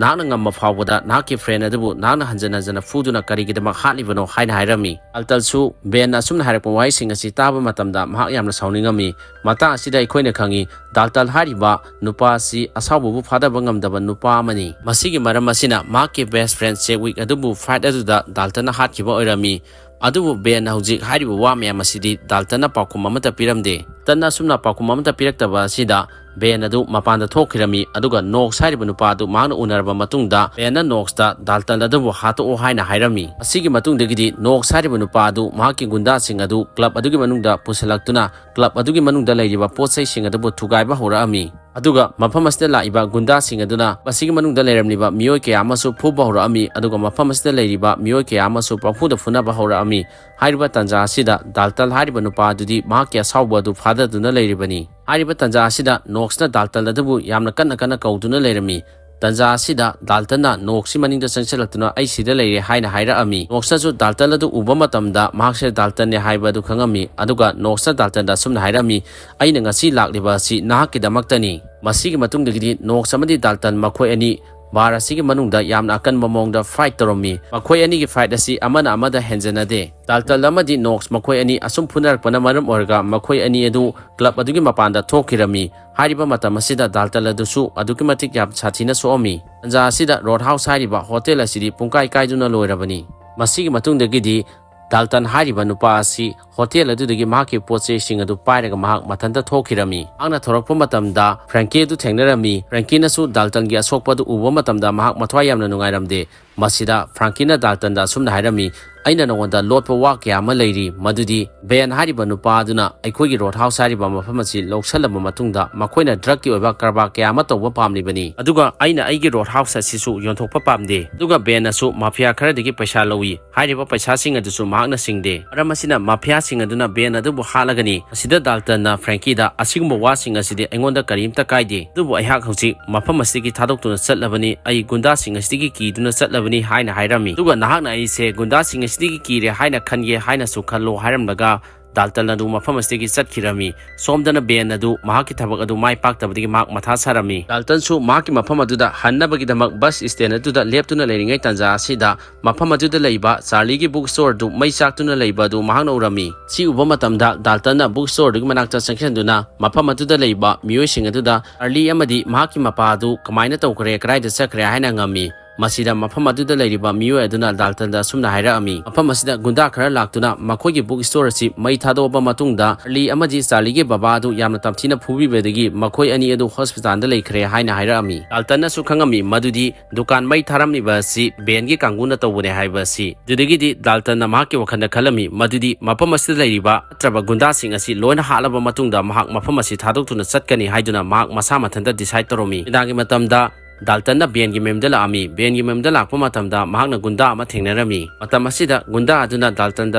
ꯅꯍꯥꯛꯅ ꯉꯝꯕ ꯐꯥꯎꯕꯗ ꯅꯍꯥꯛꯀꯤ friend ꯑꯗꯨꯕꯨ ꯅꯍꯥꯛꯅ ꯍꯟꯖꯟ ꯍꯟꯖꯟꯅ ꯐꯨꯗꯨꯅ ꯀꯔꯤꯒꯤꯗꯃꯛ ꯍꯥꯠꯂꯤꯕꯅꯣ?" ꯍꯥꯏꯅ ꯍꯥꯏꯔꯝꯃꯤ꯫ ꯗꯥꯜꯇꯟꯁꯨ ꯕꯦꯟꯅ ꯑꯁꯨꯝꯅ ꯍꯥꯏꯔꯛꯄ ꯋꯥꯍꯩꯁꯤꯡ ꯑꯁꯤ ꯇꯥꯕ ꯃꯇꯝꯗ ꯃꯍꯥꯛ ꯌꯥꯝꯅ ꯁꯥꯎꯅꯤꯡꯉꯝꯃꯤ꯫ ꯃꯇꯥꯡ ꯑꯁꯤꯗ ꯑꯩꯈꯣꯏꯅ ꯈꯪꯉꯤ, ꯗꯥꯜꯇꯟ ꯍꯥꯏꯔꯤꯕ ꯅꯨꯄꯥ ꯑꯁꯤ ꯑꯁꯥꯎꯕꯕꯨ ꯐꯥꯗꯕ ꯉꯝꯗꯕ ꯅꯨꯄꯥ ꯑꯃꯅꯤ꯫ ꯃꯁꯤꯒꯤ ꯃꯔꯝ ꯑꯁꯤꯅ ꯃꯍꯥꯛꯀꯤ best friend ꯆꯦꯛꯋꯤꯛ ꯑꯗꯨꯕꯨ fight ꯑꯗꯨꯗ ꯗꯥꯜꯇꯟꯅ ꯍꯥꯠꯈꯤꯕ ꯑꯣꯏꯔꯝꯃꯤ꯫ ꯑꯗꯨꯕꯨ ꯕꯦꯟꯅ ꯍꯧꯖꯤꯛ ꯍꯥꯏꯔꯤꯕ ꯋꯥ ꯃꯌꯥꯝ ꯑꯁꯤꯗꯤ ꯗꯥꯜꯇꯟꯅ ꯄꯥꯎꯈꯨꯝ ꯑꯃꯠꯇ ꯄꯤꯔꯝꯗꯦ꯫ ꯗꯥꯜꯇꯟꯅ ꯑꯁꯨꯝꯅ ꯄꯥꯎꯈꯨꯝ ꯑꯃꯠꯇ ꯄꯤꯔꯛꯇꯕ ꯑꯁꯤꯗ ꯕꯦꯟ ꯑꯗꯨ ꯃꯄꯥꯟꯗ ꯊꯣꯛꯈꯤꯔꯝꯃꯤ꯫ ꯑꯗꯨꯒ ꯅꯣꯛꯁ ꯍꯥꯏꯔꯤꯕ ꯅꯨꯄꯥ ꯑꯗꯨ ꯃꯍꯥꯛꯅ ꯎꯅꯔꯕ ꯃꯇꯨꯡꯗ ꯕꯦꯟꯅ ꯅꯣꯛꯁꯇ "ꯗꯥꯜꯇꯟ ꯑꯗꯨꯕꯨ ꯍꯥꯠꯇꯣꯛꯑꯣ" ꯍꯥꯏꯅ ꯍꯥꯏꯔꯝꯃꯤ꯫ ꯑꯁꯤꯒꯤ ꯃꯇꯨꯡꯗꯒꯤꯗꯤ ꯅꯣꯛꯁ ꯍꯥꯏꯔꯤꯕ ꯅꯨꯄꯥ ꯑꯗꯨ ꯃꯍꯥꯛꯀꯤ ꯒꯨꯟꯗꯥꯁꯤꯡ ꯑꯗꯨ club ꯑꯗꯨꯒꯤ ꯃꯅꯨꯡꯗ ꯄꯨꯁꯤꯜꯂꯛꯇꯨꯅ club ꯑꯗꯨꯒꯤ ꯃꯅꯨꯡꯗ ꯂꯩꯔꯤꯕ ꯄꯣꯠ ꯆꯩꯁꯤꯡ ꯑꯗꯨꯕꯨ ꯊꯨꯒꯥꯏꯕ ꯍꯧꯔꯛꯑꯝꯃꯤ꯫ ꯑꯗꯨꯒ ꯃꯐꯝ ꯑꯁꯤꯗ ꯂꯥꯛꯏꯕ ꯒꯨꯟꯗꯥꯁꯤꯡ ꯑꯗꯨꯅ ꯃꯁꯤꯒꯤ ꯃꯅꯨꯡꯗ ꯂꯩꯔꯝꯂꯤꯕ ꯃꯤꯑꯣꯏ ꯀꯌꯥ ꯑꯃꯁꯨ ꯐꯨꯕ ꯍꯧꯔꯛꯑꯝꯃꯤ꯫ ꯑꯗꯨꯒ ꯃꯐꯝ ꯑꯁꯤꯗ ꯂꯩꯔꯤꯕ ꯃꯤꯑꯣꯏ ꯀꯌꯥ ꯑꯃꯁꯨ ꯄꯪꯐꯨꯗ ꯐꯨꯅꯕ ꯍꯧꯔꯛꯑꯝꯃꯤ꯫ ꯍꯥꯏꯔꯤꯕ ꯇꯥꯟꯖꯥ ꯑꯁꯤꯗ ꯗꯥꯜꯇꯟ ꯍꯥꯏꯔꯤꯕ ꯅꯨꯄꯥ ꯑꯗꯨꯗꯤ ꯃꯍꯥꯛꯀꯤ ꯑꯁꯥꯎꯕ ꯑꯗꯨ ꯐꯥꯗꯗꯨꯅ ꯂꯩꯔꯤꯕꯅꯤ꯫ ꯍꯥꯏꯔꯤꯕ ꯇꯥꯟꯖꯥ ꯑꯁꯤꯗ ꯅꯣꯛꯁꯅ ꯗꯥꯜꯇꯟ ꯑꯗꯨꯕꯨ ꯌꯥꯝꯅ ꯀꯟꯅ ꯀꯟꯅ ꯀꯧꯗꯨꯅ ꯂꯩꯔꯝꯃꯤ꯫ ꯇꯥꯟꯖꯥ ꯑꯁꯤꯗ ꯗꯥꯜꯇꯟꯅ ꯅꯣꯛꯁꯀꯤ ꯃꯅꯤꯡꯗ ꯆꯪꯁꯤꯜꯂꯛꯇꯨꯅ "ꯑꯩ ꯁꯤꯗ ꯂꯩꯔꯦ" ꯍꯥꯏꯅ ꯍꯥꯏꯔꯛꯑꯝꯃꯤ꯫ ꯅꯣꯛꯁꯅꯁꯨ ꯗꯥꯜꯇꯟ ꯑꯗꯨ ꯎꯕ ꯃꯇꯝꯗ ꯃꯍꯥꯛꯁꯦ ꯗꯥꯜꯇꯟꯅꯦ ꯍꯥꯏꯕ ꯑꯗꯨ ꯈꯪꯉꯝꯃꯤ꯫ ꯑꯗꯨꯒ ꯅꯣꯛꯁꯅ ꯗꯥꯜꯇꯟꯗ ꯑꯁꯨꯝꯅ ꯍꯥꯏꯔꯛꯑꯝꯃꯤ, "ꯑꯩꯅ ꯉꯁꯤ ꯂꯥꯛꯂꯤꯕ ꯑꯁꯤ ꯅꯍꯥꯛꯀꯤꯗꯃꯛꯇꯅꯤ"꯫ ꯃꯁꯤꯒꯤ ꯃꯇꯨꯡꯗꯒꯤꯗꯤ ꯅꯣꯛꯁ ꯑꯃꯗꯤ ꯗꯥꯜꯇꯟ ꯃꯈꯣꯏ ꯑꯅꯤ ꯕꯥꯔ ꯑꯁꯤꯒꯤ ꯃꯅꯨꯡꯗ ꯌꯥꯝꯅ ꯑꯀꯟꯕ ꯃꯑꯣꯡꯗ fight ꯇꯧꯔꯝꯃꯤ꯫ ꯃꯈꯣꯏ ꯑꯅꯤꯒꯤ fight ꯑꯁꯤ ꯑꯃꯅ ꯑꯃꯗ ꯍꯦꯟꯖꯟꯅꯗꯦ꯫ ꯗꯥꯜꯇꯟ ꯑꯃꯗꯤ ꯅꯣꯛꯁ ꯃꯈꯣꯏ ꯑꯅꯤ ꯑꯁꯨꯝ ꯐꯨꯅꯔꯛꯄꯅ ꯃꯔꯝ ꯑꯣꯏꯔꯒ ꯃꯈꯣꯏ ꯑꯅꯤ ꯑꯗꯨ club ꯑꯗꯨꯒꯤ ꯃꯄꯥꯟꯗ ꯊꯣꯛꯈꯤꯔꯝꯃꯤ꯫ ꯍꯥꯏꯔꯤꯕ ꯃꯇꯝ ꯑꯁꯤꯗ ꯗꯥꯜꯇꯟ ꯑꯗꯨꯁꯨ ꯑꯗꯨꯛꯀꯤ ꯃꯇꯤꯛ ꯌꯥꯝ ꯁꯥꯊꯤꯅ ꯁꯣꯛꯑꯝꯃꯤ꯫ ꯇꯥꯟꯖꯥ ꯑꯁꯤꯗ ꯔꯣꯗ ꯍꯥꯎꯁ ꯍꯥꯏꯔꯤꯕ ꯍꯣꯇꯦꯜ ꯑꯁꯤꯗꯤ ꯄꯨꯡꯀꯥꯏ ꯀꯥꯏꯗꯨꯅ ꯂꯣꯏꯔꯕꯅꯤ꯫ ꯃꯁꯤꯒꯤ ꯃꯇꯨꯡꯗꯒꯤꯗꯤ ꯗꯥꯜꯇꯟ ꯍꯥꯏꯔꯤꯕ ꯅꯨꯄꯥ ꯑꯁꯤ ꯍꯣꯇꯦꯜ ꯑꯗꯨꯗꯒꯤ ꯃꯍꯥꯛꯀꯤ ꯄꯣꯠ ꯆꯩꯁꯤꯡ ꯑꯗꯨ ꯄꯥꯏꯔꯒ ꯃꯍꯥꯛ ꯃꯊꯟꯇ ꯊꯣꯛꯈꯤꯔꯝꯃꯤ꯫ ꯃꯍꯥꯛꯅ ꯊꯣꯔꯛꯄ ꯃꯇꯝꯗ ꯐ꯭ꯔꯦꯡꯀꯤ ꯑꯗꯨ ꯊꯦꯡꯅꯔꯝꯃꯤ꯫ ꯐ꯭ꯔꯦꯡꯀꯤꯅꯁꯨ ꯗꯥꯜꯇꯟꯒꯤ ꯑꯁꯣꯛꯄ ꯑꯗꯨ ꯎꯕ ꯃꯇꯝꯗ ꯃꯍꯥꯛ ꯃꯊ꯭ꯋꯥꯏ ꯌꯥꯝꯅ ꯅꯨꯡꯉꯥꯏꯔꯝꯗꯦ꯫ ꯃꯁꯤꯗ ꯐ꯭ꯔꯥꯡꯀꯤꯅ ꯗꯥꯜꯇꯟꯗ ꯑꯁꯨꯝꯅ ꯍꯥꯏꯔꯝꯃꯤ, "ꯑꯩꯅ ꯅꯉꯣꯟꯗ ꯂꯣꯠꯄ ꯋꯥ ꯀꯌꯥ ꯑꯃ ꯂꯩꯔꯤ, ꯃꯗꯨꯗꯤ ꯕꯦꯟ ꯍꯥꯏꯔꯤꯕ ꯅꯨꯄꯥ ꯑꯗꯨꯅ ꯑꯩꯈꯣꯏꯒꯤ ꯔꯣꯗ ꯍꯥꯎꯁ ꯍꯥꯏꯔꯤꯕ ꯃꯐꯝ ꯑꯁꯤ ꯂꯧꯁꯜꯂꯕ ꯃꯇꯨꯡꯗ ꯃꯈꯣꯏꯅ ꯗ꯭ꯔꯒꯀꯤ ꯑꯣꯏꯕ ꯀꯔꯕꯥꯔ ꯀꯌꯥ ꯑꯃ ꯇꯧꯕ ꯄꯥꯝꯂꯤꯕꯅꯤ, ꯑꯗꯨꯒ ꯑꯩꯅ ꯑꯩꯒꯤ ꯔꯣꯗ ꯍꯥꯎꯁ ꯑꯁꯤꯁꯨ ꯌꯣꯟꯊꯣꯛꯄ ꯄꯥꯝꯗꯦ, ꯑꯗꯨꯒ ꯕꯦꯟꯅꯁꯨ ꯃꯥꯐꯤꯌꯥ ꯈꯔꯗꯒꯤ ꯄꯩꯁꯥ ꯂꯧꯏ, ꯍꯥꯏꯔꯤꯕ ꯄꯩꯁꯥꯁꯤꯡ ꯑꯗꯨꯁꯨ ꯃꯍꯥꯛꯅ ꯁꯤꯡꯗꯦ, ꯃꯔꯝ ꯑꯁꯤꯅ ꯃꯥꯐꯤꯌꯥꯁꯤꯡ ꯑꯗꯨꯅ ꯕꯦꯟ ꯑꯗꯨꯕꯨ ꯍꯥꯠꯂꯒꯅꯤ꯫ ꯃꯁꯤꯗ ꯗꯥꯜꯇꯟꯅ ꯐ꯭ꯔꯦꯡꯀꯤꯗ, "ꯑꯁꯤꯒꯨꯝꯕ ꯋꯥꯁꯤꯡ ꯑꯁꯤꯗꯤ ꯑꯩꯉꯣꯟꯗ ꯀꯔꯤꯝꯇ ꯀꯥꯏꯗꯦ, ꯑꯗꯨꯕꯨ ꯑꯩꯍꯥꯛ ꯍꯧꯖꯤꯛ ꯃꯐꯝ ꯑꯁꯤꯗꯒꯤ ꯊꯥꯗꯣꯛꯇꯨꯅ ꯆꯠꯂꯕꯅꯤ, ꯑꯩ ꯒꯨꯟꯗꯥꯁꯤꯡ ꯑꯁꯤꯗꯒꯤ ꯀꯤꯗꯨꯅ ꯆꯠꯂꯕꯅꯤ" ꯍꯥꯏꯅ ꯍꯥꯏꯔꯝꯃꯤ꯫ ꯑꯗꯨꯒ ꯅꯍꯥꯛꯅ ꯑꯩꯁꯦ ꯒꯨꯟꯗꯥꯁꯤꯡ ꯑꯁꯤꯗꯒꯤ ꯀꯤꯔꯦ ꯍꯥꯏꯅ ꯈꯟꯒꯦ ꯍꯥꯏꯅꯁꯨ ꯈꯜꯂꯣ ꯍꯥꯏꯔꯝꯂꯒ ꯗꯥꯜꯇꯟ ꯑꯗꯨ ꯃꯐꯝ ꯑꯁꯤꯗꯒꯤ ꯆꯠꯈꯤꯔꯝꯃꯤ꯫ ꯁꯣꯝꯗꯅ ꯕꯦꯟ ꯑꯗꯨ ꯃꯍꯥꯛꯀꯤ ꯊꯕꯛ ꯑꯗꯨ ꯃꯥꯏ ꯄꯥꯛꯇꯕꯗꯒꯤ ꯃꯍꯥꯛ ꯃꯊꯥ ꯁꯥꯔꯝꯃꯤ꯫ ꯗꯥꯜꯇꯟꯁꯨ ꯃꯍꯥꯛꯀꯤ ꯃꯐꯝ ꯑꯗꯨꯗ ꯍꯟꯅꯕꯒꯤꯗꯃꯛ ꯕꯁ ꯁ꯭ꯇꯦꯟ ꯑꯗꯨꯗ ꯂꯦꯞꯇꯨꯅ ꯂꯩꯔꯤꯉꯩ ꯇꯥꯟꯖꯥ ꯑꯁꯤꯗ ꯃꯐꯝ ꯑꯗꯨꯗ ꯂꯩꯕ ꯆꯥꯔꯂꯤꯒꯤ ꯕꯨꯛ ꯁ꯭ꯇꯣꯔ ꯑꯗꯨ ꯃꯩ ꯆꯥꯛꯇꯨꯅ ꯂꯩꯕ ꯑꯗꯨ ꯃꯍꯥꯛꯅ ꯎꯔꯝꯃꯤ꯫ ꯁꯤ ꯎꯕ ꯃꯇꯝꯗ ꯗꯥꯜꯇꯟꯅ ꯕꯨꯛ ꯁ꯭ꯇꯣꯔ ꯑꯗꯨꯒꯤ ꯃꯅꯥꯛꯇ ꯆꯪꯁꯤꯟꯗꯨꯅ ꯃꯐꯝ ꯑꯗꯨꯗ ꯂꯩꯕ ꯃꯤꯑꯣꯏꯁꯤꯡ ꯑꯗꯨꯗ ꯆꯥꯔꯂꯤ ꯑꯃꯗꯤ ꯃꯍꯥꯛꯀꯤ ꯃꯄꯥ ꯑꯗꯨ ꯀꯃꯥꯏꯅ ꯇꯧꯈ꯭ꯔꯦ, ꯀꯗꯥꯏꯗ ꯆꯠꯈ꯭ꯔꯦ ꯍꯥꯏꯅ ꯍꯪꯉꯝꯃꯤ꯫ ꯃꯁꯤꯗ ꯃꯐꯝ ꯑꯗꯨꯗ ꯂꯩꯔꯤꯕ ꯃꯤꯑꯣꯏ ꯑꯗꯨꯅ ꯗꯥꯜꯇꯟꯗ ꯑꯁꯨꯝꯅ ꯍꯥꯏꯔꯛꯑꯝꯃꯤ, "ꯃꯐꯝ ꯑꯁꯤꯗ ꯒꯨꯟꯗꯥ ꯈꯔ ꯂꯥꯛꯇꯨꯅ ꯃꯈꯣꯏꯒꯤ ꯕꯨꯛ ꯁ꯭ꯇꯣꯔ ꯑꯁꯤ ꯃꯩ ꯊꯥꯗꯣꯛꯑꯕ ꯃꯇꯨꯡꯗ ꯆꯥꯔꯂꯤ ꯑꯃꯗꯤ ꯆꯥꯔꯂꯤꯒꯤ ꯕꯕꯥ ꯑꯗꯨ ꯌꯥꯝꯅ ꯇꯝꯊꯤꯅ ꯐꯨꯕꯤꯕꯗꯒꯤ ꯃꯈꯣꯏ ꯑꯅꯤ ꯑꯗꯨ ꯍꯣꯁꯄꯤꯇꯥꯜꯗ ꯂꯩꯈ꯭ꯔꯦ" ꯍꯥꯏꯅ ꯍꯥꯏꯔꯛꯑꯝꯃꯤ꯫ ꯗꯥꯜꯇꯟꯅꯁꯨ ꯈꯪꯉꯝꯃꯤ ꯃꯗꯨꯗꯤ ꯗꯨꯀꯥꯟ ꯃꯩ ꯊꯥꯔꯝꯂꯤꯕ ꯑꯁꯤ ꯕꯦꯟꯒꯤ ꯀꯥꯡꯕꯨꯅ ꯇꯧꯕꯅꯦ ꯍꯥꯏꯕ ꯑꯁꯤ꯫ ꯑꯗꯨꯗꯒꯤꯗꯤ ꯗꯥꯜꯇꯟꯅ ꯃꯍꯥꯛꯀꯤ ꯋꯥꯈꯜꯗ ꯈꯜꯂꯝꯃꯤ ꯃꯗꯨꯗꯤ ꯃꯐꯝ ꯑꯁꯤꯗ ꯂꯩꯔꯤꯕ ꯐꯠꯇ꯭ꯔꯕ ꯒꯨꯟꯗꯥꯁꯤꯡ ꯑꯁꯤ ꯂꯣꯏꯅ ꯍꯥꯠꯂꯕ ꯃꯇꯨꯡꯗ ꯃꯍꯥꯛ ꯃꯐꯝ ꯑꯁꯤ ꯊꯥꯗꯣꯛꯇꯨꯅ ꯆꯠꯀꯅꯤ ꯍꯥꯏꯗꯨꯅ ꯃꯍꯥꯛ ꯃꯁꯥ ꯃꯊꯟꯇ ꯗꯤꯁꯥꯏꯗ ꯇꯧꯔꯝꯃꯤ꯫ ꯅꯨꯃꯤꯗꯥꯡꯒꯤ ꯃꯇꯝꯗ ꯗꯥꯜꯇꯟꯅ ꯕꯦꯟꯒꯤ ꯃꯌꯨꯝꯗ ꯂꯥꯛꯑꯝꯃꯤ꯫ ꯕꯦꯟꯒꯤ ꯃꯌꯨꯝꯗ ꯂꯥꯛꯄ ꯃꯇꯝꯗ ꯃꯍꯥꯛꯅ ꯒꯨꯟꯗꯥ ꯑꯃ ꯊꯦꯡꯅꯔꯝꯃꯤ꯫ ꯃꯇꯝ ꯑꯁꯤꯗ ꯒꯨꯟꯗꯥ ꯑꯗꯨꯅ ꯗꯥꯜꯇꯟꯗ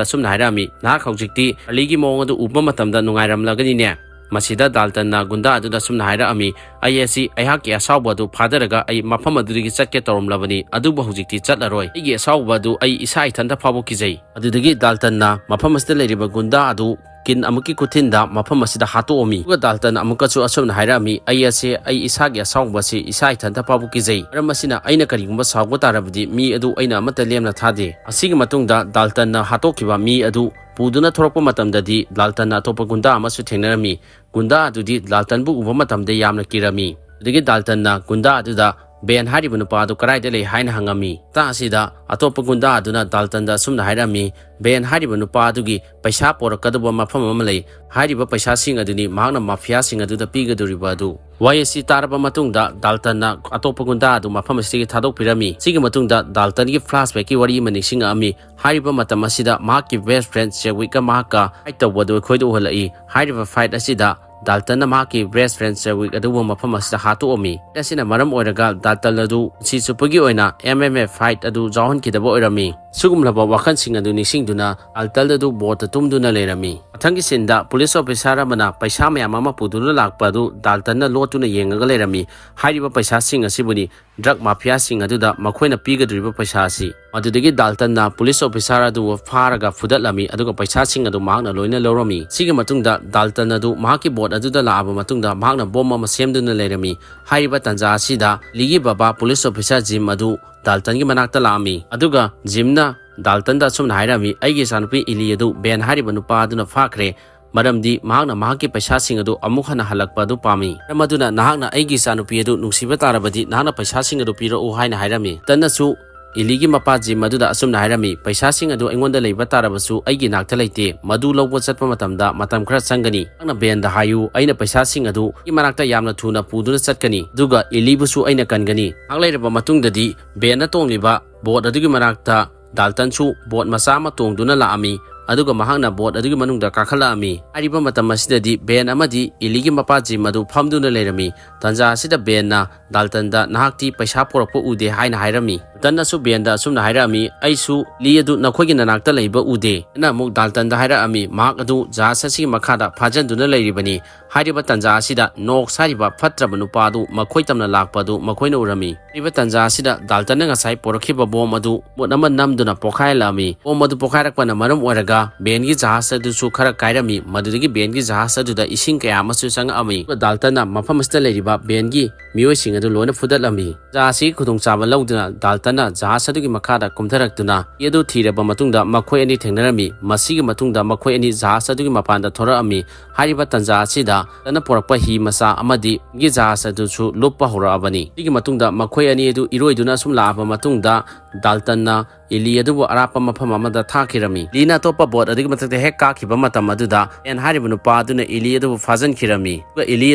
ꯑꯁꯨꯝꯅ ꯍꯥꯏꯔꯛꯑꯝꯃꯤ, "ꯅꯍꯥꯛ ꯍꯧꯖꯤꯛꯇꯤ ꯆꯥꯔꯂꯤꯒꯤ ꯃꯑꯣꯡ ꯑꯗꯨ ꯎꯕ ꯃꯇꯝꯗ ꯅꯨꯡꯉꯥꯏꯔꯝꯂꯒꯅꯤꯅꯦ?" ꯃꯁꯤꯗ ꯗꯥꯜꯇꯟꯅ ꯒꯨꯟꯗꯥ ꯑꯗꯨꯗ ꯑꯁꯨꯝꯅ ꯍꯥꯏꯔꯛꯑꯝꯃꯤ, "ꯑꯩ ꯑꯁꯤ ꯑꯩꯍꯥꯛꯀꯤ ꯑꯁꯥꯎꯕ ꯑꯗꯨ ꯐꯥꯗꯔꯒ ꯑꯩ ꯃꯐꯝ ꯑꯗꯨꯗꯒꯤ ꯆꯠꯀꯦ ꯇꯧꯔꯝꯂꯕꯅꯤ, ꯑꯗꯨꯕꯨ ꯍꯧꯖꯤꯛꯇꯤ ꯆꯠꯂꯔꯣꯏ꯫ ꯑꯩꯒꯤ ꯑꯁꯥꯎꯕ ꯑꯗꯨ ꯑꯩ ꯏꯁꯥ ꯏꯊꯟꯇ ꯐꯥꯎꯕ ꯀꯤꯖꯩ"꯫ ꯑꯗꯨꯗꯒꯤ ꯗꯥꯜꯇꯟꯅ ꯃꯐꯝ ꯑꯁꯤꯗ ꯂꯩꯔꯤꯕ ꯒꯨꯟꯗꯥ ꯑꯗꯨ ꯀꯤꯟ ꯑꯃꯨꯛꯀꯤ ꯈꯨꯊꯤꯟꯗ ꯃꯐꯝ ꯑꯁꯤꯗ ꯍꯥꯠꯇꯣꯛꯑꯝꯃꯤ꯫ ꯑꯗꯨꯒ ꯗꯥꯜꯇꯟ ꯑꯃꯨꯛꯀꯁꯨ ꯑꯁꯨꯝꯅ ꯍꯥꯏꯔꯛꯑꯝꯃꯤ, "ꯑꯩ ꯑꯁꯦ ꯑꯩ ꯏꯁꯥꯒꯤ ꯑꯁꯥꯎꯕ ꯑꯁꯤ ꯏꯁꯥ ꯏꯊꯟꯇ ꯐꯥꯎꯕ ꯀꯤꯖꯩ꯫ ꯃꯔꯝ ꯑꯁꯤꯅ ꯑꯩꯅ ꯀꯔꯤꯒꯨꯝꯕ ꯁꯥꯎꯕ ꯇꯥꯔꯕꯗꯤ ꯃꯤ ꯑꯗꯨ ꯑꯩꯅ ꯑꯃꯠꯇ ꯂꯦꯝꯅ ꯊꯥꯗꯦ"꯫ ꯑꯁꯤꯒꯤ ꯃꯇꯨꯡꯗ ꯗꯥꯜꯇꯟꯅ ꯍꯥꯠꯇꯣꯛꯈꯤꯕ ꯃꯤ ꯑꯗꯨ ꯄꯨꯗꯨꯅ ꯊꯣꯔꯛꯄ ꯃꯇꯝꯗꯗꯤ ꯗꯥꯜꯇꯟꯅ ꯑꯇꯣꯞꯄ ꯒꯨꯟꯗꯥ ꯑꯃꯁꯨ ꯊꯦꯡꯅꯔꯝꯃꯤ꯫ ꯒꯨꯟꯗꯥ ꯑꯗꯨꯗꯤ ꯗꯥꯜꯇꯟꯕꯨ ꯎꯕ ꯃꯇꯝꯗ ꯌꯥꯝꯅ ꯀꯤꯔꯝꯃꯤ꯫ ꯑꯗꯨꯗꯒꯤ ꯗꯥꯜꯇꯟꯅ ꯒꯨꯟꯗꯥ ꯑꯗꯨꯗ ꯕꯦꯟ ꯍꯥꯏꯔꯤꯕ ꯅꯨꯄꯥ ꯑꯗꯨ ꯀꯗꯥꯏꯗ ꯂꯩ ꯍꯥꯏꯅ ꯍꯪꯉꯝꯃꯤ꯫ ꯃꯇꯥꯡ ꯑꯁꯤꯗ ꯑꯇꯣꯞꯄ ꯒꯨꯟꯗꯥ ꯑꯗꯨꯅ ꯗꯥꯜꯇꯟꯗ ꯑꯁꯨꯝꯅ ꯍꯥꯏꯔꯝꯃꯤ, "ꯕꯦꯟ ꯍꯥꯏꯔꯤꯕ ꯅꯨꯄꯥ ꯑꯗꯨꯒꯤ ꯄꯩꯁꯥ ꯄꯣꯔꯛꯀꯗꯧꯕ ꯃꯐꯝ ꯑꯃ ꯂꯩ꯫ ꯍꯥꯏꯔꯤꯕ ꯄꯩꯁꯥꯁꯤꯡ ꯑꯗꯨꯅꯤ ꯃꯍꯥꯛꯅ ꯃꯥꯐꯤꯌꯥꯁꯤꯡ ꯑꯗꯨꯗ ꯄꯤꯒꯗꯧꯔꯤꯕ ꯑꯗꯨ"꯫ ꯋꯥꯍꯩ ꯑꯁꯤ ꯇꯥꯔꯕ ꯃꯇꯨꯡꯗ ꯗꯥꯜꯇꯟꯅ ꯑꯇꯣꯞꯄ ꯒꯨꯟꯗꯥ ꯑꯗꯨ ꯃꯐꯝ ꯑꯁꯤꯗꯒꯤ ꯊꯥꯗꯣꯛꯄꯤꯔꯝꯃꯤ꯫ ꯁꯤꯒꯤ ꯃꯇꯨꯡꯗ ꯗꯥꯜꯇꯟꯒꯤ flashbackꯀꯤ ꯋꯥꯔꯤ ꯑꯃ ꯅꯤꯡꯁꯤꯡꯉꯛꯑꯝꯃꯤ꯫ ꯍꯥꯏꯔꯤꯕ ꯃꯇꯝ ꯑꯁꯤꯗ ꯃꯍꯥꯛꯀꯤ best friend ꯆꯦꯋꯤꯛꯀ ꯃꯍꯥꯛꯀ fight ꯇꯧꯕ ꯑꯗꯨ ꯑꯩꯈꯣꯏꯗ ꯎꯍꯜꯂꯛꯏ꯫ ꯍꯥꯏꯔꯤꯕ fight ꯑꯁꯤꯗ ꯗꯥꯜꯇꯟꯅ ꯃꯍꯥꯛꯀꯤ best friend ꯆꯦꯋꯤꯛ ꯑꯗꯨꯕꯨ ꯃꯐꯝ ꯑꯁꯤꯗ ꯍꯥꯠꯇꯣꯛꯑꯝꯃꯤ꯫ ꯑꯁꯤꯅ ꯃꯔꯝ ꯑꯣꯏꯔꯒ ꯗꯥꯜꯇꯟ ꯑꯗꯨ ꯄꯨꯟꯁꯤ ꯆꯨꯞꯄꯒꯤ ꯑꯣꯏꯅ M M A fight ꯑꯗꯨ ꯌꯥꯎꯍꯟꯈꯤꯗꯕ ꯑꯣꯏꯔꯝꯃꯤ꯫ ꯁꯤꯒꯨꯝꯂꯕ ꯋꯥꯈꯜꯁꯤꯡ ꯑꯗꯨ ꯅꯤꯡꯁꯤꯡꯗꯨꯅ ꯗꯥꯜꯇꯟ ꯑꯗꯨ boatꯇ ꯇꯨꯝꯗꯨꯅ ꯂꯩꯔꯝꯃꯤ꯫ ꯃꯊꯪꯒꯤ sceneꯗ police officer ꯑꯃꯅ ꯄꯩꯁꯥ ꯃꯌꯥꯝ ꯑꯃ ꯄꯨꯗꯨꯅ ꯂꯥꯛꯄ ꯑꯗꯨ ꯗꯥꯜꯇꯟꯅ ꯂꯣꯠꯇꯨꯅ ꯌꯦꯡꯉꯒ ꯂꯩꯔꯝꯃꯤ꯫ ꯍꯥꯏꯔꯤꯕ ꯄꯩꯁꯥꯁꯤꯡ ꯑꯁꯤꯕꯨꯅꯤ drug mafiaꯁꯤꯡ ꯑꯗꯨꯗ ꯃꯈꯣꯏꯅ ꯄꯤꯒꯗꯧꯔꯤꯕ ꯄꯩꯁꯥ ꯑꯁꯤ꯫ ꯃꯗꯨꯗꯒꯤ ꯗꯥꯜꯇꯟꯅ police officer ꯑꯗꯨ ꯐꯥꯔꯒ ꯐꯨꯗꯠꯂꯝꯃꯤ, ꯑꯗꯨꯒ ꯄꯩꯁꯥꯁꯤꯡ ꯑꯗꯨ ꯃꯍꯥꯛꯅ ꯂꯣꯏꯅ ꯂꯧꯔꯝꯃꯤ꯫ ꯁꯤꯒꯤ ꯃꯇꯨꯡꯗ ꯗꯥꯜꯇꯟ ꯑꯗꯨ ꯃꯍꯥꯛꯀꯤ boat ꯑꯗꯨꯗ ꯂꯥꯛꯑꯕ ꯃꯇꯨꯡꯗ ꯃꯍꯥꯛꯅ bomb ꯑꯃ ꯁꯦꯝꯗꯨꯅ ꯂꯩꯔꯝꯃꯤ꯫ ꯍꯥꯏꯔꯤꯕ ꯇꯥꯟꯖꯥ ꯑꯁꯤꯗ ꯏꯂꯤꯒꯤ ꯕꯕꯥ police officer ꯖꯤꯝ ꯑꯗꯨ ꯗꯥꯜꯇꯟꯒꯤ ꯃꯅꯥꯛꯇ ꯂꯥꯛꯑꯝꯃꯤ, ꯑꯗꯨꯒ ꯖꯤꯝꯅ ꯗꯥꯜꯇꯟꯗ ꯑꯁꯨꯝꯅ ꯍꯥꯏꯔꯝꯃꯤ, "ꯑꯩꯒꯤ ꯏꯆꯥꯅꯨꯄꯤ ꯏꯂꯤ ꯑꯗꯨ ꯕꯦꯟ ꯍꯥꯏꯔꯤꯕ ꯅꯨꯄꯥ ꯑꯗꯨꯅ ꯐꯥꯈ꯭ꯔꯦ, ꯃꯔꯝꯗꯤ ꯃꯍꯥꯛꯅ ꯃꯍꯥꯛꯀꯤ ꯄꯩꯁꯥꯁꯤꯡ ꯑꯗꯨ ꯑꯃꯨꯛ ꯍꯟꯅ ꯍꯜꯂꯛꯄ ꯑꯗꯨ ꯄꯥꯝꯃꯤ꯫ ꯃꯔꯝ ꯑꯗꯨꯅ ꯅꯍꯥꯛꯅ ꯑꯩꯒꯤ ꯏꯆꯥꯅꯨꯄꯤ ꯑꯗꯨ ꯅꯨꯡꯁꯤꯕ ꯇꯥꯔꯕꯗꯤ ꯅꯍꯥꯛꯅ ꯄꯩꯁꯥꯁꯤꯡ ꯑꯗꯨ ꯄꯤꯔꯛꯎ" ꯍꯥꯏꯅ ꯍꯥꯏꯔꯝꯃꯤ꯫ ꯗꯥꯜꯇꯟꯅꯁꯨ ꯏꯂꯤꯒꯤ ꯃꯄꯥ ꯖꯤꯝ ꯑꯗꯨꯗ ꯑꯁꯨꯝꯅ ꯍꯥꯏꯔꯝꯃꯤ, "ꯄꯩꯁꯥꯁꯤꯡ ꯑꯗꯨ ꯑꯩꯉꯣꯟꯗ ꯂꯩꯕ ꯇꯥꯔꯕꯁꯨ ꯑꯩꯒꯤ ꯅꯥꯛꯇ ꯂꯩꯇꯦ꯫ ꯃꯗꯨ ꯂꯧꯕ ꯆꯠꯄ ꯃꯇꯝꯗ ꯃꯇꯝ ꯈꯔ ꯆꯪꯒꯅꯤ꯫ ꯅꯍꯥꯛꯅ ꯕꯦꯟꯗ ꯍꯥꯏꯌꯨ, ꯑꯩꯅ ꯄꯩꯁꯥꯁꯤꯡ ꯑꯗꯨ ꯑꯩꯒꯤ ꯃꯅꯥꯛꯇ ꯌꯥꯝꯅ ꯊꯨꯅ ꯄꯨꯗꯨꯅ ꯆꯠꯀꯅꯤ, ꯑꯗꯨꯒ ꯏꯂꯤꯕꯨꯁꯨ ꯑꯩꯅ ꯀꯟꯒꯅꯤ"꯫ ꯉꯥꯏꯍꯥꯛ ꯂꯩꯔꯕ ꯃꯇꯨꯡꯗꯗꯤ ꯕꯦꯟꯅ ꯇꯣꯡꯂꯤꯕ boat ꯑꯗꯨꯒꯤ ꯃꯅꯥꯛꯇ ꯗꯥꯜꯇꯟꯁꯨ boat ꯃꯆꯥ ꯑꯃ ꯇꯣꯡꯗꯨꯅ ꯂꯥꯛꯑꯝꯃꯤ, ꯑꯗꯨꯒ ꯃꯍꯥꯛꯅ boat ꯑꯗꯨꯒꯤ ꯃꯅꯨꯡꯗ ꯀꯥꯈꯠꯂꯛꯑꯝꯃꯤ꯫ ꯍꯥꯏꯔꯤꯕ ꯃꯇꯝ ꯑꯁꯤꯗꯗꯤ ꯕꯦꯟ ꯑꯃꯗꯤ ꯏꯂꯤꯒꯤ ꯃꯄꯥ ꯖꯤꯝ ꯑꯗꯨ ꯐꯝꯗꯨꯅ ꯂꯩꯔꯝꯃꯤ꯫ ꯇꯥꯟꯖꯥ ꯑꯁꯤꯗ ꯕꯦꯟꯅ ꯗꯥꯜꯇꯟꯗ, "ꯅꯍꯥꯛꯇꯤ ꯄꯩꯁꯥ ꯄꯨꯔꯛꯄ ꯎꯗꯦ" ꯍꯥꯏꯅ ꯍꯥꯏꯔꯝꯃꯤ꯫ ꯗꯥꯜꯇꯟꯅꯁꯨ ꯕꯦꯟꯗ ꯑꯁꯨꯝꯅ ꯍꯥꯏꯔꯛꯑꯝꯃꯤ, "ꯑꯩꯁꯨ ꯏꯂꯤ ꯑꯗꯨ ꯅꯈꯣꯏꯒꯤ ꯅꯅꯥꯛꯇ ꯂꯩꯕ ꯎꯗꯦ"꯫ ꯕꯦꯟꯅ ꯑꯃꯨꯛ ꯗꯥꯜꯇꯟꯗ ꯍꯥꯏꯔꯛꯑꯝꯃꯤ, "ꯃꯍꯥꯛ ꯑꯗꯨ ꯖꯍꯥꯖ ꯑꯁꯤꯒꯤ ꯃꯈꯥꯗ ꯐꯥꯖꯤꯟꯗꯨꯅ ꯂꯩꯔꯤꯕꯅꯤ"꯫ ꯍꯥꯏꯔꯤꯕ ꯇꯥꯟꯖꯥ ꯑꯁꯤꯗ ꯅꯣꯛꯁ ꯍꯥꯏꯔꯤꯕ ꯐꯠꯇ꯭ꯔꯕ ꯅꯨꯄꯥ ꯑꯗꯨ ꯃꯈꯣꯏ ꯇꯝꯅ ꯂꯥꯛꯄ ꯑꯗꯨ ꯃꯈꯣꯏꯅ ꯎꯔꯝꯃꯤ꯫ ꯍꯥꯏꯔꯤꯕ ꯇꯥꯟꯖꯥ ꯑꯁꯤꯗ ꯗꯥꯜꯇꯟꯅ ꯉꯁꯥꯏ ꯄꯨꯔꯛꯈꯤꯕ bomb ꯑꯗꯨ ꯃꯨꯠ ꯑꯃ ꯅꯝꯗꯨꯅ ꯄꯣꯈꯥꯏꯍꯜꯂꯛꯑꯝꯃꯤ꯫ Bomb ꯑꯗꯨ ꯄꯣꯈꯥꯏꯔꯛꯄꯅ ꯃꯔꯝ ꯑꯣꯏꯔꯒ ꯕꯦꯟꯒꯤ ꯖꯍꯥꯖ ꯑꯗꯨꯁꯨ ꯈꯔ ꯀꯥꯏꯔꯝꯃꯤ꯫ ꯃꯗꯨꯗꯒꯤ ꯕꯦꯟꯒꯤ ꯖꯍꯥꯖ ꯑꯗꯨꯗ ꯏꯁꯤꯡ ꯀꯌꯥ ꯑꯃꯁꯨ ꯆꯪꯉꯛꯑꯝꯃꯤ꯫ ꯑꯗꯨꯒ ꯗꯥꯜꯇꯟꯅ ꯃꯐꯝ ꯑꯁꯤꯗ ꯂꯩꯔꯤꯕ ꯕꯦꯟꯒꯤ ꯃꯤꯑꯣꯏꯁꯤꯡ ꯑꯗꯨ ꯂꯣꯏꯅ ꯐꯨꯗꯠꯂꯝꯃꯤ꯫ ꯇꯥꯟꯖꯥ ꯑꯁꯤꯒꯤ ꯈꯨꯗꯣꯡꯆꯥꯕ ꯂꯧꯗꯨꯅ ꯗꯥꯜꯇꯟꯅ ꯖꯍꯥꯖ ꯑꯗꯨꯒꯤ ꯃꯈꯥꯗ ꯀꯨꯝꯊꯔꯛꯇꯨꯅ ꯃꯤ ꯑꯗꯨ ꯊꯤꯔꯕ ꯃꯇꯨꯡꯗ ꯃꯈꯣꯏ ꯑꯅꯤ ꯊꯦꯡꯅꯔꯝꯃꯤ꯫ ꯃꯁꯤꯒꯤ ꯃꯇꯨꯡꯗ ꯃꯈꯣꯏ ꯑꯅꯤ ꯖꯍꯥꯖ ꯑꯗꯨꯒꯤ ꯃꯄꯥꯟꯗ ꯊꯣꯔꯛꯑꯝꯃꯤ꯫ ꯍꯥꯏꯔꯤꯕ ꯇꯥꯟꯖꯥ ꯑꯁꯤꯗ ꯗꯥꯜꯇꯟꯅ ꯄꯨꯔꯛꯄ ꯍꯤ ꯃꯆꯥ ꯑꯃꯗꯤ ꯒꯤ ꯖꯍꯥꯖ ꯑꯗꯨꯁꯨ ꯂꯨꯞꯄ ꯍꯧꯔꯛꯑꯕꯅꯤ꯫ ꯁꯤꯒꯤ ꯃꯇꯨꯡꯗ ꯃꯈꯣꯏ ꯑꯅꯤ ꯑꯗꯨ ꯏꯔꯣꯏꯗꯨꯅ ꯑꯁꯨꯝ ꯂꯥꯛꯑꯕ ꯃꯇꯨꯡꯗ ꯗꯥꯜꯇꯟꯅ ꯏꯂꯤ ꯑꯗꯨꯕꯨ ꯑꯔꯥꯞꯄ ꯃꯐꯝ ꯑꯃꯗ ꯊꯥꯈꯤꯔꯝꯃꯤ꯫ ꯏꯂꯤꯅ ꯑꯇꯣꯞꯄ ꯕꯣꯠ ꯑꯗꯨꯒꯤ ꯃꯊꯛꯇ ꯍꯦꯛ ꯀꯥꯈꯤꯕ ꯃꯇꯝ ꯑꯗꯨꯗ ꯕꯦꯟ ꯍꯥꯏꯔꯤꯕ ꯅꯨꯄꯥ ꯑꯗꯨꯅ ꯏꯂꯤ ꯑꯗꯨꯕꯨ ꯐꯥꯖꯤꯟꯈꯤꯔꯝꯃꯤ꯫ ꯑꯗꯨꯒ ꯏꯂꯤ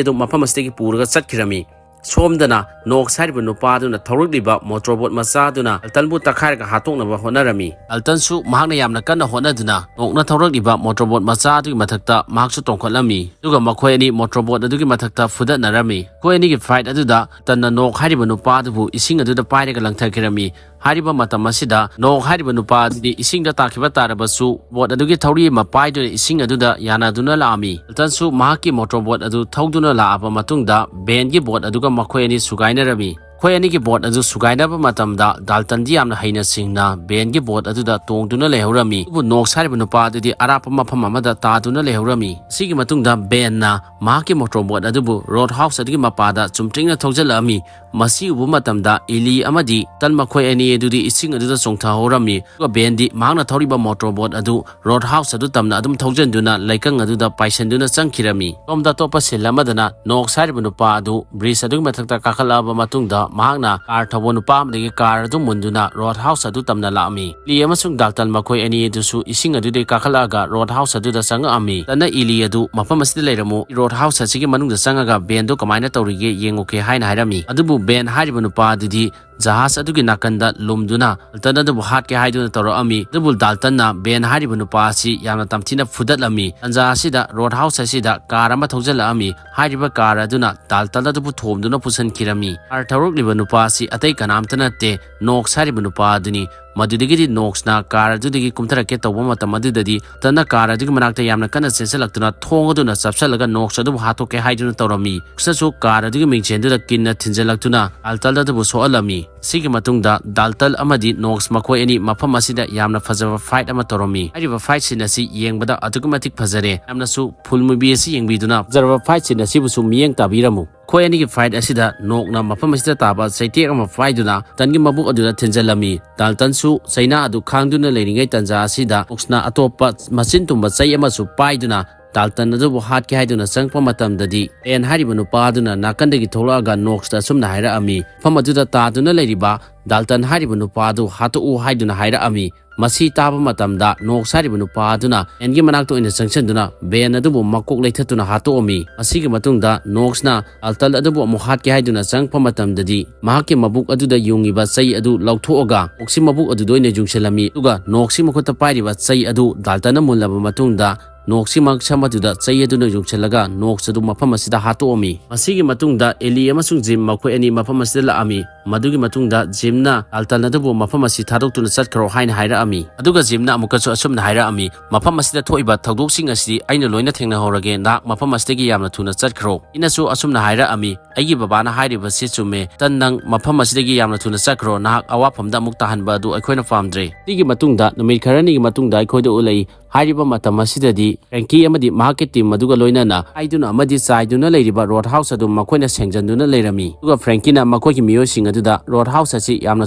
ꯑꯗꯨ ꯃꯐꯝ ꯑꯁꯤꯗꯒꯤ ꯄꯨꯔꯒ ꯆꯠꯈꯤꯔꯝꯃꯤ꯫ ꯁꯣꯝꯗꯅ ꯅꯣꯛꯁ ꯍꯥꯏꯔꯤꯕ ꯅꯨꯄꯥ ꯑꯗꯨꯅ ꯊꯧꯔꯛꯂꯤꯕ ꯃꯣꯇꯣꯔ ꯕꯣꯠ ꯃꯆꯥ ꯑꯗꯨꯅ ꯗꯥꯜꯇꯟꯕꯨ ꯇꯛꯈꯥꯏꯔꯒ ꯍꯥꯠꯇꯣꯛꯅꯕ ꯍꯣꯠꯅꯔꯝꯃꯤ꯫ ꯗꯥꯜꯇꯟꯁꯨ ꯃꯍꯥꯛꯅ ꯌꯥꯝꯅ ꯀꯟꯅ ꯍꯣꯠꯅꯗꯨꯅ ꯅꯣꯛꯅ ꯊꯧꯔꯛꯂꯤꯕ ꯃꯣꯇꯣꯔ ꯕꯣꯠ ꯃꯆꯥ ꯑꯗꯨꯒꯤ ꯃꯊꯛꯇ ꯃꯍꯥꯛꯁꯨ ꯇꯣꯡꯈꯠꯂꯝꯃꯤ꯫ ꯑꯗꯨꯒ ꯃꯈꯣꯏ ꯑꯅꯤ ꯃꯣꯇꯣꯔ ꯕꯣꯠ ꯑꯗꯨꯒꯤ ꯃꯊꯛꯇ ꯐꯨꯗꯠꯅꯔꯝꯃꯤ꯫ ꯃꯈꯣꯏ ꯑꯅꯤꯒꯤ ꯐꯥꯏꯠ ꯑꯗꯨꯗ ꯗꯥꯜꯇꯟꯅ ꯅꯣꯛ ꯍꯥꯏꯔꯤꯕ ꯅꯨꯄꯥ ꯑꯗꯨꯕꯨ ꯏꯁꯤꯡ ꯑꯗꯨꯗ ꯄꯥꯏꯔꯒ ꯂꯪꯊꯈꯤꯔꯝꯃꯤ꯫ ꯍꯥꯏꯔꯤꯕ ꯃꯇꯝ ꯑꯁꯤꯗ ꯅꯣꯛ ꯍꯥꯏꯔꯤꯕ ꯅꯨꯄꯥ ꯑꯗꯨꯗꯤ ꯏꯁꯤꯡꯗ ꯇꯥꯈꯤꯕ ꯇꯥꯔꯕꯁꯨ ꯕꯣꯠ ꯑꯗꯨꯒꯤ ꯊꯧꯔꯤ ꯑꯃ ꯄꯥꯏꯗꯨꯅ ꯏꯁꯤꯡ ꯑꯗꯨꯗ ꯌꯥꯅꯗꯨꯅ ꯂꯥꯛꯑꯝꯃꯤ꯫ ꯗꯥꯜꯇꯟꯁꯨ ꯃꯍꯥꯛꯀꯤ ꯃꯣꯇꯣꯔ ꯕꯣꯠ ꯑꯗꯨ ꯊꯧꯗꯨꯅ ꯂꯥꯛꯑꯕ ꯃꯇꯨꯡꯗ ꯕꯦꯟꯒꯤ ꯕꯣꯠ ꯑꯗꯨꯒ ꯃꯈꯣꯏ ꯑꯅꯤ ꯁꯨꯒꯥꯏꯅꯔꯝꯃꯤ꯫ ꯃꯈꯣꯏ ꯑꯅꯤꯒꯤ ꯕꯣꯠ ꯑꯗꯨ ꯁꯨꯒꯥꯏꯅꯕ ꯃꯇꯝꯗ ꯗꯥꯜꯇꯟꯗꯤ ꯌꯥꯝꯅ ꯍꯩꯅ ꯁꯤꯡꯅ ꯕꯦꯟꯒꯤ ꯕꯣꯠ ꯑꯗꯨꯗ ꯇꯣꯡꯗꯨꯅ ꯂꯩꯍꯧꯔꯝꯃꯤ꯫ ꯑꯗꯨꯕꯨ ꯅꯣꯛꯁ ꯍꯥꯏꯔꯤꯕ ꯅꯨꯄꯥ ꯑꯗꯨꯗꯤ ꯑꯔꯥꯞꯄ ꯃꯐꯝ ꯑꯃꯗ ꯇꯥꯗꯨꯅ ꯂꯩꯍꯧꯔꯝꯃꯤ꯫ ꯁꯤꯒꯤ ꯃꯇꯨꯡꯗ ꯕꯦꯟꯅ ꯃꯍꯥꯛꯀꯤ ꯃꯣꯇꯣꯔ ꯕꯣꯠ ꯑꯗꯨꯕꯨ ꯔꯣꯗ ꯍꯥꯎꯁ ꯑꯗꯨꯒꯤ ꯃꯄꯥꯗ ꯆꯨꯝꯇ꯭ꯔꯤꯡꯅ ꯊꯧꯖꯤꯜꯂꯛꯑꯝꯃꯤ꯫ ꯃꯁꯤ ꯎꯕ ꯃꯇꯝꯗ ꯏꯂꯤ ꯑꯃꯗꯤ ꯗꯥꯜꯇꯟ ꯃꯈꯣꯏ ꯑꯅꯤ ꯑꯗꯨꯗꯤ ꯏꯁꯤꯡ ꯑꯗꯨꯗ ꯆꯣꯡꯊꯍꯧꯔꯝꯃꯤ꯫ ꯑꯗꯨꯒ ꯕꯦꯟꯗꯤ ꯃꯍꯥꯛꯅ ꯊꯧꯔꯤꯕ ꯃꯣꯇꯣꯔ ꯕꯣꯠ ꯑꯗꯨ ꯔꯣꯗ ꯍꯥꯎꯁ ꯑꯗꯨ ꯇꯝꯅ ꯑꯗꯨꯝ ꯊꯧꯖꯤꯟꯗꯨꯅ ꯂꯩꯀꯪ ꯑꯗꯨꯗ ꯄꯥꯏꯁꯤꯟꯗꯨꯅ ꯆꯪꯈꯤꯔꯝꯃꯤ꯫ ꯁꯣꯝꯗ ꯑꯇꯣꯞꯄ ꯁꯤꯟ ꯑꯃꯗꯅ ꯅꯣꯛꯁ ꯍꯥꯏꯔꯤꯕ ꯅꯨꯄꯥ ꯑꯗꯨ ꯕ꯭ꯔꯤꯖ ꯑꯗꯨꯒꯤ ꯃꯊꯛꯇ ꯀꯥꯈꯠꯂꯛꯑꯕ ꯃꯇꯨꯡꯗ ꯃꯍꯥꯛꯅ ꯀꯥꯔ ꯊꯧꯕ ꯅꯨꯄꯥ ꯑꯃꯗꯒꯤ ꯀꯥꯔ ꯑꯗꯨ ꯃꯨꯟꯗꯨꯅ ꯔꯣꯗ ꯍꯥꯎꯁ ꯑꯗꯨ ꯇꯝꯅ ꯂꯥꯛꯑꯝꯃꯤ꯫ ꯏꯂꯤ ꯑꯃꯁꯨꯡ ꯗꯥꯜꯇꯟ ꯃꯈꯣꯏ ꯑꯅꯤ ꯑꯗꯨꯁꯨ ꯏꯁꯤꯡ ꯑꯗꯨꯗꯒꯤ ꯀꯥꯈꯠꯂꯛꯑꯒ ꯔꯣꯗ ꯍꯥꯎꯁ ꯑꯗꯨꯗ ꯆꯪꯉꯛꯑꯝꯃꯤ꯫ ꯗꯥꯜꯇꯟꯅ ꯏꯂꯤ ꯑꯗꯨ ꯃꯐꯝ ꯑꯁꯤꯗ ꯂꯩꯔꯝꯃꯨ, ꯔꯣꯗ ꯍꯥꯎꯁ ꯑꯁꯤꯒꯤ ꯃꯅꯨꯡꯗ ꯆꯪꯉꯒ ꯕꯦꯟꯗꯣ ꯀꯃꯥꯏꯅ ꯇꯧꯔꯤꯒꯦ ꯌꯦꯡꯉꯨꯒꯦ ꯍꯥꯏꯅ ꯍꯥꯏꯔꯝꯃꯤ꯫ ꯑꯗꯨꯕꯨ ꯕꯦꯟ ꯍꯥꯏꯔꯤꯕ ꯅꯨꯄꯥ ꯑꯗꯨꯗꯤ ꯖꯍꯥꯖ ꯑꯗꯨꯒꯤ ꯅꯥꯀꯟꯗ ꯂꯨꯝꯗꯨꯅ ꯗꯥꯜꯇꯟ ꯑꯗꯨꯕꯨ ꯍꯥꯠꯀꯦ ꯍꯥꯏꯗꯨꯅ ꯇꯧꯔꯛꯑꯝꯃꯤ꯫ ꯑꯗꯨꯕꯨ ꯗꯥꯜꯇꯟꯅ ꯕꯦꯟ ꯍꯥꯏꯔꯤꯕ ꯅꯨꯄꯥ ꯑꯁꯤ ꯌꯥꯝꯅ ꯇꯝꯊꯤꯅ ꯐꯨꯗꯠꯂꯝꯃꯤ꯫ ꯇꯥꯟꯖꯥ ꯑꯁꯤꯗ ꯔꯣꯗ ꯍꯥꯎꯁ ꯑꯁꯤꯗ ꯀꯥꯔ ꯑꯃ ꯊꯧꯖꯤꯜꯂꯛꯑꯝꯃꯤ꯫ ꯍꯥꯏꯔꯤꯕ ꯀꯥꯔ ꯑꯗꯨꯅ ꯗꯥꯜꯇꯟ ꯑꯗꯨꯕꯨ ꯊꯣꯝꯗꯨꯅ ꯄꯨꯁꯤꯟꯈꯤꯔꯝꯃꯤ꯫ ꯀꯥꯔ ꯊꯧꯔꯛꯂꯤꯕ ꯅꯨꯄꯥ ꯑꯁꯤ ꯑꯇꯩ ꯀꯅꯥꯝꯇ ꯅꯠꯇꯦ, ꯅꯣꯛꯁ ꯍꯥꯏꯔꯤꯕ ꯅꯨꯄꯥ ꯑꯗꯨꯅꯤ꯫ ꯃꯗꯨꯗꯒꯤꯗꯤ ꯅꯣꯛꯁꯅ ꯀꯥꯔ ꯑꯗꯨꯗꯒꯤ ꯀꯨꯝꯊꯔꯛꯀꯦ ꯇꯧꯕ ꯃꯇꯝ ꯑꯗꯨꯗꯗꯤ ꯗꯥꯜꯇꯟꯅ ꯀꯥꯔ ꯑꯗꯨꯒꯤ ꯃꯅꯥꯛꯇ ꯌꯥꯝꯅ ꯀꯟꯅ ꯆꯦꯟꯁꯤꯜꯂꯛꯇꯨꯅ ꯊꯣꯡ ꯑꯗꯨꯅ ꯆꯞꯁꯤꯜꯂꯒ ꯅꯣꯛꯁ ꯑꯗꯨꯕꯨ ꯍꯥꯠꯇꯣꯛꯀꯦ ꯍꯥꯏꯗꯨꯅ ꯇꯧꯔꯝꯃꯤ꯫ ꯅꯣꯛꯁꯅꯁꯨ ꯀꯥꯔ ꯑꯗꯨꯒꯤ ꯃꯤꯡꯁꯦꯟꯗꯨꯗ ꯀꯤꯟꯅ ꯊꯤꯟꯖꯤꯜꯂꯛꯇꯨꯅ ꯗꯥꯜꯇꯟ ꯑꯗꯨꯕꯨ ꯁꯣꯛꯍꯜꯂꯝꯃꯤ꯫ ꯁꯤꯒꯤ ꯃꯇꯨꯡꯗ ꯗꯥꯜꯇꯟ ꯑꯃꯗꯤ ꯅꯣꯛꯁ ꯃꯈꯣꯏ ꯑꯅꯤ ꯃꯐꯝ ꯑꯁꯤꯗ ꯌꯥꯝꯅ ꯐꯖꯕ ꯐꯥꯏꯠ ꯑꯃ ꯇꯧꯔꯝꯃꯤ꯫ ꯍꯥꯏꯔꯤꯕ ꯐꯥꯏꯠ ꯁꯤꯟ ꯑꯁꯤ ꯌꯦꯡꯕꯗ ꯑꯗꯨꯛꯀꯤ ꯃꯇꯤꯛ ꯐꯖꯔꯦ꯫ ꯌꯥꯝꯅꯁꯨ ꯐꯨꯜ ꯃꯨꯚꯤ ꯑꯁꯤ ꯌꯦꯡꯕꯤꯗꯨꯅ ꯐꯖꯔꯕ ꯐꯥꯏꯠ ꯁꯤꯟ ꯑꯁꯤꯕꯨꯁꯨ ꯃꯤꯠꯌꯦꯡ ꯇꯥꯕꯤꯔꯝꯃꯨ꯫ ꯃꯈꯣꯏ ꯑꯅꯤꯒꯤ fight ꯑꯁꯤꯗ ꯅꯣꯛꯅ ꯃꯐꯝ ꯑꯁꯤꯗ ꯇꯥꯕ ꯆꯩꯇꯦꯛ ꯑꯃ ꯄꯥꯏꯗꯨꯅ ꯗꯥꯜꯇꯟꯒꯤ ꯃꯕꯨꯛ ꯑꯗꯨꯗ ꯊꯤꯟꯖꯜꯂꯝꯃꯤ꯫ ꯗꯥꯜꯇꯟꯁꯨ ꯆꯩꯅꯥ ꯑꯗꯨ ꯈꯥꯡꯗꯨꯅ ꯂꯩꯔꯤꯉꯩ ꯇꯥꯟꯖꯥ ꯑꯁꯤꯗ ꯅꯣꯛꯁꯅ ꯑꯇꯣꯞꯄ ꯃꯆꯤꯟ ꯇꯨꯝꯕ ꯆꯩ ꯑꯃꯁꯨ ꯄꯥꯏꯗꯨꯅ ꯗꯥꯜꯇꯟ ꯑꯗꯨꯕꯨ ꯍꯥꯠꯀꯦ ꯍꯥꯏꯗꯨꯅ ꯆꯪꯉꯛꯄ ꯃꯇꯝꯗꯗꯤ, ꯕꯦꯟ ꯍꯥꯏꯔꯤꯕ ꯅꯨꯄꯥ ꯑꯗꯨꯅ ꯅꯥꯀꯟꯗꯒꯤ ꯊꯣꯛꯂꯛꯑꯒ ꯅꯣꯛꯁꯇ ꯑꯁꯨꯝꯅ ꯍꯥꯏꯔꯛꯑꯝꯃꯤ, ꯃꯐꯝ ꯑꯗꯨꯗ ꯇꯥꯗꯨꯅ ꯂꯩꯔꯤꯕ ꯗꯥꯜꯇꯟ ꯍꯥꯏꯔꯤꯕ ꯅꯨꯄꯥ ꯑꯗꯨ ꯍꯥꯠꯇꯣꯛꯎ ꯍꯥꯏꯗꯨꯅ ꯍꯥꯏꯔꯛꯑꯝꯃꯤ꯫ ꯃꯁꯤ ꯇꯥꯕ ꯃꯇꯝꯗ ꯅꯣꯛꯁ ꯍꯥꯏꯔꯤꯕ ꯅꯨꯄꯥ ꯑꯗꯨꯅ ꯕꯦꯟꯒꯤ ꯃꯅꯥꯛꯇ ꯑꯣꯏꯅ ꯆꯪꯁꯤꯟꯗꯨꯅ ꯕꯦꯟ ꯑꯗꯨꯕꯨ ꯃꯀꯣꯛ ꯂꯩꯊꯠꯇꯨꯅ ꯍꯥꯠꯇꯣꯛꯑꯝꯃꯤ꯫ ꯃꯁꯤꯒꯤ ꯃꯇꯨꯡꯗ ꯅꯣꯛꯁꯅ ꯗꯥꯜꯇꯟ ꯑꯗꯨꯕꯨ ꯑꯃꯨꯛ ꯍꯥꯠꯀꯦ ꯍꯥꯏꯗꯨꯅ ꯆꯪꯉꯛꯄ ꯃꯇꯝꯗꯗꯤ, ꯃꯍꯥꯛꯀꯤ ꯃꯕꯨꯛ ꯑꯗꯨꯗ ꯌꯨꯡꯉꯤꯕ ꯆꯩ ꯑꯗꯨ ꯂꯧꯊꯣꯛꯑꯒ ꯅꯣꯛꯁꯀꯤ ꯃꯕꯨꯛ ꯑꯗꯨꯗ ꯑꯣꯏꯅ ꯌꯨꯡꯁꯤꯜꯂꯝꯃꯤ꯫ ꯑꯗꯨꯒ ꯅꯣꯛꯁꯀꯤ ꯃꯈꯨꯠꯇ ꯄꯥꯏꯔꯤꯕ ꯆꯩ ꯑꯗꯨ ꯗꯥꯜꯇꯟꯅ ꯃꯨꯜꯂꯕ ꯃꯇꯨꯡꯗ, ꯅꯣꯛꯁꯀꯤ ꯃꯁꯝ ꯑꯗꯨꯗ ꯆꯩ ꯑꯗꯨꯅ ꯌꯨꯡꯁꯤꯜꯂꯒ ꯅꯣꯛꯁ ꯑꯗꯨ ꯃꯐꯝ ꯑꯁꯤꯗ ꯍꯥꯠꯇꯣꯛꯑꯝꯃꯤ꯫ ꯃꯁꯤꯒꯤ ꯃꯇꯨꯡꯗ ꯑꯦꯂꯤ ꯑꯃꯁꯨꯡ ꯖꯤꯝ ꯃꯈꯣꯏ ꯑꯅꯤ ꯃꯐꯝ ꯑꯁꯤꯗ ꯂꯥꯛꯑꯝꯃꯤ꯫ ꯃꯗꯨꯒꯤ ꯃꯇꯨꯡꯗ ꯖꯤꯝꯅ ꯗꯥꯜꯇꯟ ꯑꯗꯨꯕꯨ ꯃꯐꯝ ꯑꯁꯤ ꯊꯥꯗꯣꯛꯇꯨꯅ ꯆꯠꯈ꯭ꯔꯣ ꯍꯥꯏꯅ ꯍꯥꯏꯔꯛꯑꯝꯃꯤ꯫ ꯑꯗꯨꯒ ꯖꯤꯝꯅ ꯑꯃꯨꯛꯀꯁꯨ ꯑꯁꯨꯝꯅ ꯍꯥꯏꯔꯛꯑꯝꯃꯤ, "ꯃꯐꯝ ꯑꯁꯤꯗ ꯊꯣꯛꯏꯕ ꯊꯧꯗꯣꯛꯁꯤꯡ ꯑꯁꯤꯗꯤ ꯑꯩꯅ ꯂꯣꯏꯅ ꯊꯦꯡꯅꯍꯧꯔꯒꯦ, ꯅꯍꯥꯛ ꯃꯐꯝ ꯑꯁꯤꯗꯒꯤ ꯌꯥꯝꯅ ꯊꯨꯅ ꯆꯠꯈ꯭ꯔꯣ"꯫ ꯑꯩꯅꯁꯨ ꯑꯁꯨꯝꯅ ꯍꯥꯏꯔꯛꯑꯝꯃꯤ, "ꯑꯩꯒꯤ ꯕꯕꯥꯅ ꯍꯥꯏꯔꯤꯕꯁꯤ ꯆꯨꯝꯃꯦ, ꯗꯥꯜꯇꯟ, ꯅꯪ ꯃꯐꯝ ꯑꯁꯤꯗꯒꯤ ꯌꯥꯝꯅ ꯊꯨꯅ ꯆꯠꯈ꯭ꯔꯣ, ꯅꯍꯥꯛ ꯑꯋꯥꯐꯝꯗ ꯑꯃꯨꯛ ꯇꯥꯍꯟꯕ ꯑꯗꯨ ꯑꯩꯈꯣꯏꯅ ꯄꯥꯝꯗ꯭ꯔꯦ"꯫ ꯁꯤꯒꯤ ꯃꯇꯨꯡꯗ ꯅꯨꯃꯤꯠ ꯈꯔꯅꯤꯒꯤ ꯃꯇꯨꯡꯗ ꯑꯩꯈꯣꯏꯗ ꯎꯠꯂꯛꯏ꯫ ꯍꯥꯏꯔꯤꯕ ꯃꯇꯝ ꯑꯁꯤꯗꯗꯤ ꯐ꯭ꯔꯦꯡꯀꯤ ꯑꯃꯗꯤ ꯃꯍꯥꯛꯀꯤ ꯇꯤꯝ ꯑꯗꯨꯒ ꯂꯣꯏꯅꯅ ꯍꯥꯏꯗꯨꯅ ꯑꯃꯗꯤ ꯆꯥꯏꯗꯨꯅ ꯂꯩꯔꯤꯕ ꯔꯣꯗ ꯍꯥꯎꯁ ꯑꯗꯨ ꯃꯈꯣꯏꯅ ꯁꯦꯡꯖꯟꯗꯨꯅ ꯂꯩꯔꯝꯃꯤ꯫ ꯑꯗꯨꯒ ꯐ꯭ꯔꯦꯡꯀꯤꯅ ꯃꯈꯣꯏꯒꯤ ꯃꯤꯑꯣꯏꯁꯤꯡ ꯑꯗꯨꯗ ꯔꯣꯗ ꯍꯥꯎꯁ ꯑꯁꯤ ꯌꯥꯝꯅ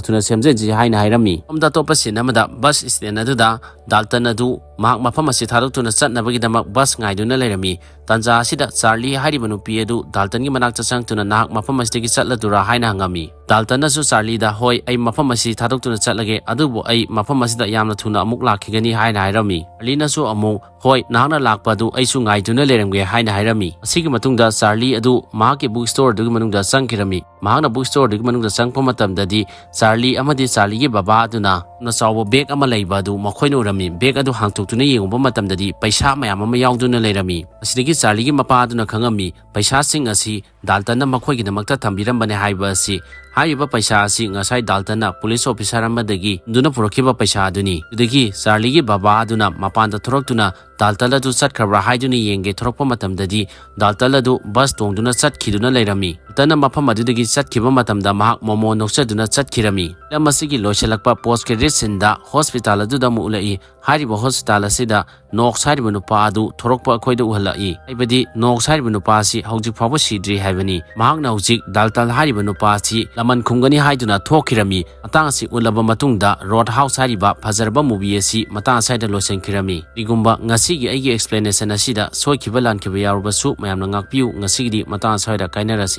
ꯊꯨꯅ ꯁꯦꯝꯖꯤꯟꯁꯤ ꯍꯥꯏꯅ ꯍꯥꯏꯔꯝꯃꯤ꯫ ꯃꯐꯝꯗ ꯑꯇꯣꯞꯄ ꯁꯤꯟ ꯑꯃꯗ ꯕꯁ ꯁ꯭ꯇꯦꯟ ꯑꯗꯨꯗ ꯗꯥꯜꯇꯟ ꯑꯗꯨ ꯃꯍꯥꯛ ꯃꯐꯝ ꯑꯁꯤ ꯊꯥꯗꯣꯛꯇꯨꯅ ꯆꯠꯅꯕꯒꯤꯗꯃꯛ ꯕꯁ ꯉꯥꯏꯗꯨꯅ ꯂꯩꯔꯝꯃꯤ꯫ ꯇꯥꯟꯖꯥ ꯑꯁꯤꯗ ꯆꯥꯔꯂꯤ ꯍꯥꯏꯔꯤꯕ ꯅꯨꯄꯤ ꯑꯗꯨ ꯗꯥꯜꯇꯟꯒꯤ ꯃꯅꯥꯛꯇ ꯆꯪꯗꯨꯅ, "ꯅꯍꯥꯛ ꯃꯐꯝ ꯑꯁꯤꯗꯒꯤ ꯆꯠꯂꯗꯨꯔꯥ?" ꯍꯥꯏꯅ ꯍꯪꯉꯝꯃꯤ꯫ ꯗꯥꯜꯇꯟꯅꯁꯨ ꯆꯥꯔꯂꯤꯗ, "ꯍꯣꯏ, ꯑꯩ ꯃꯐꯝ ꯑꯁꯤ ꯊꯥꯗꯣꯛꯇꯨꯅ ꯆꯠꯂꯒꯦ, ꯑꯗꯨꯕꯨ ꯑꯩ ꯃꯐꯝ ꯑꯁꯤꯗ ꯌꯥꯝꯅ ꯊꯨꯅ ꯑꯃꯨꯛ ꯂꯥꯛꯈꯤꯒꯅꯤ" ꯍꯥꯏꯅ ꯍꯥꯏꯔꯝꯃꯤ꯫ ꯆꯥꯔꯂꯤꯅꯁꯨ ꯑꯃꯨꯛ, "ꯍꯣꯏ, ꯅꯍꯥꯛꯅ ꯂꯥꯛꯄ ꯑꯗꯨ ꯑꯩꯁꯨ ꯉꯥꯏꯗꯨꯅ ꯂꯩꯔꯝꯒꯦ" ꯍꯥꯏꯅ ꯍꯥꯏꯔꯝꯃꯤ꯫ ꯑꯁꯤꯒꯤ ꯃꯇꯨꯡꯗ ꯆꯥꯔꯂꯤ ꯑꯗꯨ ꯃꯍꯥꯛꯀꯤ ꯕꯨꯛ ꯁ꯭ꯇꯣꯔ ꯑꯗꯨꯒꯤ ꯃꯅꯨꯡꯗ ꯆꯪꯈꯤꯔꯝꯃꯤ꯫ ꯃꯍꯥꯛꯅ ꯕꯨꯛ ꯁ꯭ꯇꯣꯔ ꯑꯗꯨꯒꯤ ꯃꯅꯨꯡꯗ ꯆꯪꯉꯛꯄ ꯃꯇꯝꯗꯗꯤ, ꯆꯥꯔꯂꯤ ꯑꯃꯗꯤ ꯆꯥꯔꯂꯤꯒꯤ ꯕꯕꯥ ꯑꯗꯨꯅ ꯌꯥꯝꯅ ꯆꯥꯎꯕ ꯕꯦꯒ ꯑꯃ ꯂꯩꯕ ꯑꯗꯨ ꯃꯈꯣꯏꯅ ꯎꯔꯝꯃꯤ꯫ ꯕꯦꯒ ꯑꯗꯨ ꯍꯥꯡꯇꯣꯛꯇꯨꯅ ꯌꯦꯡꯉꯨꯕ ꯃꯇꯝꯗꯗꯤ, ꯄꯩꯁꯥ ꯃꯌꯥꯝ ꯑꯃ ꯌꯥꯎꯗꯨꯅ ꯂꯩꯔꯝꯃꯤ꯫ ꯑꯁꯤꯗꯒꯤ ꯆꯥꯔꯂꯤꯒꯤ ꯃꯄꯥ ꯑꯗꯨꯅ ꯈꯪꯉꯝꯃꯤ, ꯄꯩꯁꯥꯁꯤꯡ ꯑꯁꯤ ꯗꯥꯜꯇꯟꯅ ꯃꯈꯣꯏꯒꯤꯗꯃꯛꯇ ꯊꯝꯕꯤꯔꯝꯕꯅꯦ ꯍꯥꯏꯕ ꯑꯁꯤ꯫ ꯍꯥꯏꯔꯤꯕ ꯄꯩꯁꯥ ꯑꯁꯤ ꯉꯁꯥꯏ ꯗꯥꯜꯇꯟꯅ ꯄꯨꯂꯤꯁ ꯑꯣꯐꯤꯁꯔ ꯑꯃꯗꯒꯤ ꯍꯨꯟꯗꯨꯅ ꯄꯨꯔꯛꯈꯤꯕ ꯄꯩꯁꯥ ꯑꯗꯨꯅꯤ꯫ ꯑꯗꯨꯗꯒꯤ ꯆꯥꯔꯂꯤꯒꯤ ꯕꯕꯥ ꯑꯗꯨꯅ ꯃꯄꯥꯟꯗ ꯊꯣꯔꯛꯇꯨꯅ ꯗꯥꯜꯇꯟ ꯑꯗꯨ ꯆꯠꯈ꯭ꯔꯕ꯭ꯔꯥ ꯍꯥꯏꯗꯨꯅ ꯌꯦꯡꯒꯦ ꯊꯣꯔꯛꯄ ꯃꯇꯝꯗꯗꯤ ꯗꯥꯜꯇꯟ ꯑꯗꯨ ꯕꯁ ꯇꯣꯡꯗꯨꯅ ꯆꯠꯈꯤꯗꯨꯅ ꯂꯩꯔꯝꯃꯤ꯫ ꯗꯥꯜꯇꯟꯅ ꯃꯐꯝ ꯑꯗꯨꯗꯒꯤ ꯆꯠꯈꯤꯕ ꯃꯇꯝꯗ ꯃꯍꯥꯛ ꯃꯣꯃꯣ ꯅꯣꯛꯆꯗꯨꯅ ꯆꯠꯈꯤꯔꯝꯃꯤ꯫ ꯐꯤꯂꯝ ꯑꯁꯤꯒꯤ ꯂꯣꯏꯁꯤꯜꯂꯛꯄ ꯄꯣꯁ ꯀ꯭ꯔꯦꯗꯤꯠ ꯁꯤꯟꯗ ꯍꯣꯁꯄꯤꯇꯥꯜ ꯑꯗꯨꯗ ꯑꯃꯨꯛ ꯎꯠꯂꯛꯏ꯫ ꯍꯥꯏꯔꯤꯕ ꯍꯣꯁꯄꯤꯇꯥꯜ ꯑꯁꯤꯗ ꯅꯣꯛꯁ ꯍꯥꯏꯔꯤꯕ ꯅꯨꯄꯥ ꯑꯗꯨ ꯊꯣꯔꯛꯄ ꯑꯩꯈꯣꯏꯗ ꯎꯍꯜꯂꯛꯏ꯫ ꯍꯥꯏꯕꯗꯤ ꯅꯣꯛꯁ ꯍꯥꯏꯔꯤꯕ ꯅꯨꯄꯥ ꯑꯁꯤ ꯍꯧꯖꯤꯛ ꯐꯥꯎꯕ ꯁꯤꯗ꯭ꯔꯤ ꯍꯥꯏꯕꯅꯤ꯫ ꯃꯍꯥꯛꯅ ꯍꯧꯖꯤꯛ ꯗꯥꯜꯇꯟ ꯍꯥꯏꯔꯤꯕ ꯅꯨꯄꯥ ꯑꯁꯤ ꯂꯃꯟ ꯈꯨꯝꯒꯅꯤ ꯍꯥꯏꯗꯨꯅ ꯊꯣꯛꯈꯤꯔꯝꯃꯤ꯫ ꯃꯇꯥꯡ ꯑꯁꯤ ꯎꯠꯂꯕ ꯃꯇꯨꯡꯗ ꯔꯣꯗ ꯍꯥꯎꯁ ꯍꯥꯏꯔꯤꯕ ꯐꯖꯔꯕ movie ꯑꯁꯤ ꯃꯇꯥꯡ ꯑꯁ꯭ꯋꯥꯏꯗ ꯂꯣꯏꯁꯤꯟꯈꯤꯔꯝꯃꯤ꯫ ꯀꯔꯤꯒꯨꯝꯕ ꯉꯁꯤꯒꯤ ꯑꯩꯒꯤ explanation ꯑꯁꯤꯗ ꯁꯣꯏꯈꯤꯕ ꯂꯥꯟꯈꯤꯕ ꯌꯥꯎꯔꯕꯁꯨ ꯃꯌꯥꯝꯅ ꯉꯥꯛꯄꯤꯌꯨ꯫ ꯉꯁꯤꯒꯤꯗꯤ ꯃꯇꯥꯡ ꯑꯁ꯭ꯋꯥꯏꯗ ꯀꯥꯏꯅꯔꯁꯤ꯫